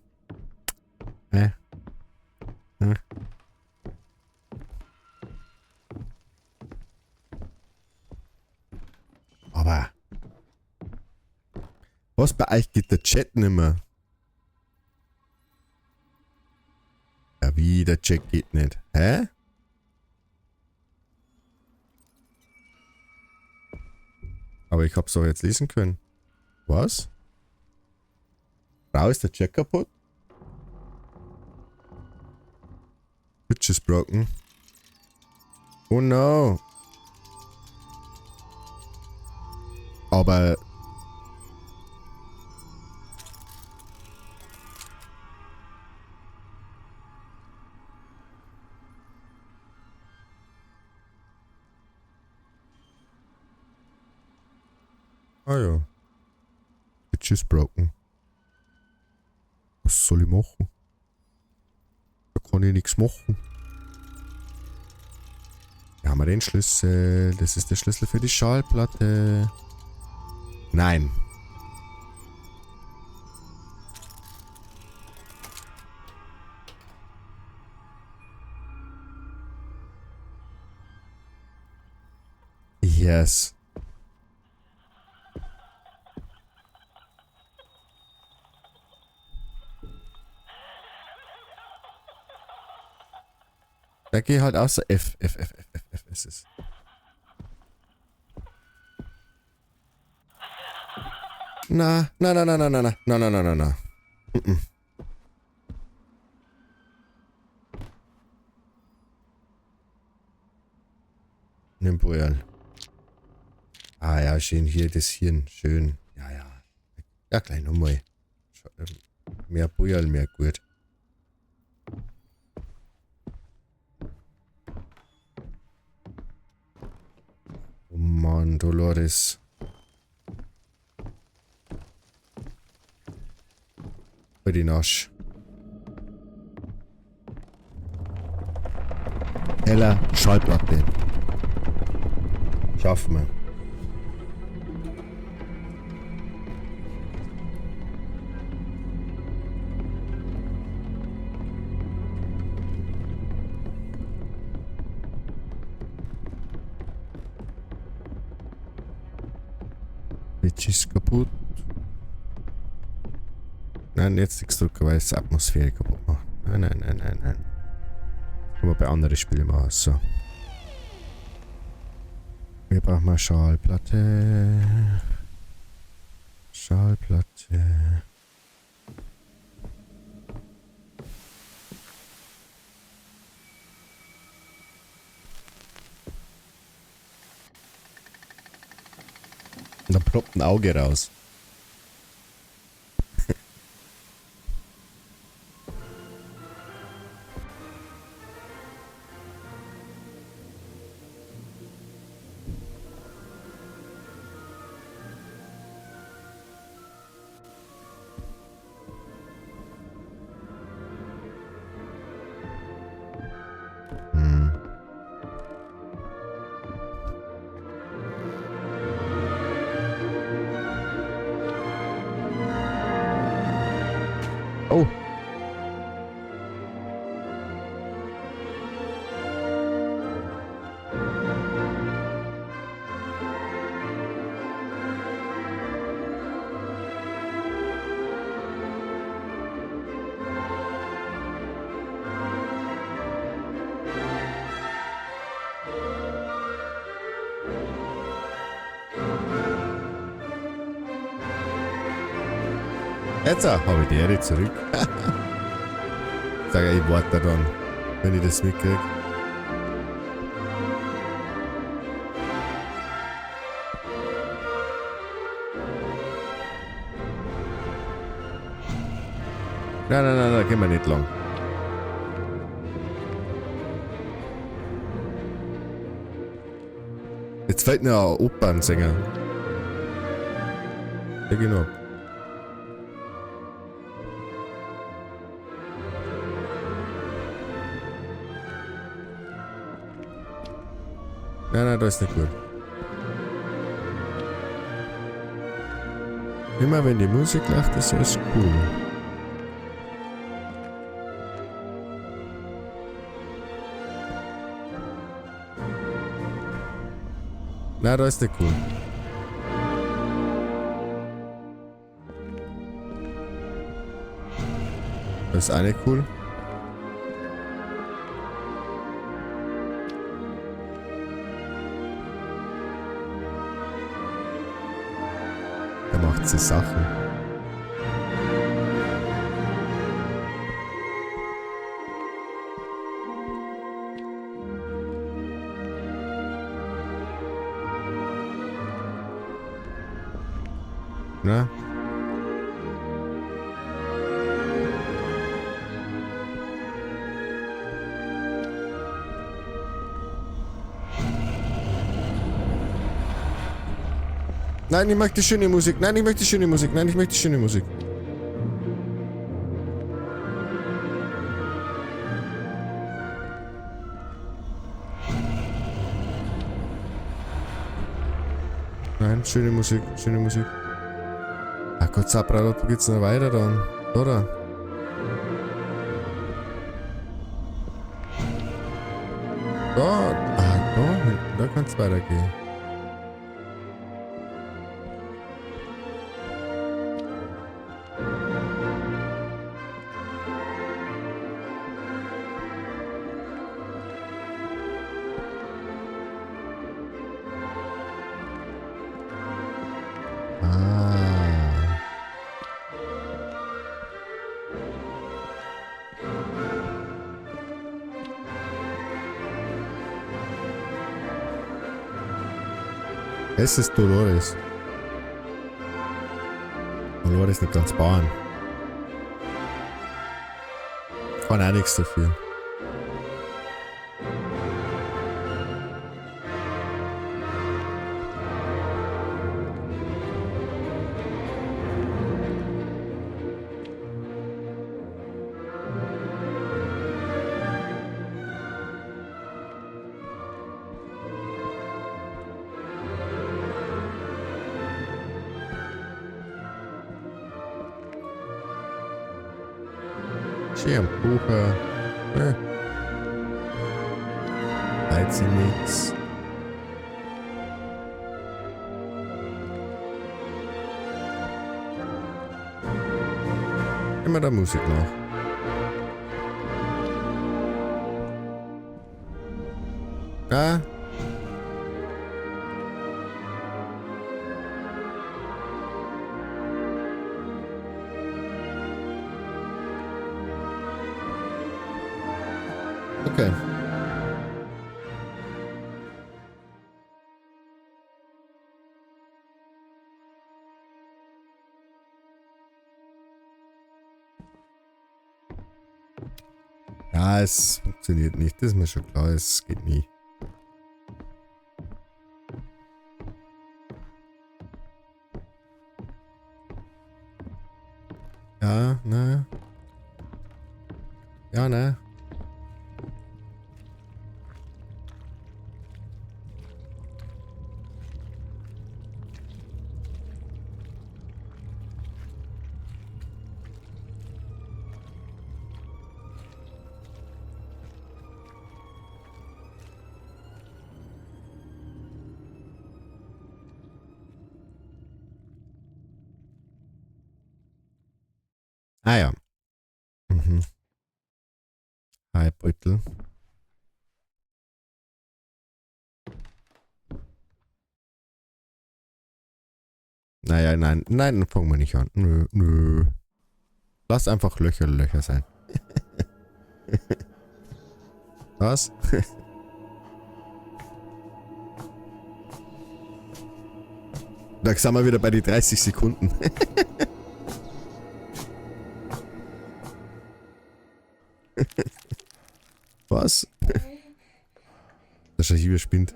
Aber was bei euch geht der Chat nimmer? Ja, wie, der Chat geht nicht. Hä? Aber ich hab's auch jetzt lesen können. Was? Frau, ist der Chat kaputt? Switch is broken. Oh no. Aber... Ah ja. Switch is broken. Was soll ich machen? Da kann ich nichts machen. Hier haben wir den Schlüssel. Das ist der Schlüssel für die Schallplatte. Nein. Yes. Da geh halt außer F, F, F, F, F, F ist es. Na, na, na, na, na, na, na, na, na, na, na, na. Mm-mm. Nimm Bäuerl. Ah ja, schön hier, das Hirn. Schön. Ja, ja. Ja, gleich nochmal. Mehr Bäuerl, mehr gut. Oh Mann, Dolores. Bei den Arsch. Heller Schallplatte. Schaffen wir. Switch ist kaputt. Nein, jetzt nichts drücken, weil es die Atmosphäre kaputt macht. Nein, nein, nein, nein, nein. Können wir bei anderen Spielen machen. So. Wir brauchen mal Schallplatte. Schallplatte. Und dann ploppt ein Auge raus. Oh. Jetzt habe ich die Ehre zurück. Ich sage, ich warte dann, wenn ich das mitkriege. Nein, nein, nein, da gehen wir nicht lang. Jetzt fällt mir ein Opernsänger. Ja, genau. Nein, nein, das ist nicht gut. Immer wenn die Musik läuft, ist alles cool. Nein, das ist nicht cool. Das ist auch nicht cool. Er macht so Sachen. Na? Nein, ich möchte schöne Musik. Nein, ich möchte schöne Musik. Nein, ich möchte schöne Musik. Nein, schöne Musik, schöne Musik. Ach Gott, Sabra, wo geht's noch weiter dann? Oder? Da, ah, da hinten, da kann's weitergehen. Es ist Dolores. Dolores nicht ganz Bauern. Kann auch nichts dafür. Schön, Bucher. Weiß ich nix. Immer der Musik nach. Ja. Okay. Ja, es funktioniert nicht. Das ist mir schon klar. Es geht nie. Ja, ne. Ja, ne. Ah ja. Mhm. Hi, Beutel. Naja, nein, nein, fangen wir nicht an. Nö, nö. Lass einfach Löcher Löcher sein. Was? Da sind wir wieder bei die 30 Sekunden. Was? Der Shahir spinnt.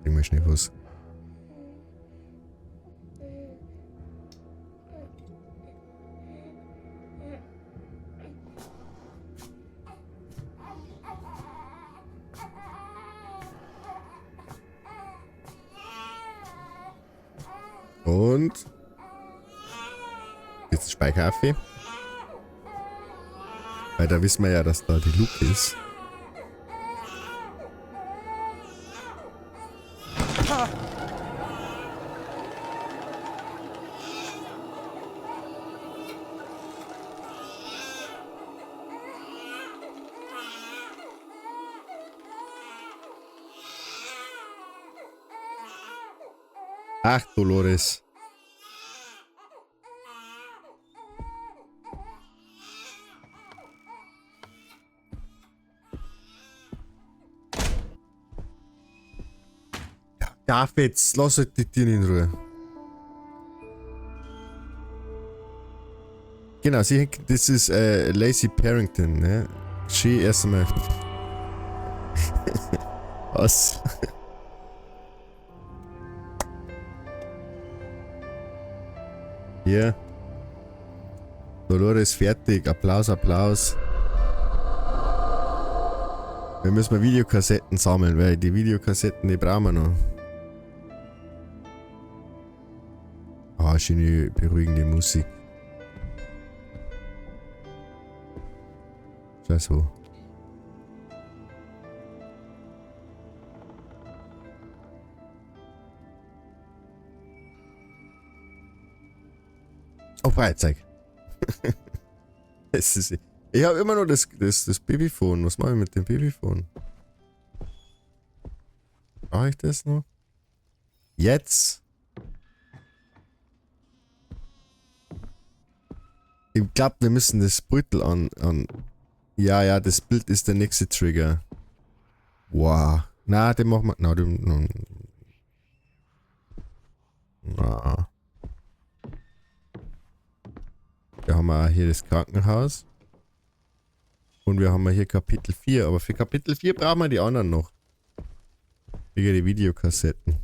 Bring mal schnell was. Und jetzt Speicheraffe. Weil da wissen wir ja, dass da die Luke ist. Ach, Dolores. Darf jetzt, lass halt die Tiere in Ruhe. Genau, sie, das ist Lacey Parrington, ne? Schön erst einmal. Was? Hier. Dolores fertig. Applaus, Applaus. Wir müssen mal Videokassetten sammeln, weil die Videokassetten, die brauchen wir noch. Ah, schöne, beruhigende Musik. Schau so. Oh, Freizeug. Es ist, ich habe immer noch das Babyphone. Was mache ich mit dem Babyphone? Brauche ich das noch? Jetzt? Ich glaube, wir müssen das Beutel an. Ja, ja, das Bild ist der nächste Trigger. Wow. Na, den machen wir. Na, den. Na. Wir haben wir hier das Krankenhaus. Und wir haben hier Kapitel 4. Aber für Kapitel 4 brauchen wir die anderen noch. Wegen die Videokassetten.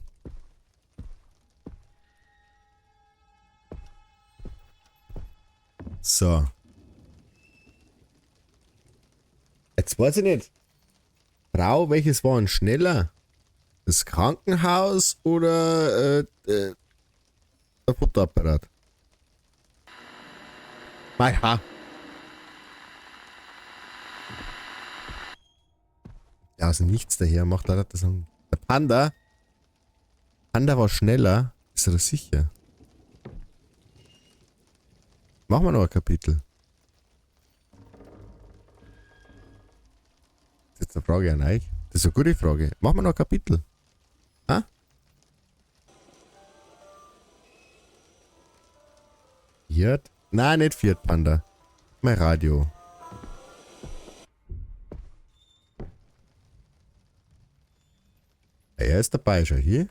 So. Jetzt weiß ich nicht. Frau, welches war denn schneller? Das Krankenhaus oder der Fotoapparat? Mein Haar. Ja, aus dem Nichts daher macht leider das. Der Panda. Panda war schneller. Ist er das sicher? Machen wir noch ein Kapitel. Das ist jetzt eine Frage an euch. Das ist eine gute Frage. Machen wir noch ein Kapitel. Ha? Fiat? Nein, nicht Fiat Panda. Mein Radio. Er ist dabei, schau hier.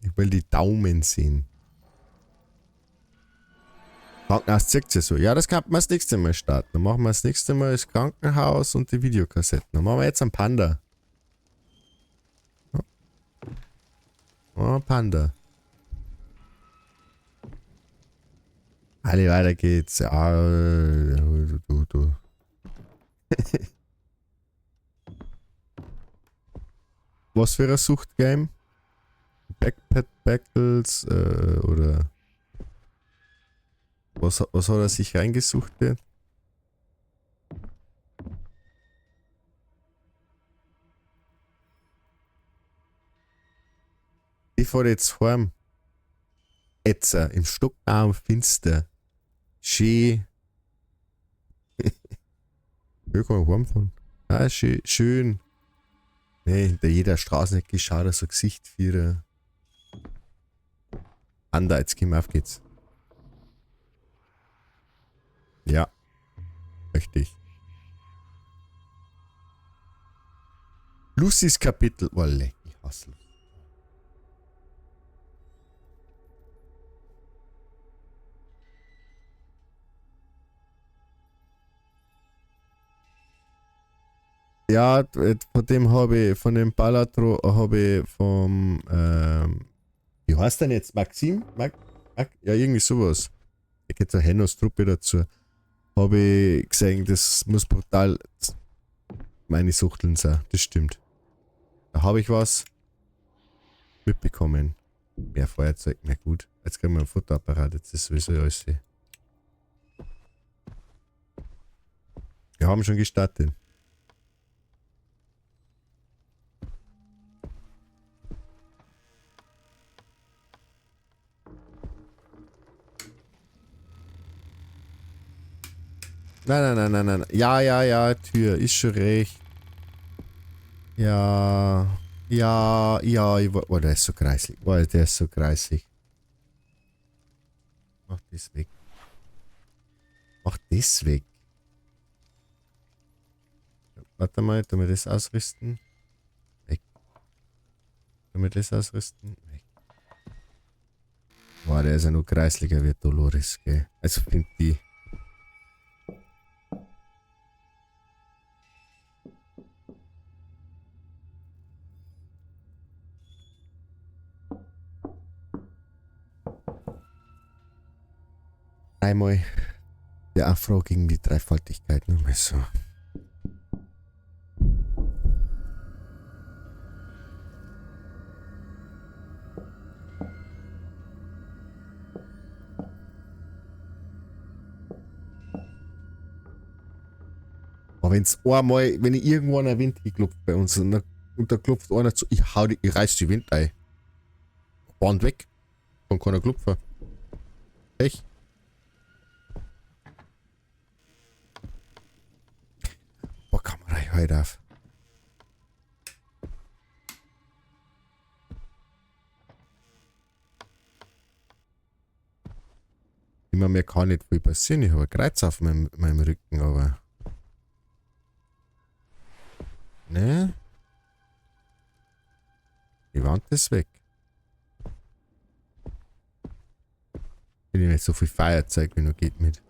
Ich will die Daumen sehen. Krankenhaus zeigt ja so. Ja, das kann man das nächste Mal starten. Dann machen wir das nächste Mal das Krankenhaus und die Videokassetten. Dann machen wir jetzt einen Panda. Oh, Panda. Alle, weiter geht's. Ja, du. Was für ein Suchtgame? Backpack Battles oder was hat er sich reingesucht hier? Ich fahre jetzt heim. Jetzt im Stockarm finster. Schön. Hier kann ich heimfahren. Ah, schön. Schön. Nee, hinter jeder Straßenecke schaut er so Gesicht für. Anda, jetzt gehen wir, auf geht's. Ja. Möchte ich. Lucys Kapitel. Oh, leck, ich hasse Lucy. Ja, von dem habe ich, von dem Balatro habe ich vom, wie heißt denn jetzt? Maxim? Mac, ja, irgendwie sowas. Da geht so Hennos Truppe dazu. Habe ich gesehen, das muss brutal meine Suchteln sein. Das stimmt. Da habe ich was mitbekommen. Mehr Feuerzeug, mehr gut. Jetzt kriegen wir einen Fotoapparat, jetzt ist sowieso alles hier. Wir haben schon gestartet. Nein, nein, nein, nein, nein. Ja, ja, ja, Tür, ist schon recht. Ja, ja, ja, ich, oh, der ist so kreislig. Oh, der ist so kreislig. Mach das weg. Mach das weg. Warte mal, tun wir das ausrüsten. Weg. Tun wir das ausrüsten. Weg. Boah, der ist ja noch kreisliger wie Dolores, gell. Also find die. Einmal der Afro gegen die Dreifaltigkeit, nur mal so. Aber wenn's einmal, wenn ich irgendwo an der Wind geklopft bei uns und da klopft einer zu, ich hau die, ich reiß die Wind ein. Band weg. Kann keiner klopfen. Echt? Boah, Kamera, ich heute auf. Immer mehr kann nicht viel passieren. Ich habe ein Kreuz auf meinem Rücken, aber. Ne? Die Wand ist weg. Ich nehme nicht so viel Feuerzeug, wie nur geht mit.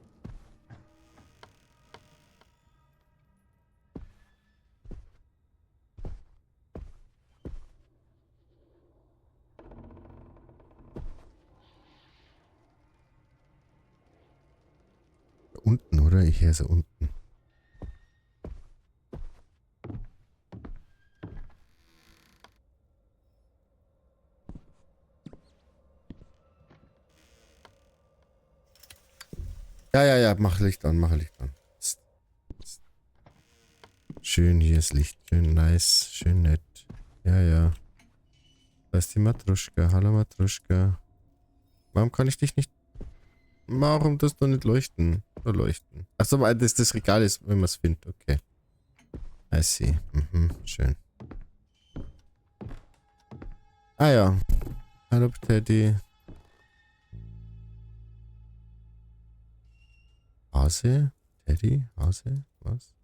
Unten, oder? Ich höre sie unten. Ja, ja, ja, mach Licht an, mach Licht an. Psst. Psst. Schön, hier ist Licht. Schön nice, schön nett. Ja, ja. Da ist die Matruschka. Hallo Matruschka. Warum kann ich dich nicht... Warum das doch nicht leuchten? Nur leuchten. Achso, weil das Regal ist, wenn man es findet. Okay. I see. Mhm, schön. Ah ja. Hallo Teddy. Hase? Teddy? Hase? Was?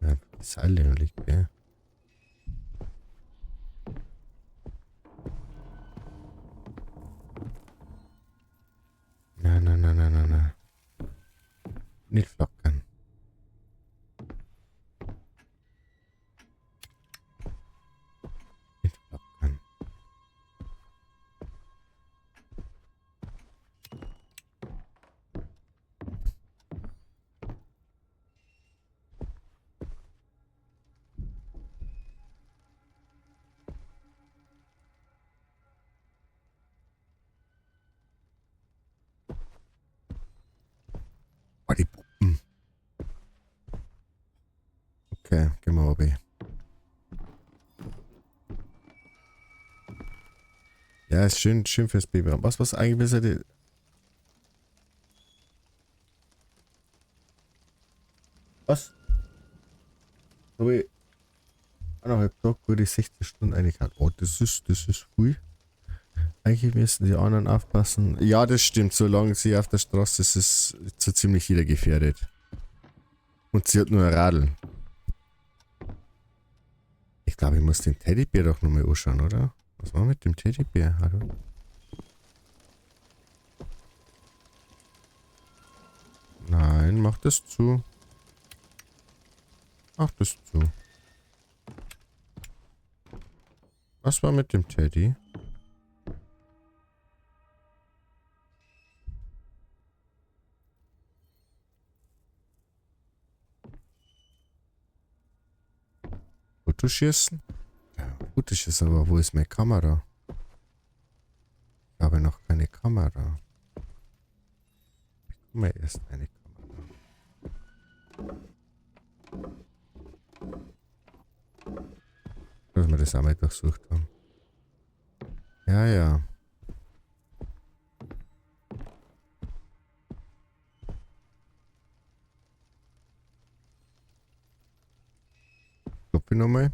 Ja, das Seil noch liegt, gell? Nein, nein, nein, nein, nein, nein. Nicht flackern. Nicht flackern. Oh, die Puppen. Okay, gehen wir runter. Ja, ist schön, schön fürs Baby. Was eigentlich besser die... Was? Habe ich 1,5 Tag gute 16 Stunden eigentlich hat. Oh, das ist früh. Eigentlich müssen die anderen aufpassen. Ja, das stimmt. Solange sie auf der Straße ist, ist so ziemlich jeder gefährdet. Und sie hat nur ein Radl. Ich glaube, ich muss den Teddybär doch nochmal anschauen, oder? Was war mit dem Teddybär? Hallo? Nein, mach das zu. Mach das zu. Was war mit dem Teddy? Fotoschießen? Ja, Fotoschießen, aber wo ist meine Kamera? Ich habe noch keine Kamera. Ich bekomme erst eine Kamera. Dass wir das einmal durchsucht haben. Ja, ja. Klopfe nochmal.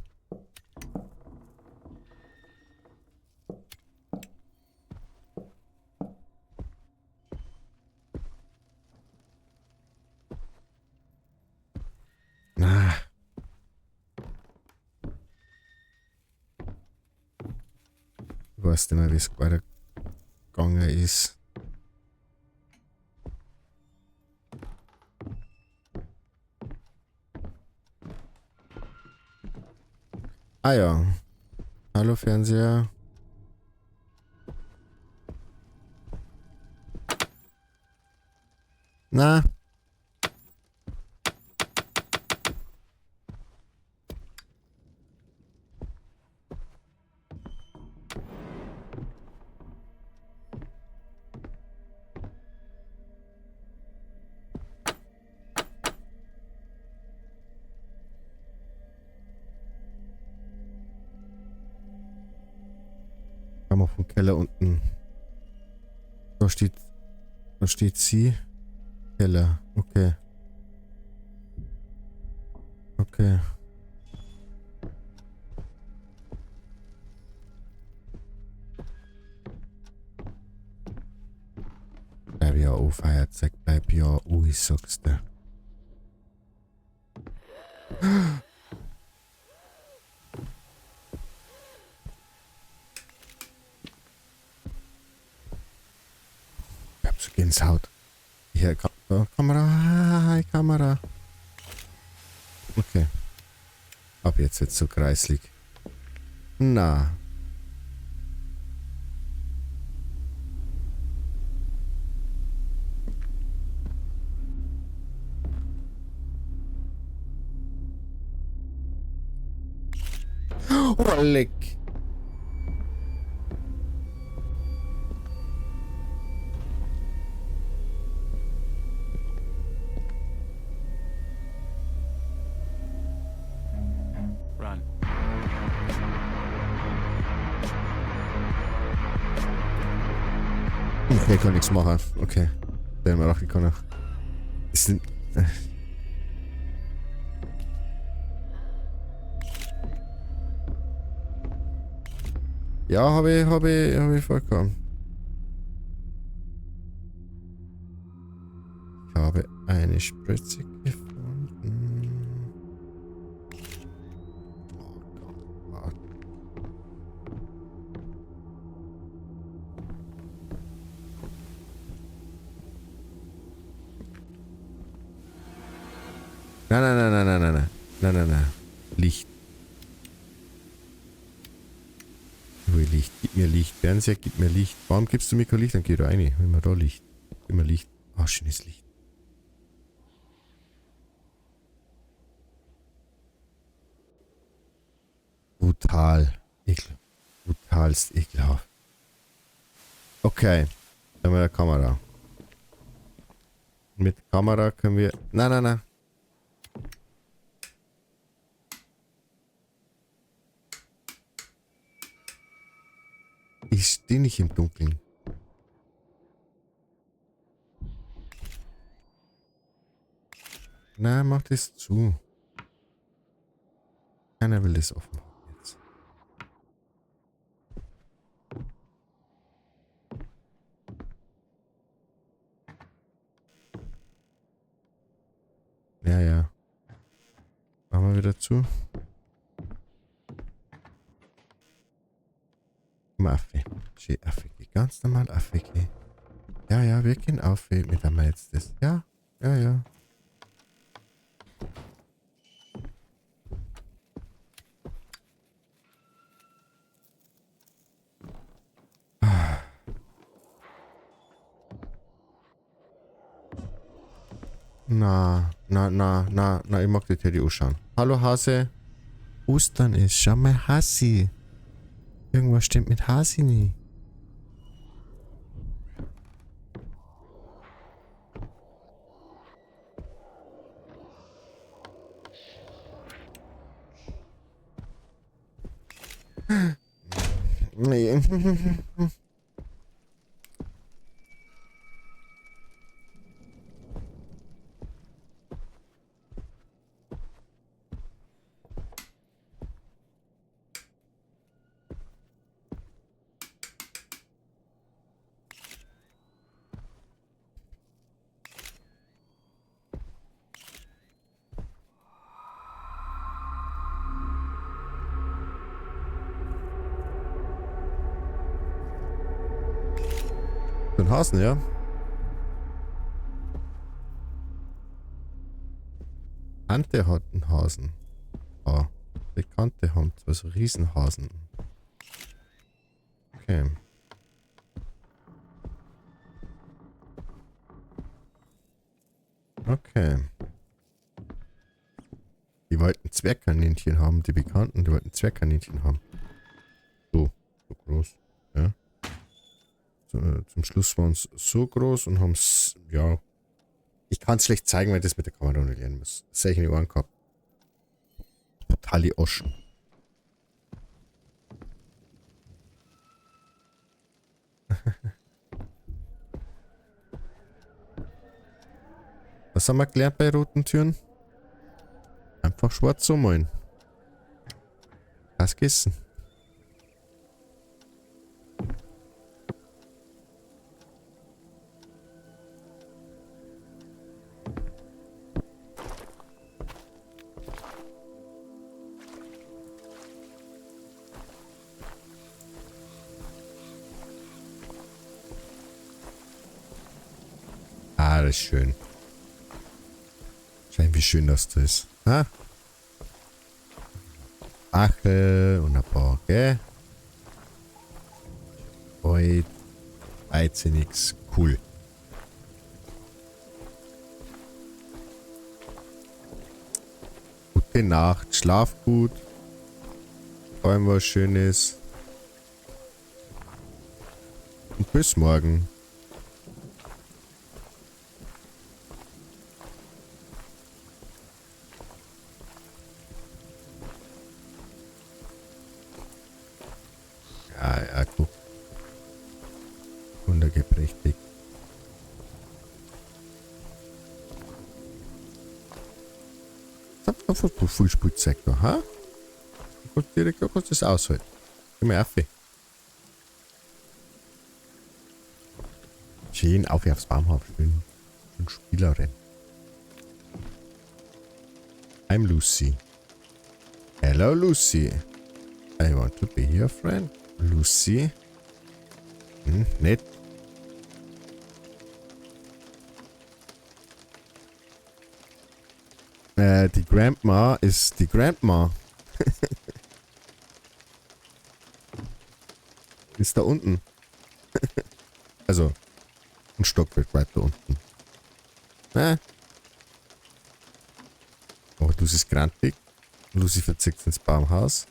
Na. Ich weiß nicht mehr, wie es weitergegangen ist. Ah ja. Hallo Fernseher. Na? Vom Keller unten. Da steht sie. Keller. Okay. Okay. Bleib ja auf, Feierzeug. Bleib ja, ui, sagst du. Gänsehaut. Hier, Kamera. Hi, Kamera. Okay. Ab jetzt wird's so kreislig. Na. Oh, leck. Okay, ich kann nichts machen. Okay. Der hat mir ich kann noch. Das sind. Ja, habe ich vollkommen. Ich habe eine Spritze gefunden. Oh Gott. Nein, nein, nein, nein, nein, nein, nein, nein, nein, nein. Licht. Licht, gib mir Licht. Fernseher, gib mir Licht. Warum gibst du mir kein Licht? Dann geh da rein. Immer da Licht. Immer Licht. Ah, schönes Licht. Brutal. Ekel. Brutalst ekelhaft. Okay. Dann haben wir eine Kamera. Mit Kamera können wir... Nein, nein, nein. Ich stehe nicht im Dunkeln. Na, mach das zu. Keiner will das offen haben jetzt. Ja, ja. Machen wir wieder zu. Affe. Schön Affe. Ganz normal Affe. Ja, ja, wir gehen auf mit einmal jetzt das. Ja, ja, ja. Na, na, na, na, na, ich mag die Teddy anschauen. Hallo Hase. Ostern ist, schau mal Hasi. Irgendwas stimmt mit Hasi nicht. Nee. Den Hasen, ja. Tante hat einen Hasen. Ah, Bekannte haben zwei so Riesenhasen. Okay. Okay. Die wollten Zwergkaninchen haben, die Bekannten, die wollten Zwergkaninchen haben. So, so groß, ja. Zum Schluss waren es so groß und haben es, ja, ich kann es schlecht zeigen, weil ich das mit der Kamera noch nicht lernen muss. Sehr in die Ohren gehabt. Totale Oschen. Was haben wir gelernt bei roten Türen? Einfach schwarz ummalen. Was gegessen? Ah, das ist schön. Schau, wie schön das da ist. Ha? Achel und ein paar, gell? Oi, nix. Cool. Gute Nacht, schlaf gut. Träum was Schönes. Und bis morgen. Ja, ja, guck. Wundergeprächtig. Einfach so viel Spielzeug da, ha? Du kannst direkt, du kannst das aushalten. Geh mal auf. Schön auf aufs Baumhaus. Schön. Und Spielerin. I'm Lucy. Hello, Lucy. I want to be your friend. Lucy. Hm, nett. Die Grandma ist die Grandma. Ist da unten. Also, ein Stockwerk weiter unten. Oh, Lucy ist grantig. Lucy verzickt ins Baumhaus.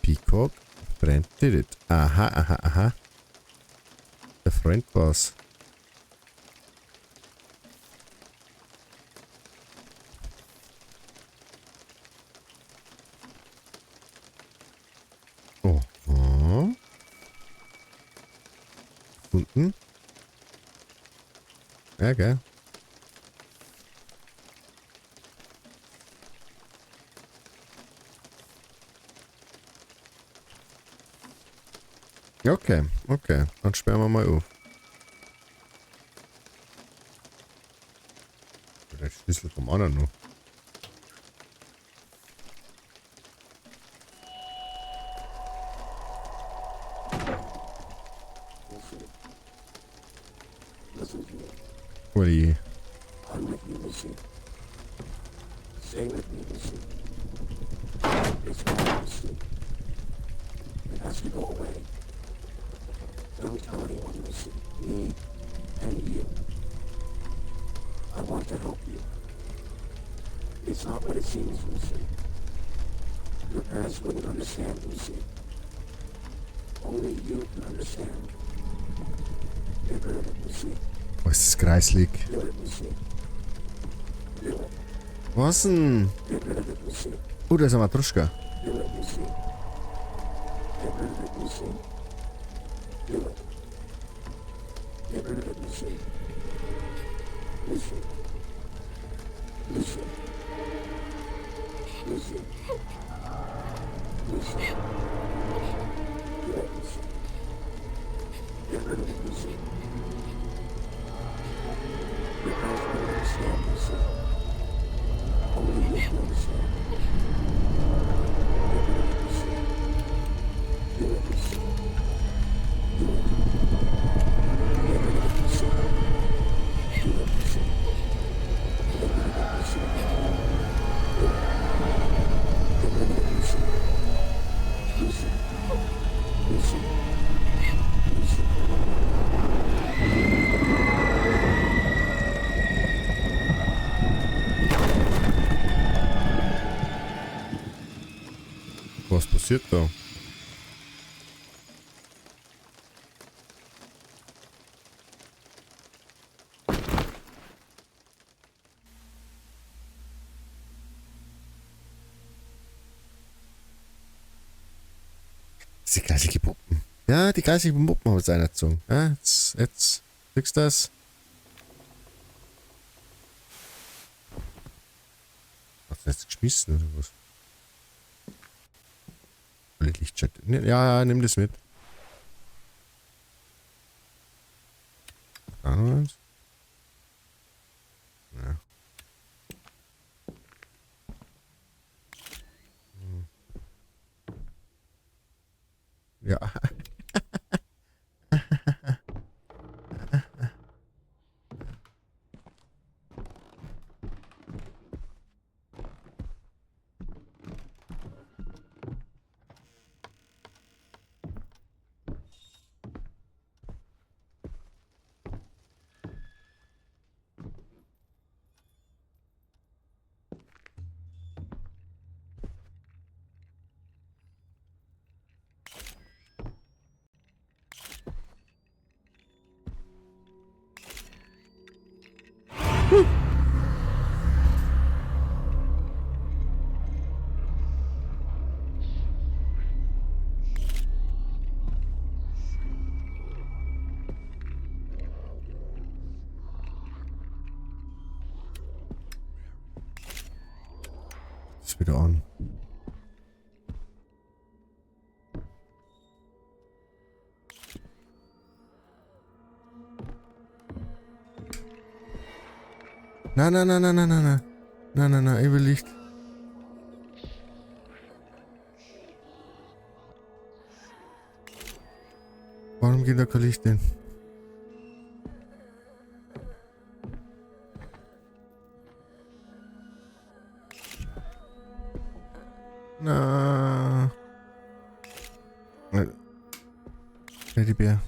Peacock. Friend did it. Aha, aha, aha. Der Freund war's. Oh. Oh. Unten. Ja, gell. Okay, okay. Dann sperren wir mal auf. Der Schlüssel vom anderen noch. Uli. I'm with you, Lucy. Stay with me, Lucy. It's gone, Lucy. It has to go away. Don't tell anyone, Lucy. Me and you. I want to help you. It's not what it seems, Lucy. Your parents wouldn't understand, Lucy. Only you can understand. Get rid of it, Lucy. Oh, ist das kreislig. Do it, Lucy. Do it. Was denn? Get rid of it, Lucy. Oh, da ist eine Matruschka. Do it, Lucy. Get rid of it, Lucy. Do it. Get rid of it, Lucy. Lucy. Lucy. Lucy. Lucy. Do it, Lucy. Get rid of it, Lucy. Your parents wouldn't understand, Lucy. Only you can understand. Get rid of it, Lucy. Do it, Lucy. Do it. Get rid of it, Lucy. Do it, Lucy. Get rid of it, Lucy. Do it. Get rid of it, Lucy. Lucy. Lucy. Lucy. Was passiert da? Die gleiche Puppen. Ja, die gleiche Puppen haben jetzt einer gezogen. Ja, jetzt kriegst du das. Hast du jetzt geschmissen oder was? Lichtschalter. Ne, ja, ja, nimm das mit. Da noch eins. Ja. Ja. es wieder an. Nein, nein, nein, nein, nein, nein, nein. Nein, nein, nein, ich will Licht. Warum geht da kein Licht hin? Na. Teddybär.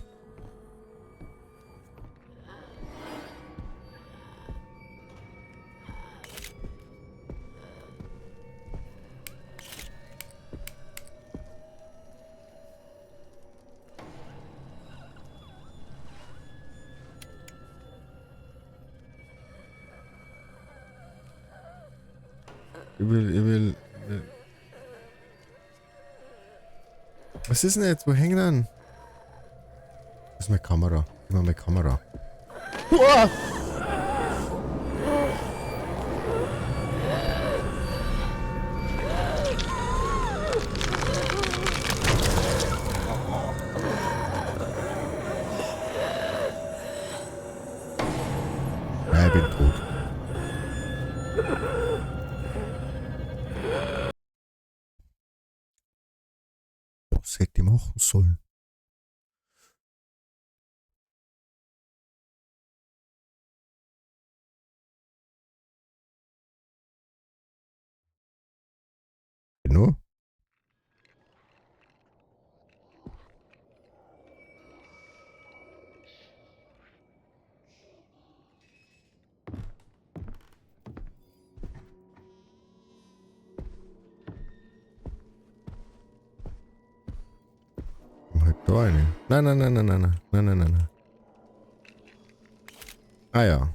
Ich will. Was ist denn jetzt? Wo hängt denn? Das ist meine Kamera. Gib mir meine Kamera. Uah! Ja, ich bin tot. Was hätte ich machen sollen? No? Halt da eine. Nein, nein, nein, nein, nein, nein, nein, nein, nein, nein. Ah ja.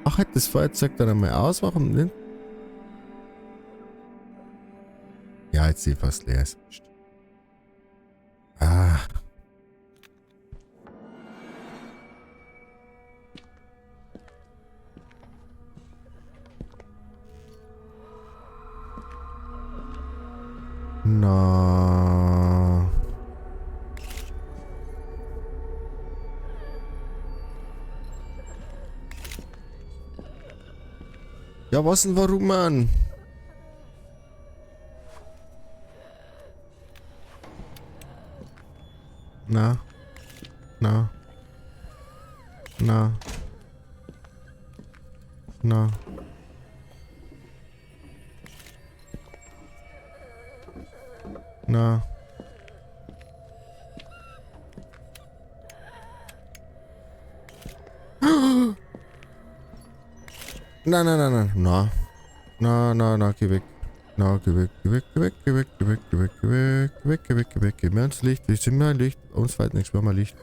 Ach, halt das Feuerzeug dann einmal aus. Warum nicht? Ja, jetzt ist fast leer. Ist. Ah. Na. Ja, was denn, warum, Mann? Na. Na. Na. Na. Na. Nein, nein, nein, nein. Na. Na, na, na, geh weg. Na, geh weg, geh weg, geh weg, geh weg, geh weg, geh weg, geh weg, geh weg, geh weg, geh weg. Gib mir ins Licht. Wir sind mal Licht. Uns fällt nichts, wir haben mal Licht.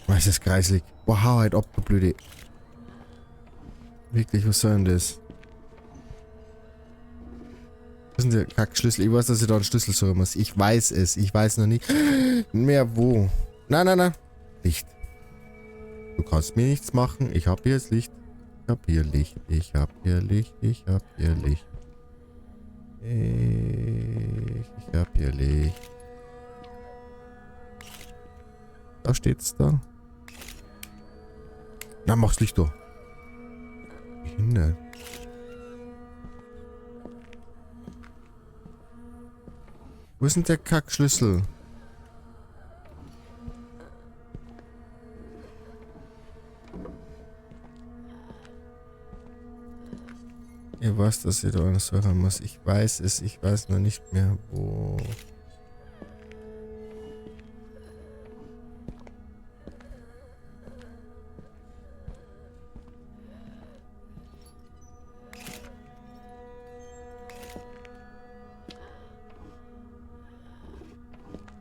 Was ist das kreislig? Boah, hau halt ab, du Blöde. Wirklich, was soll denn das? Was ist denn der Kackschlüssel? Ich weiß, dass ich da einen Schlüssel suchen muss. Ich weiß es. Ich weiß noch nicht mehr wo. Nein, nein, nein. Licht. Du kannst mir nichts machen. Ich hab hier das Licht. Ich hab hier Licht. Ich hab hier Licht. Ich hab hier Licht. Ich hab hier Licht. Da steht's da. Na, mach's Licht doch. Behindert. Wo ist denn der Kackschlüssel? Ihr weiß, dass ich da eine suchen muss. Ich weiß es, ich weiß noch nicht mehr, wo.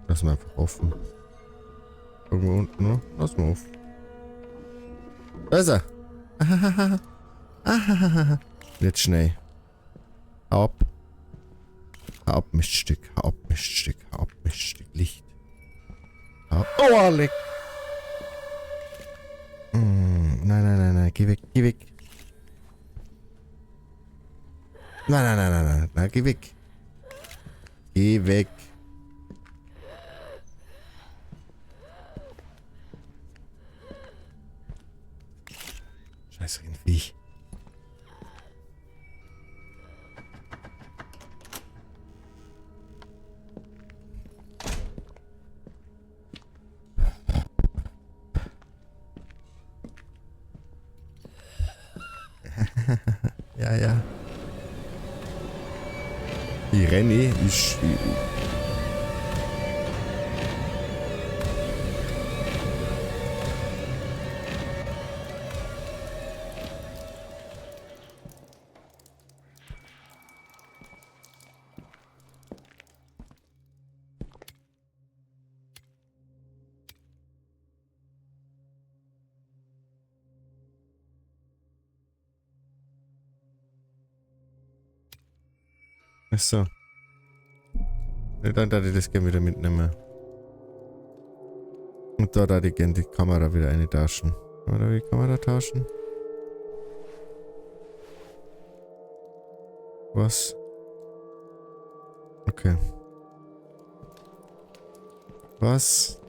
Lassen wir einfach offen. Irgendwo unten, ne? Lass mal auf. Da ist er. Ahahaha. Ahahaha. Jetzt schnell. Hau ab. Hau ab, Miststück. Hau ab, Miststück. Hau ab, Miststück. Licht. Hau ab. Oh, leck. Nein, nein, nein, nein. Geh weg, geh weg. Nein, nein, nein, nein, nein. Nein, geh weg. Geh weg. Scheiß Rindviech. Ja, ja. Ich renne, ich... Ach so. Ja, dann darf ich das gerne wieder mitnehmen. Und da darf ich gerne die Kamera wieder eine tauschen. Kann man da die Kamera tauschen? Was? Okay. Was?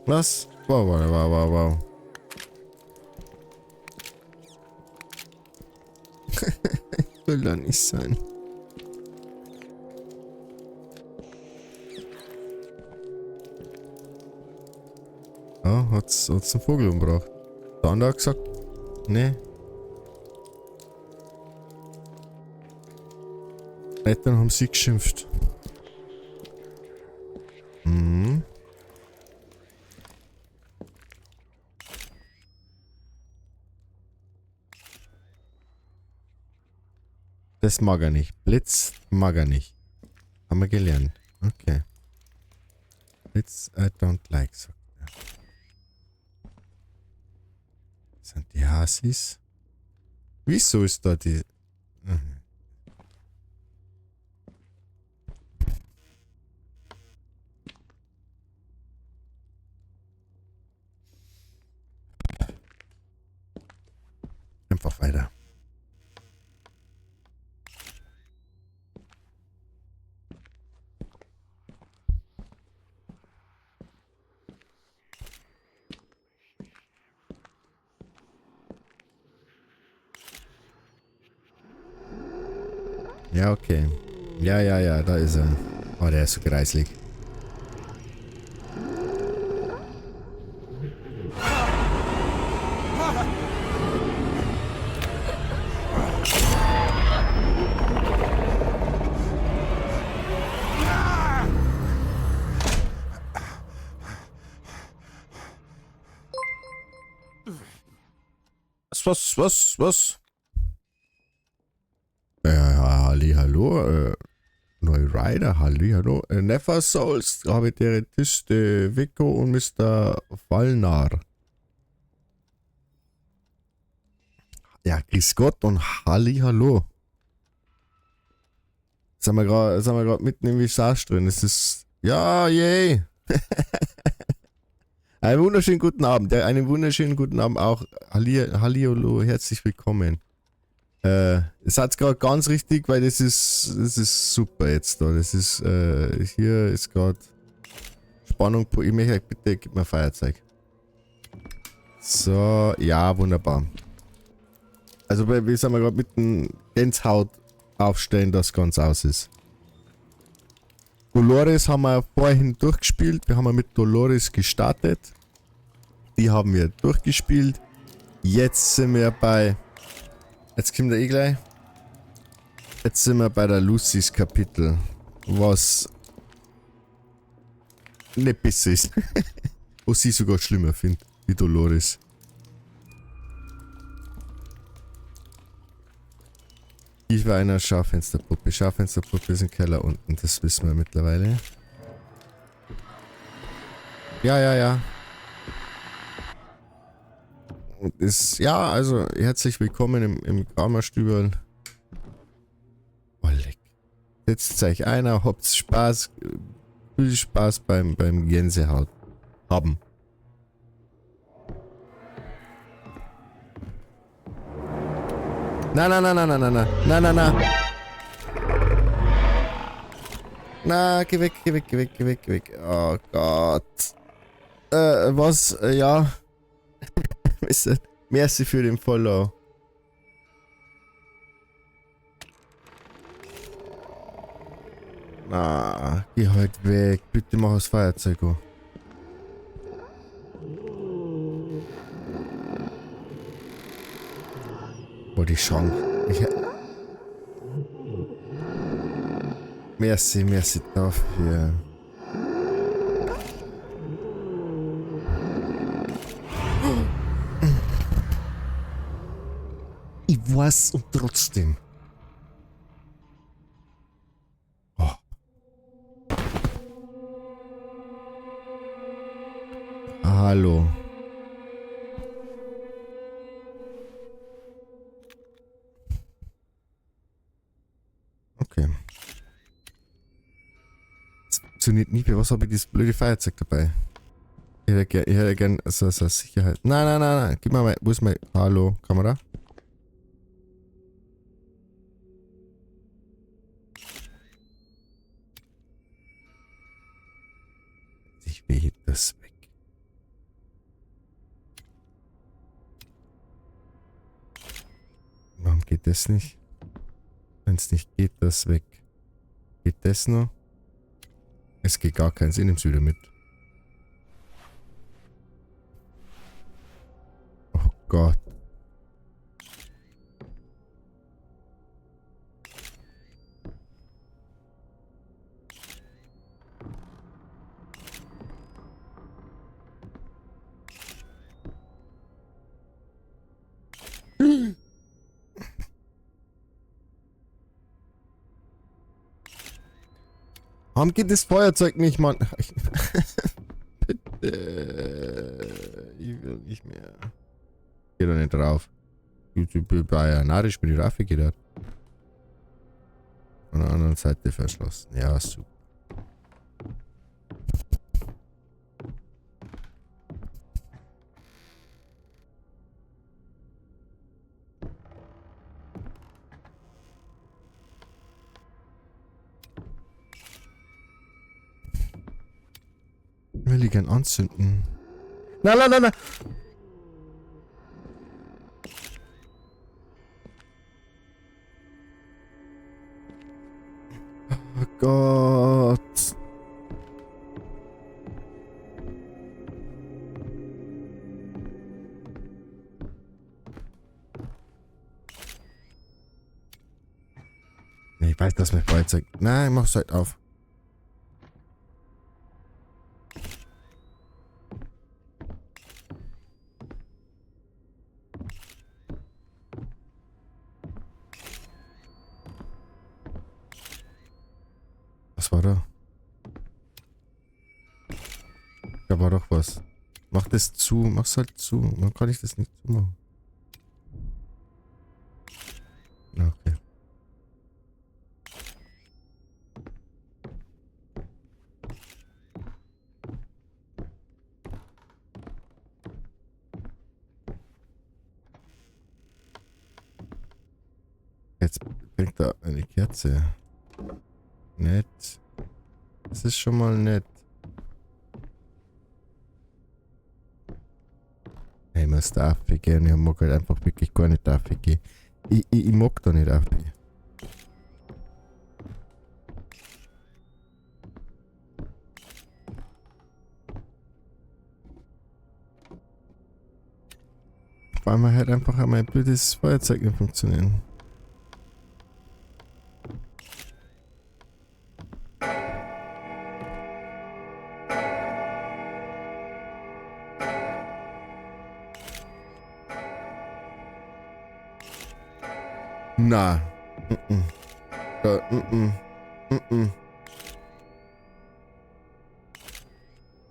Was? Wow, wow, wow, wow, wow. Ich will da nicht sein. Oh, hat's einen Vogel umgebracht. Der andere hat gesagt, nee. Eltern haben sie geschimpft. Mhm. Das mag er nicht. Blitz mag er nicht. Haben wir gelernt. Okay. Blitz, I don't like, sagt er. Das sind die Hasis. Wieso ist da die... Mhm. Einfach weiter. Ja, okay. Ja, ja, ja, da ist er. Oh, der ist so greislig. Was, was, was? Ja, halli, hallo, Neu Rider, halli, hallo, Never Souls, Habiteriste, Vico und Mr. Fallnar. Ja, grüß Gott und halli, hallo. Jetzt sind wir grad mitten im Visage drin. Es ist, ja, yay. Einen wunderschönen guten Abend. Ja, einen wunderschönen guten Abend auch. Halli, hallo, herzlich willkommen. Es hat's grad ganz richtig, weil das ist super jetzt da. Das ist, hier ist grad Spannung. Ich möchte, bitte gib mir Feuerzeug. So, ja, wunderbar. Also, wir sind grad mitten Gänsehaut aufstellen, dass ganz aus ist. Dolores haben wir vorhin durchgespielt. Wir haben ja mit Dolores gestartet. Die haben wir durchgespielt. Jetzt sind wir bei... Jetzt kommt er eh gleich. Jetzt sind wir bei der Lucys Kapitel. Was nicht besser ist. Was ich sogar schlimmer finde, wie Dolores. war einer Schaufensterpuppe. Schaufensterpuppe ist im Keller unten, das wissen wir mittlerweile. Ja, ja, ja. Und ist, ja, also herzlich willkommen im Kramerstüberl. Oh, leck. Setzt euch einer, habt's Spaß, viel Spaß beim Gänsehaut haben. Na, na, na, na, na, na, na, na, na, na. Na, geh weg, geh weg, geh weg, geh weg, geh weg. Oh Gott. Was? Ja. Merci für den Follow. Na, geh halt weg. Bitte mach das Feuerzeug an. Boah, die Schrank. Merci, merci dafür. Ich weiß und trotzdem. Oh. Hallo. Okay. Das funktioniert nicht mehr. Was habe ich dieses blöde Feuerzeug dabei? Ich hätte gern so Sicherheit. Nein, nein, nein, nein. Gib mir mal. Wo ist mein. Hallo, Kamera? Ich will das weg. Warum geht das nicht? Wenn es nicht geht, das weg. Geht das noch? Es geht gar keins. Ich nehm's wieder mit. Oh Gott. Warum geht das Feuerzeug nicht, Mann? Bitte. Ich will nicht mehr. Geh doch nicht drauf. Ich bin ja narrisch, bin ich raufgegangen. Von der anderen Seite verschlossen. Ja, super. Will ich gern anzünden. Na, na, na, na! Oh Gott. Ich weiß, dass mein Feuerzeug. Nein, mach's halt auf. Was war da? Da war doch was. Mach das zu, mach's halt zu. Warum kann ich das nicht zumachen? Okay. Jetzt bringt er eine Kerze. Nett. Das ist schon mal nett. Hey, ich muss da aufgehen. Ich mag halt einfach wirklich gar nicht aufgehen. Ich mag da nicht aufgehen. Weil mir halt einfach auch mein blödes Feuerzeug nicht funktionieren. Na. Da,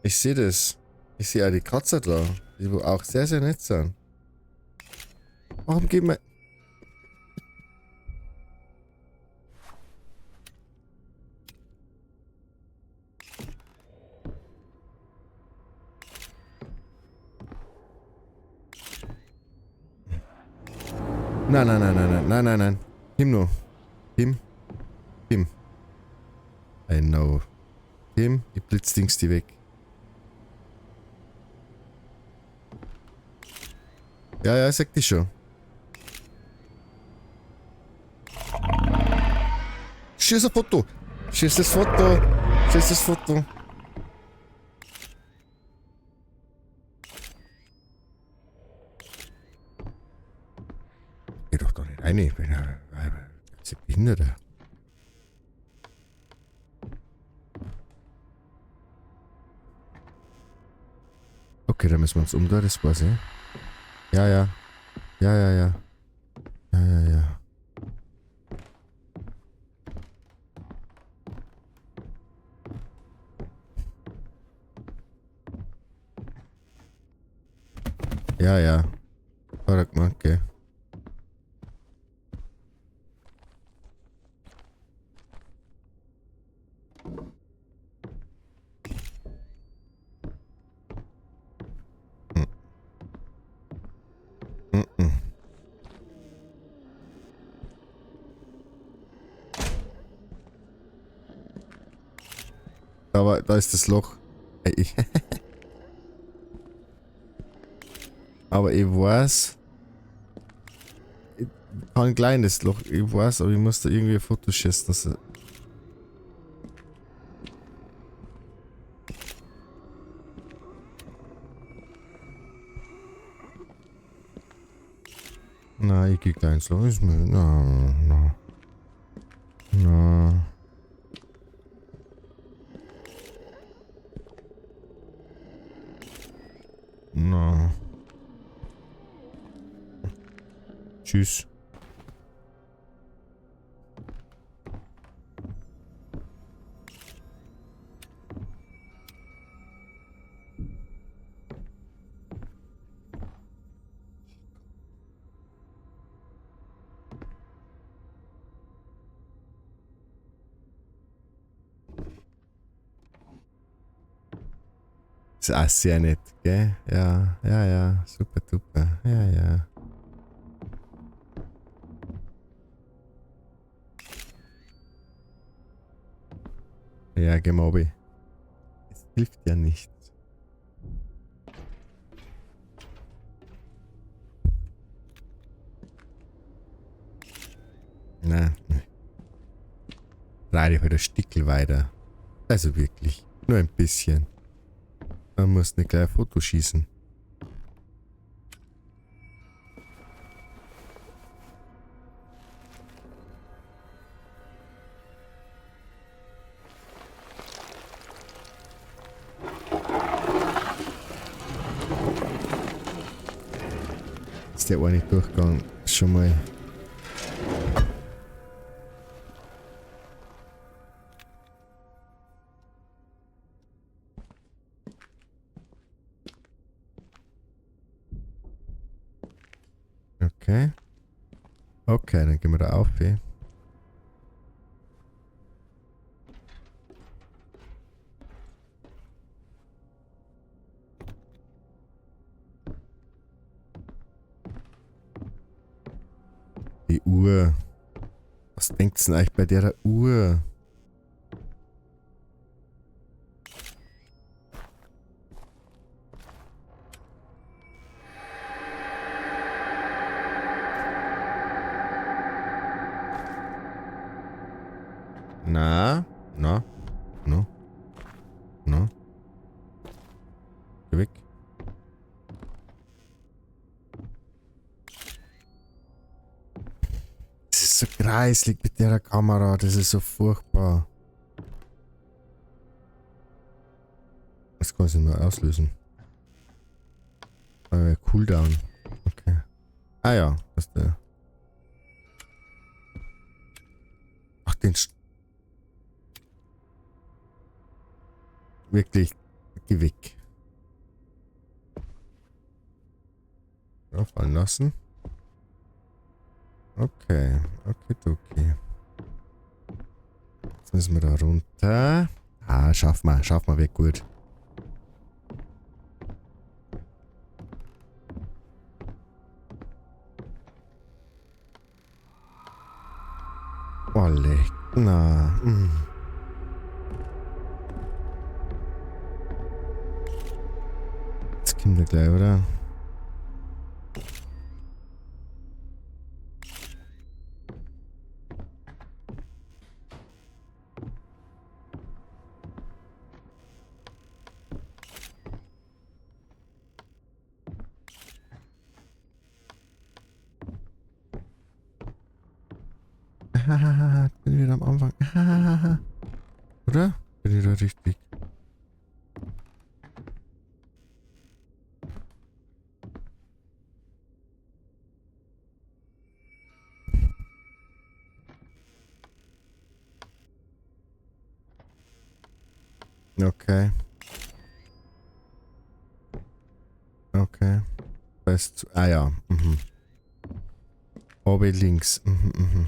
Ich sehe das. Ich sehe auch die Kratzer da, die wo auch sehr, sehr nett sind. Warum gehen wir... Nein, nein, nein, nein, nein, nein, nein, nein. Tim nur. Tim. Tim. I know. Tim, ich blitzdings die weg. Ja, ja, ich sag dich schon. Schieß ein Foto! Schieß das Foto! Schieß das Foto! Geh doch da nicht rein, ich bin ja Behinderter. Okay, da müssen wir uns umdrehen, das war's, ja? Ja, ja. Ja, ja, ja. Ja, ja, ja. Ja, ja. Hat er gemacht, gell? Aber da ist das Loch. Aber ich weiß, ich kann ein kleines Loch, ich weiß, aber ich muss da irgendwie ein Foto schießen, dass er... Nein, ich geh kleines Loch. Ist mir, na, na. Na. Na. Tschüss. Ist auch sehr nett, gell? Ja, ja, ja, super duper. Ja, ja. Ja, geh mal runter. Es hilft ja nichts. Na, ne. Dreh dich halt ein Stickel weiter. Also wirklich, nur ein bisschen. Man muss nicht gleich ein Foto schießen. Ist der eine Durchgang schon mal. Okay. Okay, dann gehen wir da auf. Ey. Die Uhr. Was denkt's denn eigentlich bei der Uhr? Na, na, no, no. Geh weg. Das ist so kreislig mit der Kamera, das ist so furchtbar. Das kann ich nicht mehr auslösen. Cooldown. Okay. Ah ja, das ist der. Wirklich, geh weg. Ja, fallen lassen. Okay, okay, okay. Jetzt müssen wir da runter. Ah, schaffen wir, wird gut. Oh, leck. Na. Jetzt kommt er gleich, oder? Hahaha, bin wieder am Anfang. Hahaha. Oder? Bin ich da richtig? Okay. Okay. Weißt du, ah ja. Mhm. Oben links. Mhm, mhm.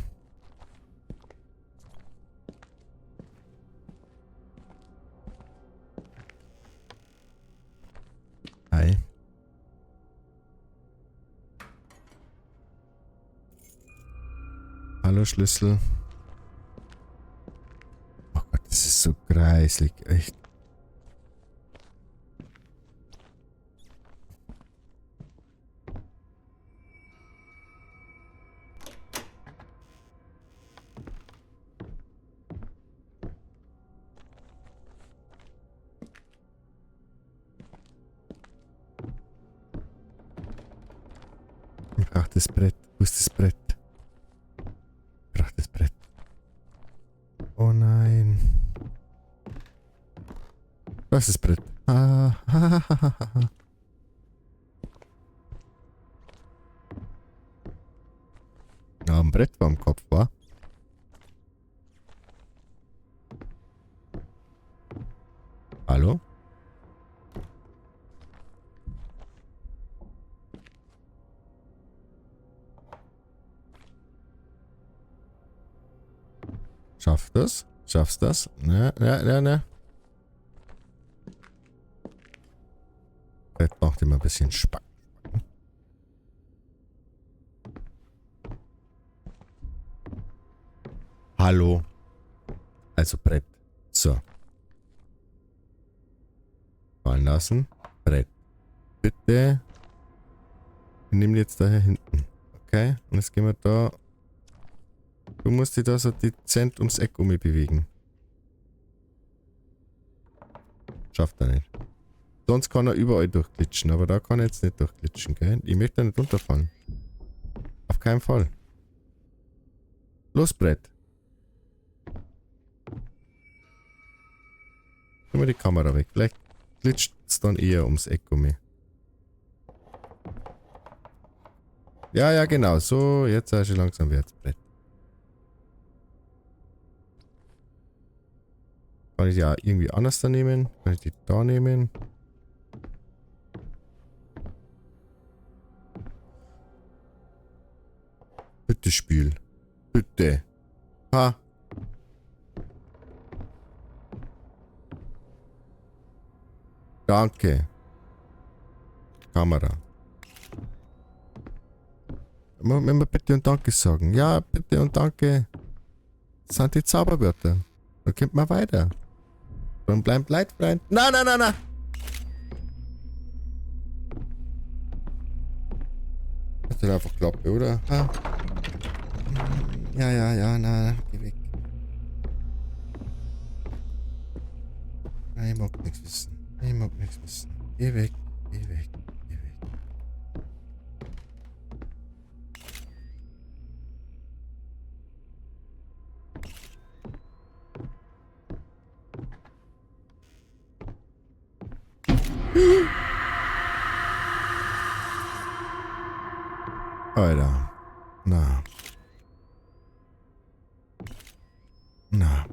Hi. Hallo Schlüssel. Oh Gott, das ist so kreislig, echt. Ich brauch das Brett. Wo ist das Brett? Ich brauch das Brett. Oh nein. Da ist das Brett. Ah, ja, ein Brett war am Kopf, wa? Hallo? Schafft das? Schaffst das? Ne, ne, ne, ne. Brett macht immer ein bisschen Spack. Hallo. Also Brett. So. Fallen lassen. Brett. Bitte. Wir nehmen jetzt da hier hinten. Okay. Und jetzt gehen wir da. Du musst dich da so dezent ums Eck um mich bewegen. Schafft er nicht. Sonst kann er überall durchglitschen, aber da kann er jetzt nicht durchglitschen, gell? Ich möchte da nicht runterfallen. Auf keinen Fall. Los, Brett. Nimm mal die Kamera weg. Vielleicht glitscht es dann eher ums Eck um mich. Ja, ja, genau. So, jetzt schon langsam wird's Brett. Kann ich die auch irgendwie anders da nehmen? Kann ich die da nehmen? Bitte Spiel. Bitte. Ha. Danke. Kamera. Wenn wir bitte und danke sagen. Ja, bitte und danke. Das sind die Zauberwörter. Dann kommt man weiter. Dann bleibt Leitfreund. Nein, nein, nein, nein. Das ist einfach Klappe, oder? Ha. Ja, ja, ja, nein, geh weg. Nein, ich mag nichts wissen. Ich mag nichts wissen. Geh weg, geh weg, geh weg. Alter. Na. Na.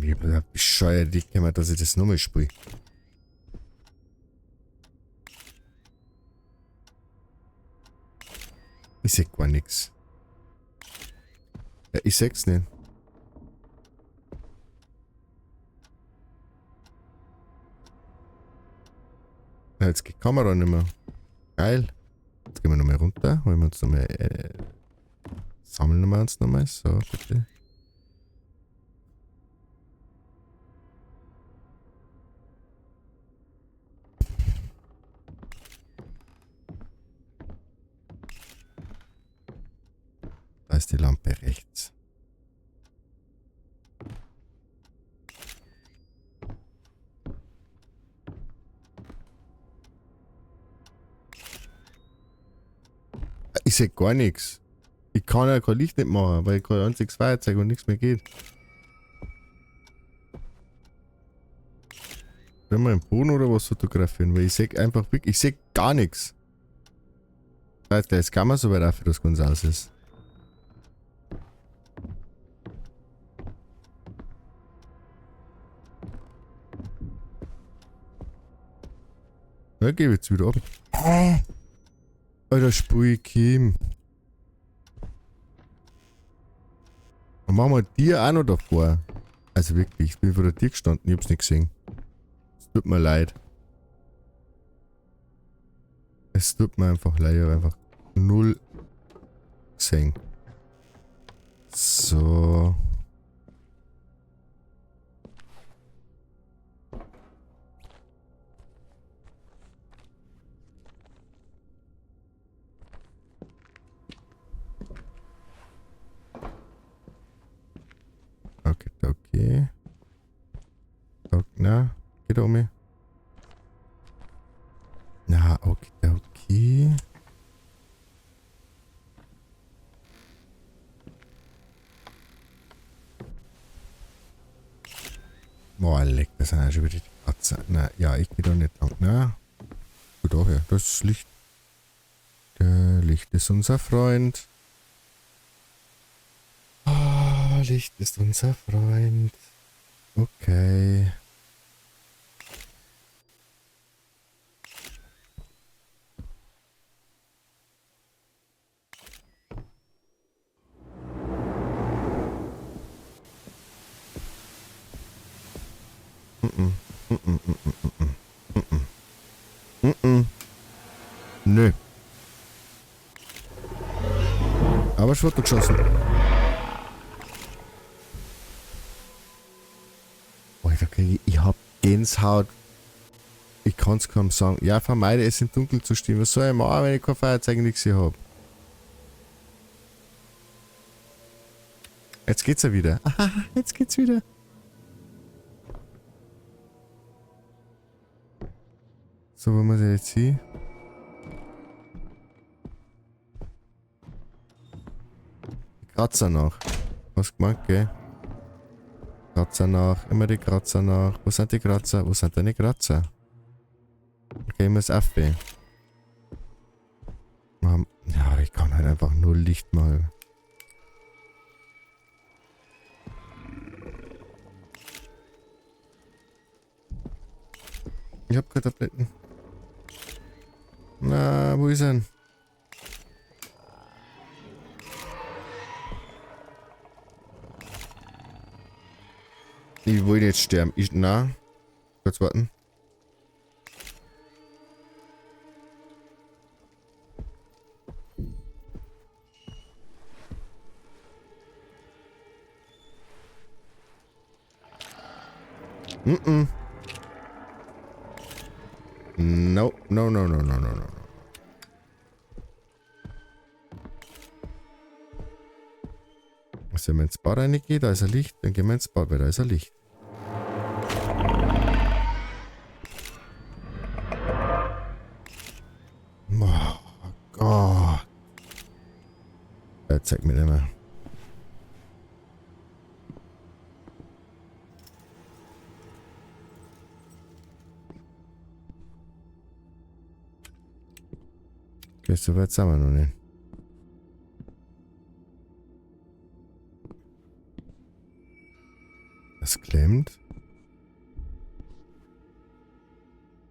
Mir bescheuert, ich kann dass ich das nochmal spiele. Ich seh gar nichts. Ja, ich seh's nicht. Ja, jetzt geht die Kamera nicht mehr. Geil. Jetzt gehen wir nochmal runter. Holen wir uns nochmal. Sammeln wir uns nochmal. So, bitte. Da ist die Lampe rechts. Ich sehe gar nichts. Ich kann ja kein Licht nicht machen, weil ich kein einziges Feuerzeug und nichts mehr geht. Wenn wir im Boden oder was fotografieren, weil ich sehe einfach wirklich, ich sehe gar nichts. Leute, jetzt kann man so weit auf, dass ganz aus ist. Da geh ich jetzt wieder ab. Hä? Alter, Spui, Kim. Dann machen wir dir auch noch davor. Also wirklich, ich bin vor der Tür gestanden, ich hab's nicht gesehen. Es tut mir leid. Es tut mir einfach leid, ich hab einfach null gesehen. So. Okay, okay. Na, geht um mich. Na, okay, okay. Boah, leck, das sind ja schon wieder die Katze. Na, ja, ich geh da nicht lang. Na, gut, auch ja. Das Licht. Der Licht ist unser Freund. Ah, Licht ist unser Freund. Okay. Nö. Aber schon geschossen. Alter, ich hab Gänsehaut. Ich kann's kaum sagen. Ja, vermeide es im Dunkeln zu stehen. Was soll ich machen, wenn ich kein Feuerzeug nichts hier hab? Jetzt geht's ja wieder. Aha, jetzt geht's wieder. So, wo muss ich jetzt hin? Die Kratzer nach. Was gemacht, gell? Kratzer nach, immer die Kratzer nach. Wo sind die Kratzer? Wo sind deine Kratzer? Okay, ich muss auf. Ja, ich kann halt einfach nur Licht machen. Ich hab keine Tabletten. Na, wo ist er denn? Ich will jetzt sterben. Ich, na. Kurz warten. Mm-mm. No, no, no, no, no, no, no. Also wenn wir ins Bad reingehen, da ist ein Licht, dann gehen wir ins Bad, weil da ist ein Licht. Oh Gott. Er zeigt mir nicht mehr. Okay, so weit sind wir noch nicht. Das klemmt.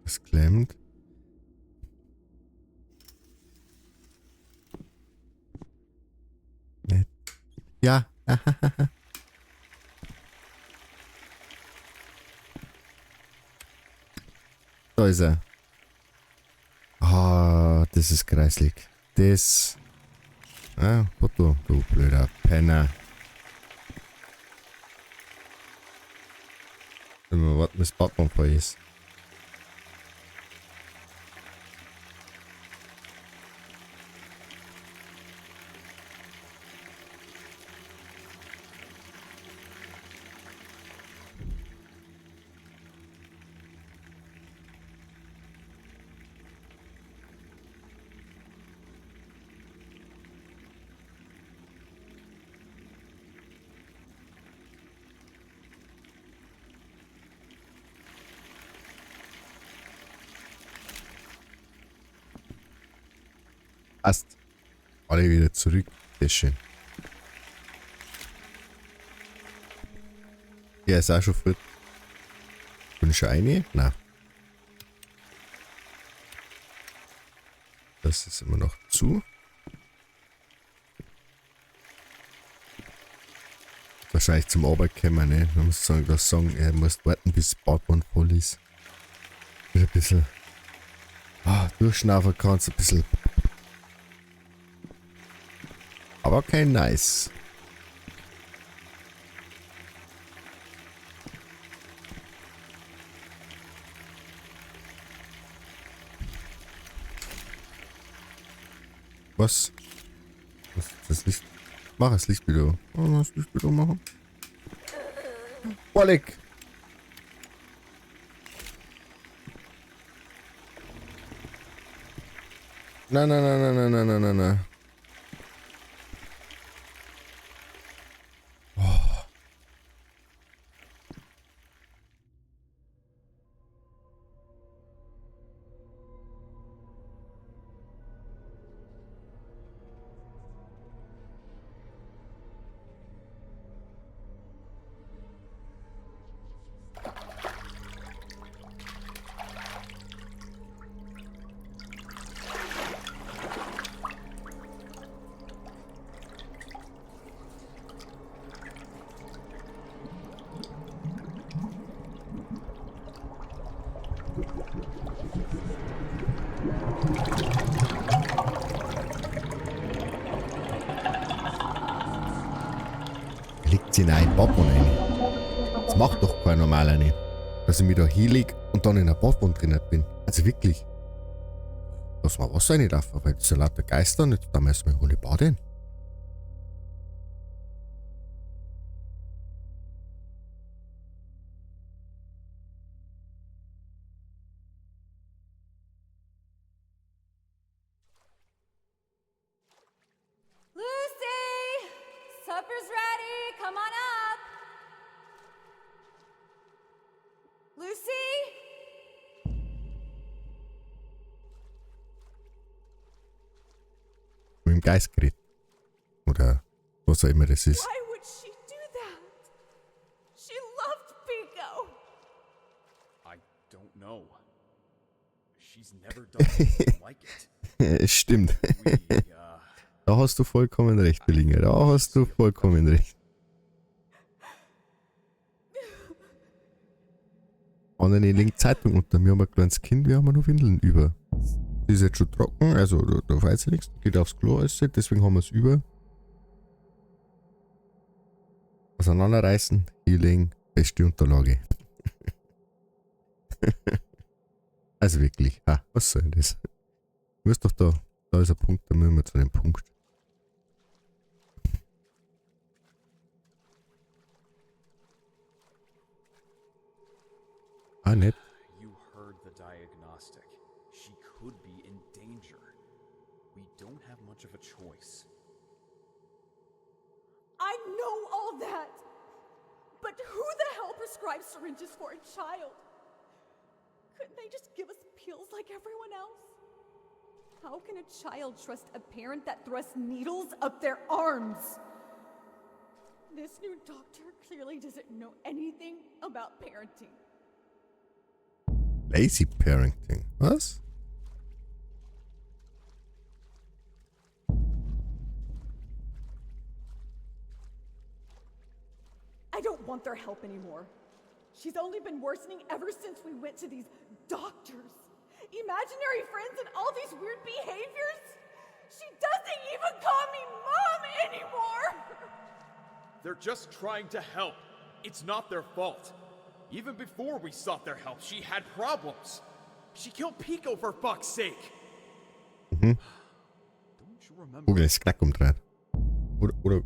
Das klemmt. Ne. Ja. Da ist er. Ah, das ist kreislig. Das. Ah, Foto, du blöder Penner. Immer warten, bis Batman voll ist. Passt. Alle wieder zurück. Sehr schön. Ja, ist auch schon früh. Bin ich schon eine? Nein. Das ist immer noch zu. Wahrscheinlich zum Arbeit kommen, ne? Man muss sagen, das Song, er muss warten, bis Batman voll ist. Ein bisschen. Ah, durchschnaufen kannst, ein bisschen. Aber okay, nice. Was? Was ist das Licht? Mach das Licht wieder. Oh, das Licht wieder machen. Bollig! Nein, nein, nein, nein, nein, nein, nein, nein. Legt sie in einen Badwanne rein. Das macht doch kein normaler nicht. Dass ich mich da hinleg und dann in der Badwanne drin bin. Also wirklich. Lass mal Wasser reinlaufen, weil das sind lauter Geister und da müssen wir ohne baden. Lucy! Supper's ready! Come on up! Lucy? Mit dem Geist geredet. Oder was auch immer das ist. Why would she do that? She loved Pico! I don't know. She's never done anything like it. Es stimmt. We, Da hast du vollkommen recht, Bellinger. Da hast du vollkommen recht. Und ich legen Zeitung unter. Wir haben ein kleines Kind, wir haben noch Windeln über. Die ist jetzt schon trocken, also da weiß ich nichts. Geht aufs Klo, alles, deswegen haben wir es über. Auseinanderreißen, hinlegen, beste Unterlage. Also wirklich, ha, was soll denn das? Du musst doch da, da ist ein Punkt, da müssen wir zu dem Punkt. Ah, nett. You heard the diagnostic. She could be in danger. We don't have much of a choice. I know all that! But who the hell prescribes syringes for a child? Couldn't they just give us pills like everyone else? How can a child trust a parent that thrusts needles up their arms? This new doctor clearly doesn't know anything about parenting. Lazy Parenting. Was? I don't want their help anymore. She's only been worsening ever since we went to these doctors. Imaginary friends and all these weird behaviors. She doesn't even call me mom anymore. They're just trying to help. It's not their fault. Even before we sought their help, she had problems. She killed Pico for fuck's sake. Don't you remember? Vogel ist Knack umdreht. Oder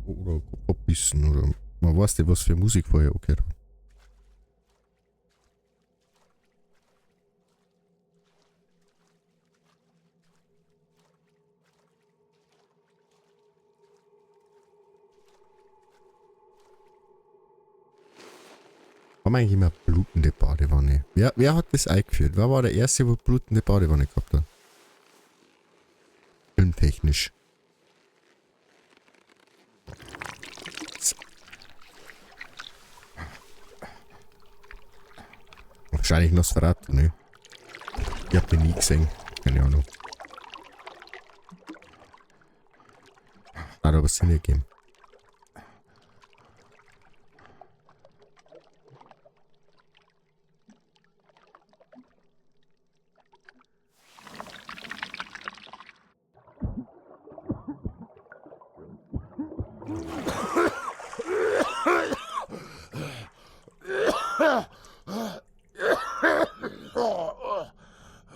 abbissen oder man weiß nicht, was für Musik vorher angehört hat. Haben wir eigentlich immer blutende Badewanne? Wer hat das eingeführt? Wer war der Erste, wo blutende Badewanne gehabt hat? Filmtechnisch. So. Wahrscheinlich Nosferatu, ne? Ich hab den nie gesehen. Keine Ahnung. Hat aber Sinn ergeben.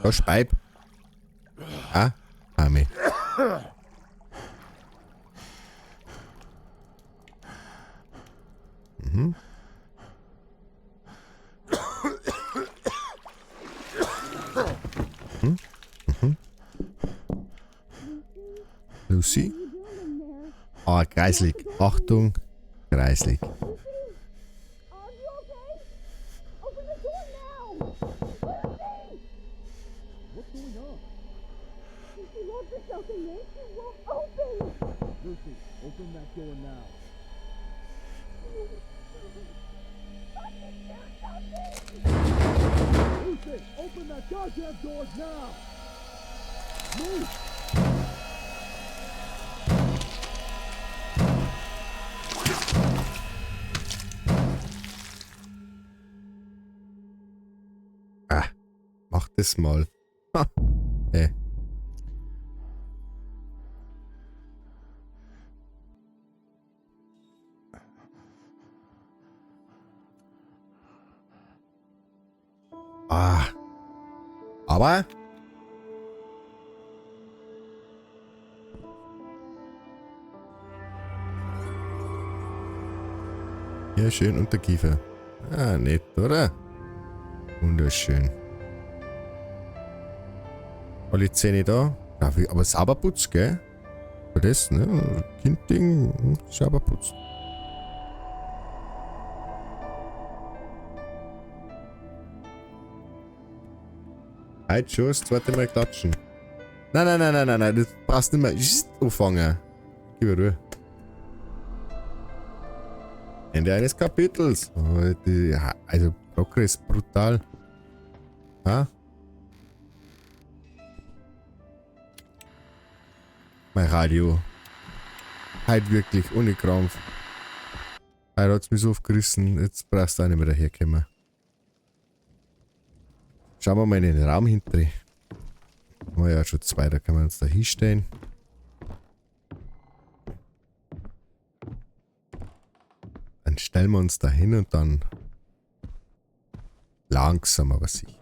Da Speib. Ah, Arme. Mhm. Mhm. Mhm. Lucy? Ah, kreislig. Achtung, kreislig. Are you okay? Open the door now! Lucy! What's going on? She locked herself in there. She won't open! Lucy, open that door now. Lucy, open that goddamn door now! Move! Ah, mach das mal. Ha. Ey. Ah. Aber. Ja, schön Unterkiefer. Ah, nett, oder? Wunderschön. Alle Zähne da. Ja, aber sauber putzt, gell? Für das, ne? Kindding, sauber putzt. Heute schon das zweite Mal klatschen. Nein, nein, nein, nein, nein, nein, das passt nicht mehr. Anfangen. Gib mir Ruhe. Ende eines Kapitels. Oh, die, also, Progress brutal. Ha? Mein Radio. Halt wirklich, ohne Krampf. Heute hat's mich so aufgerissen, jetzt brauchst du auch nicht mehr daherkommen. Schauen wir mal in den Raum hinten. Haben wir ja schon zwei, da können wir uns da hinstellen. Dann stellen wir uns da hin und dann langsam aber sicher.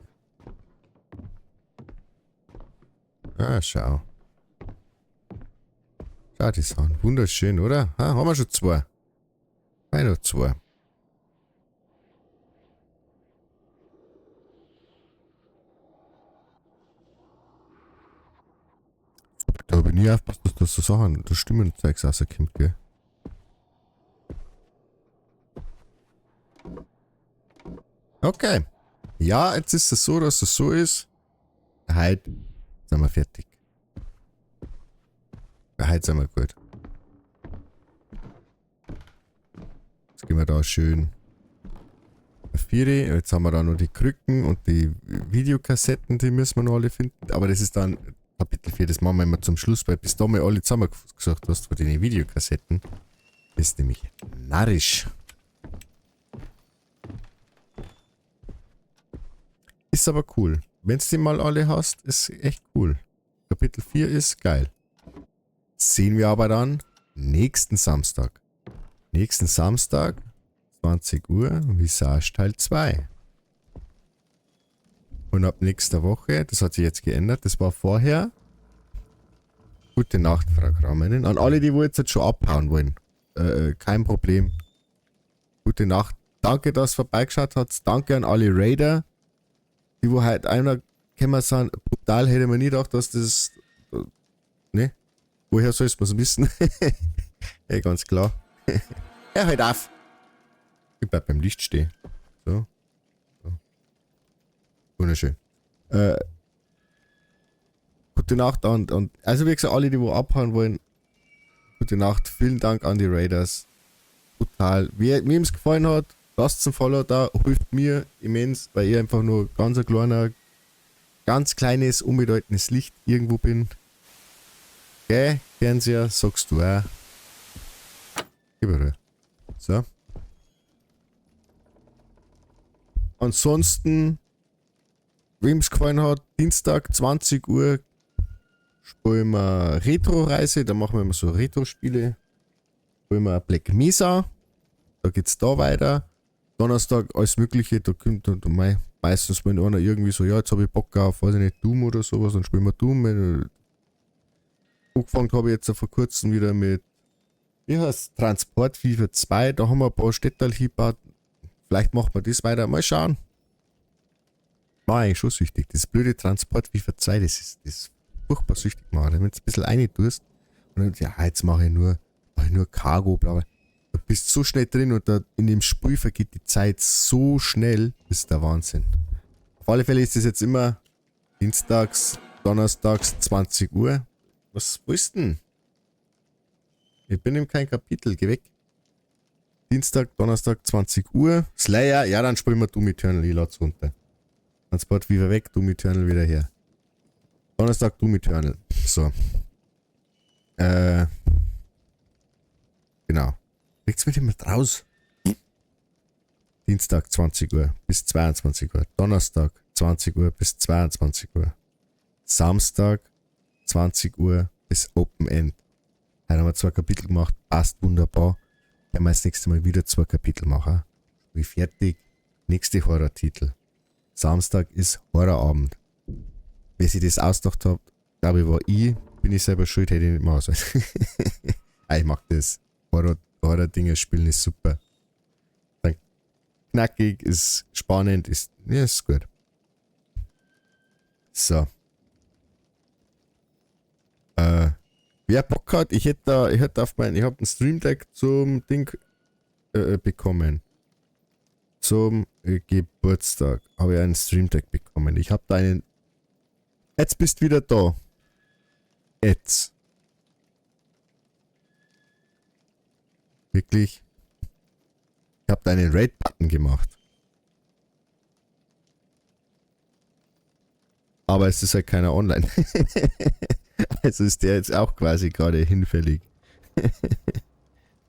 Ah, schau. Schau das an. Wunderschön, oder? Ah, haben wir schon zwei. Nein, noch zwei. Da hab ich nie aufgepasst, dass das so Sachen, das Stimmenzeugs rauskommt, gell? Okay. Ja, jetzt ist es so, dass es so ist. Heute sind wir fertig. Heute sind wir gut. Jetzt gehen wir da schön 4. Jetzt haben wir da noch die Krücken und die Videokassetten, die müssen wir noch alle finden. Aber das ist dann Kapitel 4, das machen wir immer zum Schluss, weil bis da mal alle zusammengesucht hast von den Videokassetten. Ist nämlich narrisch. Ist aber cool. Wenn's die mal alle hast, ist echt cool. Kapitel 4 ist geil. Sehen wir aber dann nächsten Samstag. Nächsten Samstag, 20 Uhr, Visage Teil 2. Und ab nächster Woche, das hat sich jetzt geändert, das war vorher. Gute Nacht, Frau Kramerin. An alle, die wo jetzt schon abhauen wollen. Kein Problem. Gute Nacht. Danke, dass ihr vorbeigeschaut habt. Danke an alle Raider, die wo halt einer gekommen sind. Brutal hätte man nie gedacht, dass das... Ne? Woher soll es wissen? Ja, ganz klar. Ja, halt auf. Ich bleib beim Licht stehen. So. So. Wunderschön. Gute Nacht und also wie gesagt, alle, die wo abhauen wollen, gute Nacht. Vielen Dank an die Raiders. Brutal. Wem es gefallen hat, lasst ein Follow da, hilft mir immens, weil ich einfach nur ganz ein kleiner, ganz kleines, unbedeutendes Licht irgendwo bin. Okay, Fernseher, sagst du auch. Gib mir. So. Ansonsten, wem es gefallen hat, Dienstag 20 Uhr spielen wir Retro-Reise, da machen wir immer so Retro-Spiele. Spielen wir Black Mesa, da geht's da weiter. Donnerstag alles Mögliche, da kommt dann meistens, wenn einer irgendwie so, ja, jetzt habe ich Bock auf, weiß ich nicht, Doom oder sowas, dann spielen wir Doom. Angefangen habe ich jetzt vor kurzem wieder mit, wie heißt Transport Fever 2, da haben wir ein paar Städterl hingebaut. Vielleicht macht man das weiter, mal schauen. War eigentlich schon süchtig. Das blöde Transport Fever 2, das ist furchtbar süchtig gemacht. Wenn du ein bisschen rein tust und dann, ja, jetzt mache ich nur Cargo, bla bla. Du bist so schnell drin und da in dem Spiel vergeht die Zeit so schnell, das ist der Wahnsinn. Auf alle Fälle ist das jetzt immer dienstags, donnerstags, 20 Uhr. Was willst du denn? Ich bin in kein Kapitel, geh weg. Dienstag, Donnerstag, 20 Uhr. Slayer, ja, dann spielen wir Doom Eternal, ich lad's runter. Transport Fever weg, Doom Eternal wieder her. Donnerstag, Doom Eternal. So. Genau. Kriegt's mit immer raus. Dienstag, 20 Uhr bis 22 Uhr. Donnerstag, 20 Uhr bis 22 Uhr. Samstag, 20 Uhr bis Open End. Heute haben wir 2 Kapitel gemacht, passt wunderbar. Werden wir das nächste Mal wieder 2 Kapitel machen. Spiel fertig. Nächste Horror-Titel. Samstag ist Horrorabend. Wer sich das ausgedacht hat, glaube ich, war ich. Bin ich selber schuld, hätte ich nicht machen sollen. Ich mag das. Horror-Dinger spielen ist super. Dann knackig, ist spannend, ist, ja, ist gut. So. Wer Bock hat, ich hätte auf mein, ich hab ein Stream Deck zum Ding bekommen. Zum Geburtstag habe ich einen Stream Deck bekommen. Ich habe da einen. Jetzt bist wieder da. Jetzt. Wirklich. Ich habe da einen Raid-Button gemacht. Aber es ist halt keiner online. Also ist der jetzt auch quasi gerade hinfällig.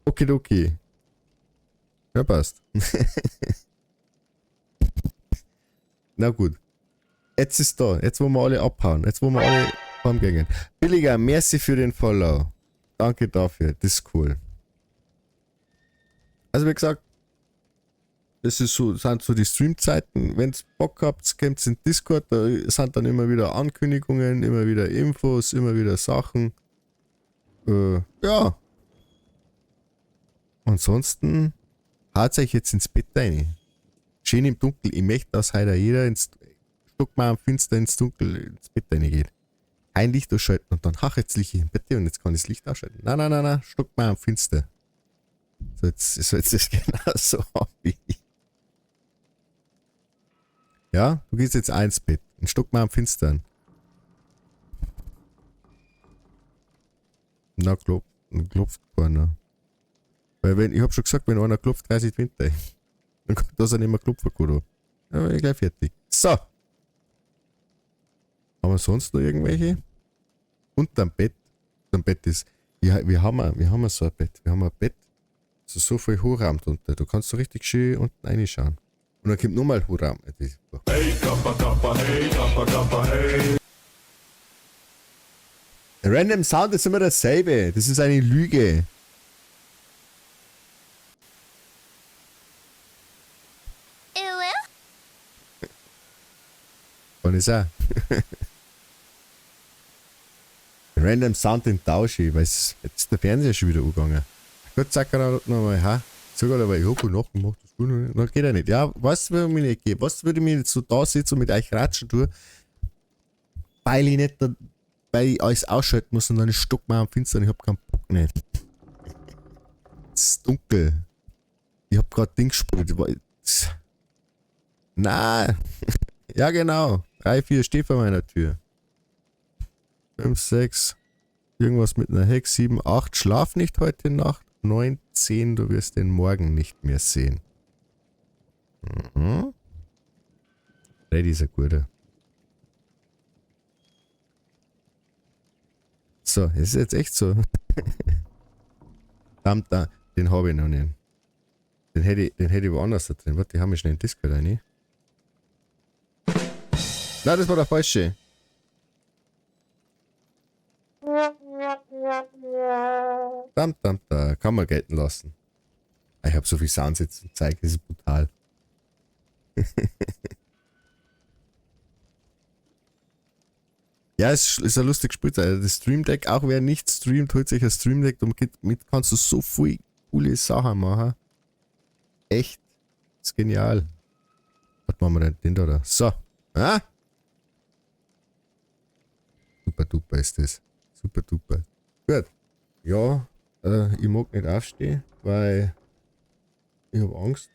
Okidoki. Ja, passt. Na gut. Jetzt ist da. Jetzt wollen wir alle abhauen. Jetzt wollen wir alle heimgehen. Billiger, merci für den Follow. Danke dafür. Das ist cool. Also wie gesagt, das ist so, sind so die Streamzeiten. Wenn ihr Bock habt, kommt in Discord. Da sind dann immer wieder Ankündigungen, immer wieder Infos, immer wieder Sachen. Ja. Ansonsten haut euch jetzt ins Bett rein. Schön im Dunkeln. Ich möchte, dass heute jeder ins Stockmar am Fenster ins Dunkel ins Bett reingeht. Kein Licht ausschalten und dann, ach, jetzt liege ich im Bett und jetzt kann ich das Licht ausschalten. Nein, nein, nein, nein, Stockmar am Fenster. So, jetzt ist genau so wie ich. Ja, du gehst jetzt ins Bett. Ein Stockmar am Finstern. Na, klopft keiner. Weil wenn, ich hab schon gesagt, wenn einer klopft, 30 Winter. Dann kommt das er nicht mehr klopfen kann. Da. Dann bin ich gleich fertig. So. Haben wir sonst noch irgendwelche? Unterm Bett. Unterm Bett ist. Ja, wir haben so ein Bett. Wir haben ein Bett. So, so viel Hohlraum drunter. Du kannst so richtig schön unten reinschauen. Und dann kommt nochmal Hohlraum. Hey, Kappa, Kappa, hey, Kappa, Kappa, hey. Random Sound ist immer dasselbe. Das ist eine Lüge. Kann ich auch. Random Sound den tausche ich, weil es jetzt ist der Fernseher schon wieder angegangen. Gott sei Dank nochmal, ha? Sogar, aber ich hab wohl nachgemacht, das gut, dann geht er nicht. Ja, was würde mir nicht gehen? Was würde ich mir jetzt so da sitzen und mit euch ratschen tun? Weil ich nicht, da, weil ich alles ausschalten muss und dann ist stockmar am Fenster und ich hab keinen Bock nicht. Es ist dunkel. Ich hab grad Ding gespielt. Na, ja genau. 3, 4 steht vor meiner Tür. 5, 6. Irgendwas mit einer Hex. 7, 8. Schlaf nicht heute Nacht. 9, 10. Du wirst den Morgen nicht mehr sehen. Mhm. Freddy ist ein guter. So, es ist jetzt echt so. Verdammt, da, den habe ich noch nicht. Den hätte ich woanders da drin. Warte, die haben wir schnell in den Discord rein. Nein, das war der falsche. Dam, dam, da. Kann man gelten lassen. Ich hab so viel Sounds jetzt zum Zeigen, das ist brutal. Ja, es ist ein lustiges Spiel. Also das Stream Deck, auch wer nicht streamt, holt sich ein Stream Deck und damit kannst du so viel coole Sachen machen. Echt. Das ist genial. Was machen wir denn den da? Da? So. Ah? Super duper ist das. Super duper. Gut. Ja, ich mag nicht aufstehen, weil ich hab Angst.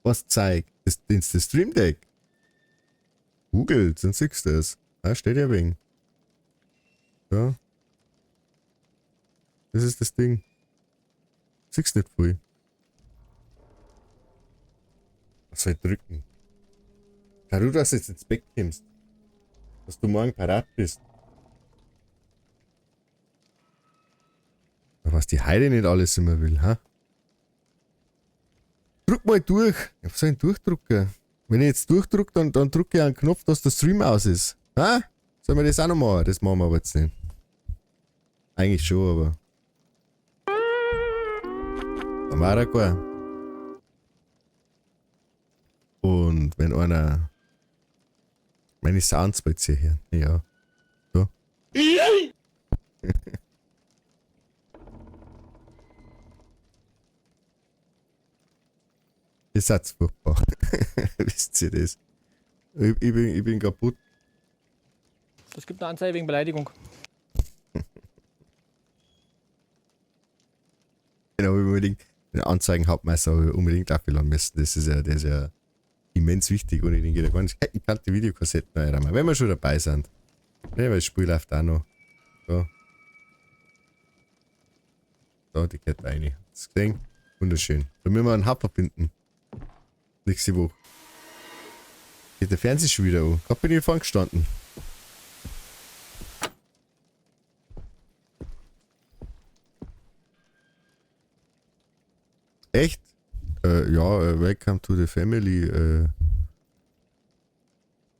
Was zeigt? Das ist das Stream Deck. Google, dann siehst du das. Da steht ja wegen. Ja. Das ist das Ding. Siehst nicht viel. Was soll ich drücken? Schau du, dass du jetzt ins Bett kommst. Dass du morgen parat bist. Was die Heide nicht alles immer will, ha? Drück mal durch. Ja, was soll ich denn durchdrücken? Wenn ich jetzt durchdrück, dann drücke ich einen Knopf, dass der Stream aus ist. Ha? Sollen wir das auch noch machen? Das machen wir aber jetzt nicht. Eigentlich schon, aber. Dann war er gar. Und wenn einer meine Sounds bei dir hören. Ja. So. Ihr seid furchtbar. Wisst ihr das? Ich bin kaputt. Es gibt eine Anzeige wegen Beleidigung. Genau, unbedingt. Den Anzeigenhauptmeister habe ich unbedingt abgeladen müssen. Das ist ja, der ist ja immens wichtig. Ohne den geht ja gar nicht. Ich kann die Videokassetten reinmachen, wenn wir schon dabei sind. Ne, weil das Spiel läuft auch noch. So. So, die Kette rein. Das gesehen? Wunderschön. Da müssen wir einen Hub verbinden. Nächste Woche. Geht der Fernseher schon wieder an. Gerade bin ich vorne gestanden. Echt? Ja, welcome to the family.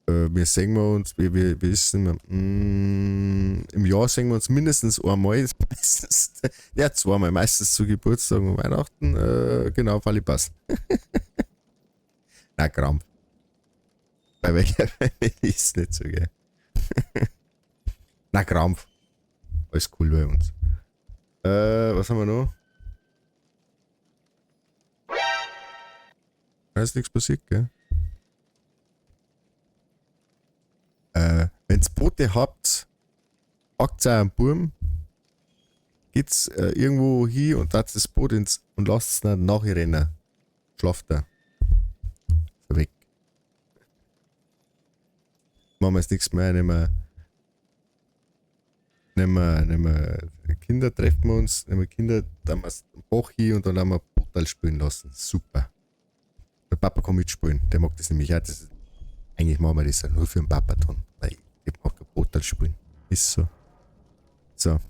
Wir sehen wir uns, wir wissen, im Jahr sehen wir uns mindestens einmal, meistens, ja, zweimal, meistens zu Geburtstag und Weihnachten, genau, Falli passt. Na, Krampf. Bei welcher Family ist nicht so, gell? Na, Krampf. Alles cool bei uns. Was haben wir noch? Da ist nichts passiert, gell? Wenn's Boote habt, packt's auch einen Burm, geht's irgendwo hin und tat das Boot ins und lasst es dann nachrennen. Schlaft er. Ist weg. Machen wir jetzt nichts mehr, nehmen wir. Nehmen wir Kinder, treffen wir uns, nehmen wir Kinder, dann wir Bach hin und dann haben wir Botal spielen lassen. Super. Der Papa kann mitspielen, der mag das nämlich auch. Das ist, eigentlich machen wir das ja nur für den Papa tun, weil ich mag kein Botal spielen. Ist so. So. Haben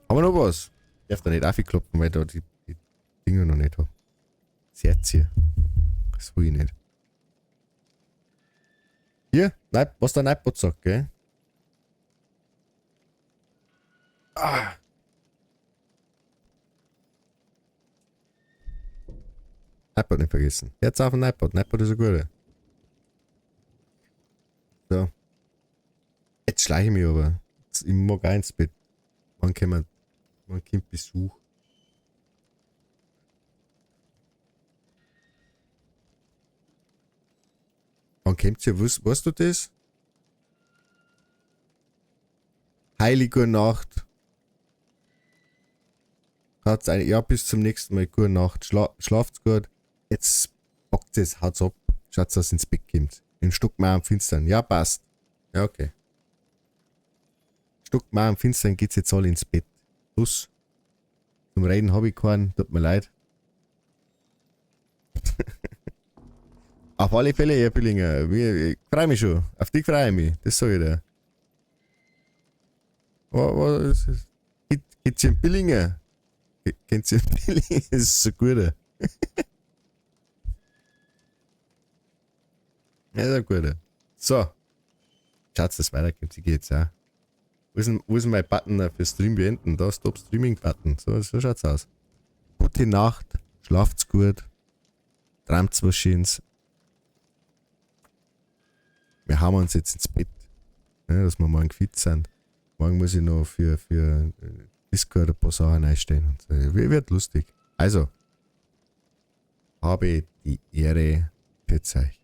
wir noch was? Ich darf da nicht aufklopfen, weil ich da die Dinger noch nicht habe. Das Herz hier. Das will ich nicht. Hier, was der Nightbot sagt, gell? Ah. Nightbot nicht vergessen. Herz auf den Nightbot. Nightbot ist ein guter. So. Jetzt schleiche ich mich aber. Jetzt, ich mag auch ins Bett. Wann kommt Besuch? Wann kommt ihr? Weißt du das? Heilige Nacht. Hat's eine, ja, bis zum nächsten Mal. Gute Nacht. Schlaft's gut. Jetzt packt es, haut's ab. Schaut, dass es ins Bett kommt. Im Stockmar am Finstern. Ja, passt. Ja, okay. Stockmar am Finstern geht's jetzt alle ins Bett. Schluss. Zum Reden habe ich keinen. Tut mir leid. Auf alle Fälle, Herr Billinger. Ich freue mich schon. Auf dich freue ich mich. Das sag ich dir. Was ist das? Geht's in Billinger? Kennt ihr Billinger? Das ist so gut. Ja, ist ein guter. So. Schaut, dass es weitergeht. Ich geh jetzt auch. Wo ist denn mein Button für Stream beenden? Da, Stop Streaming Button. So schaut's aus. Gute Nacht. Schlaft's gut. Träumt's was Schönes. Wir hauen uns jetzt ins Bett. Ja, dass wir morgen fit sind. Morgen muss ich noch für Discord ein paar Sachen einstellen. Und so. Wird lustig. Also. Habe die Ehre. Pfiat euch.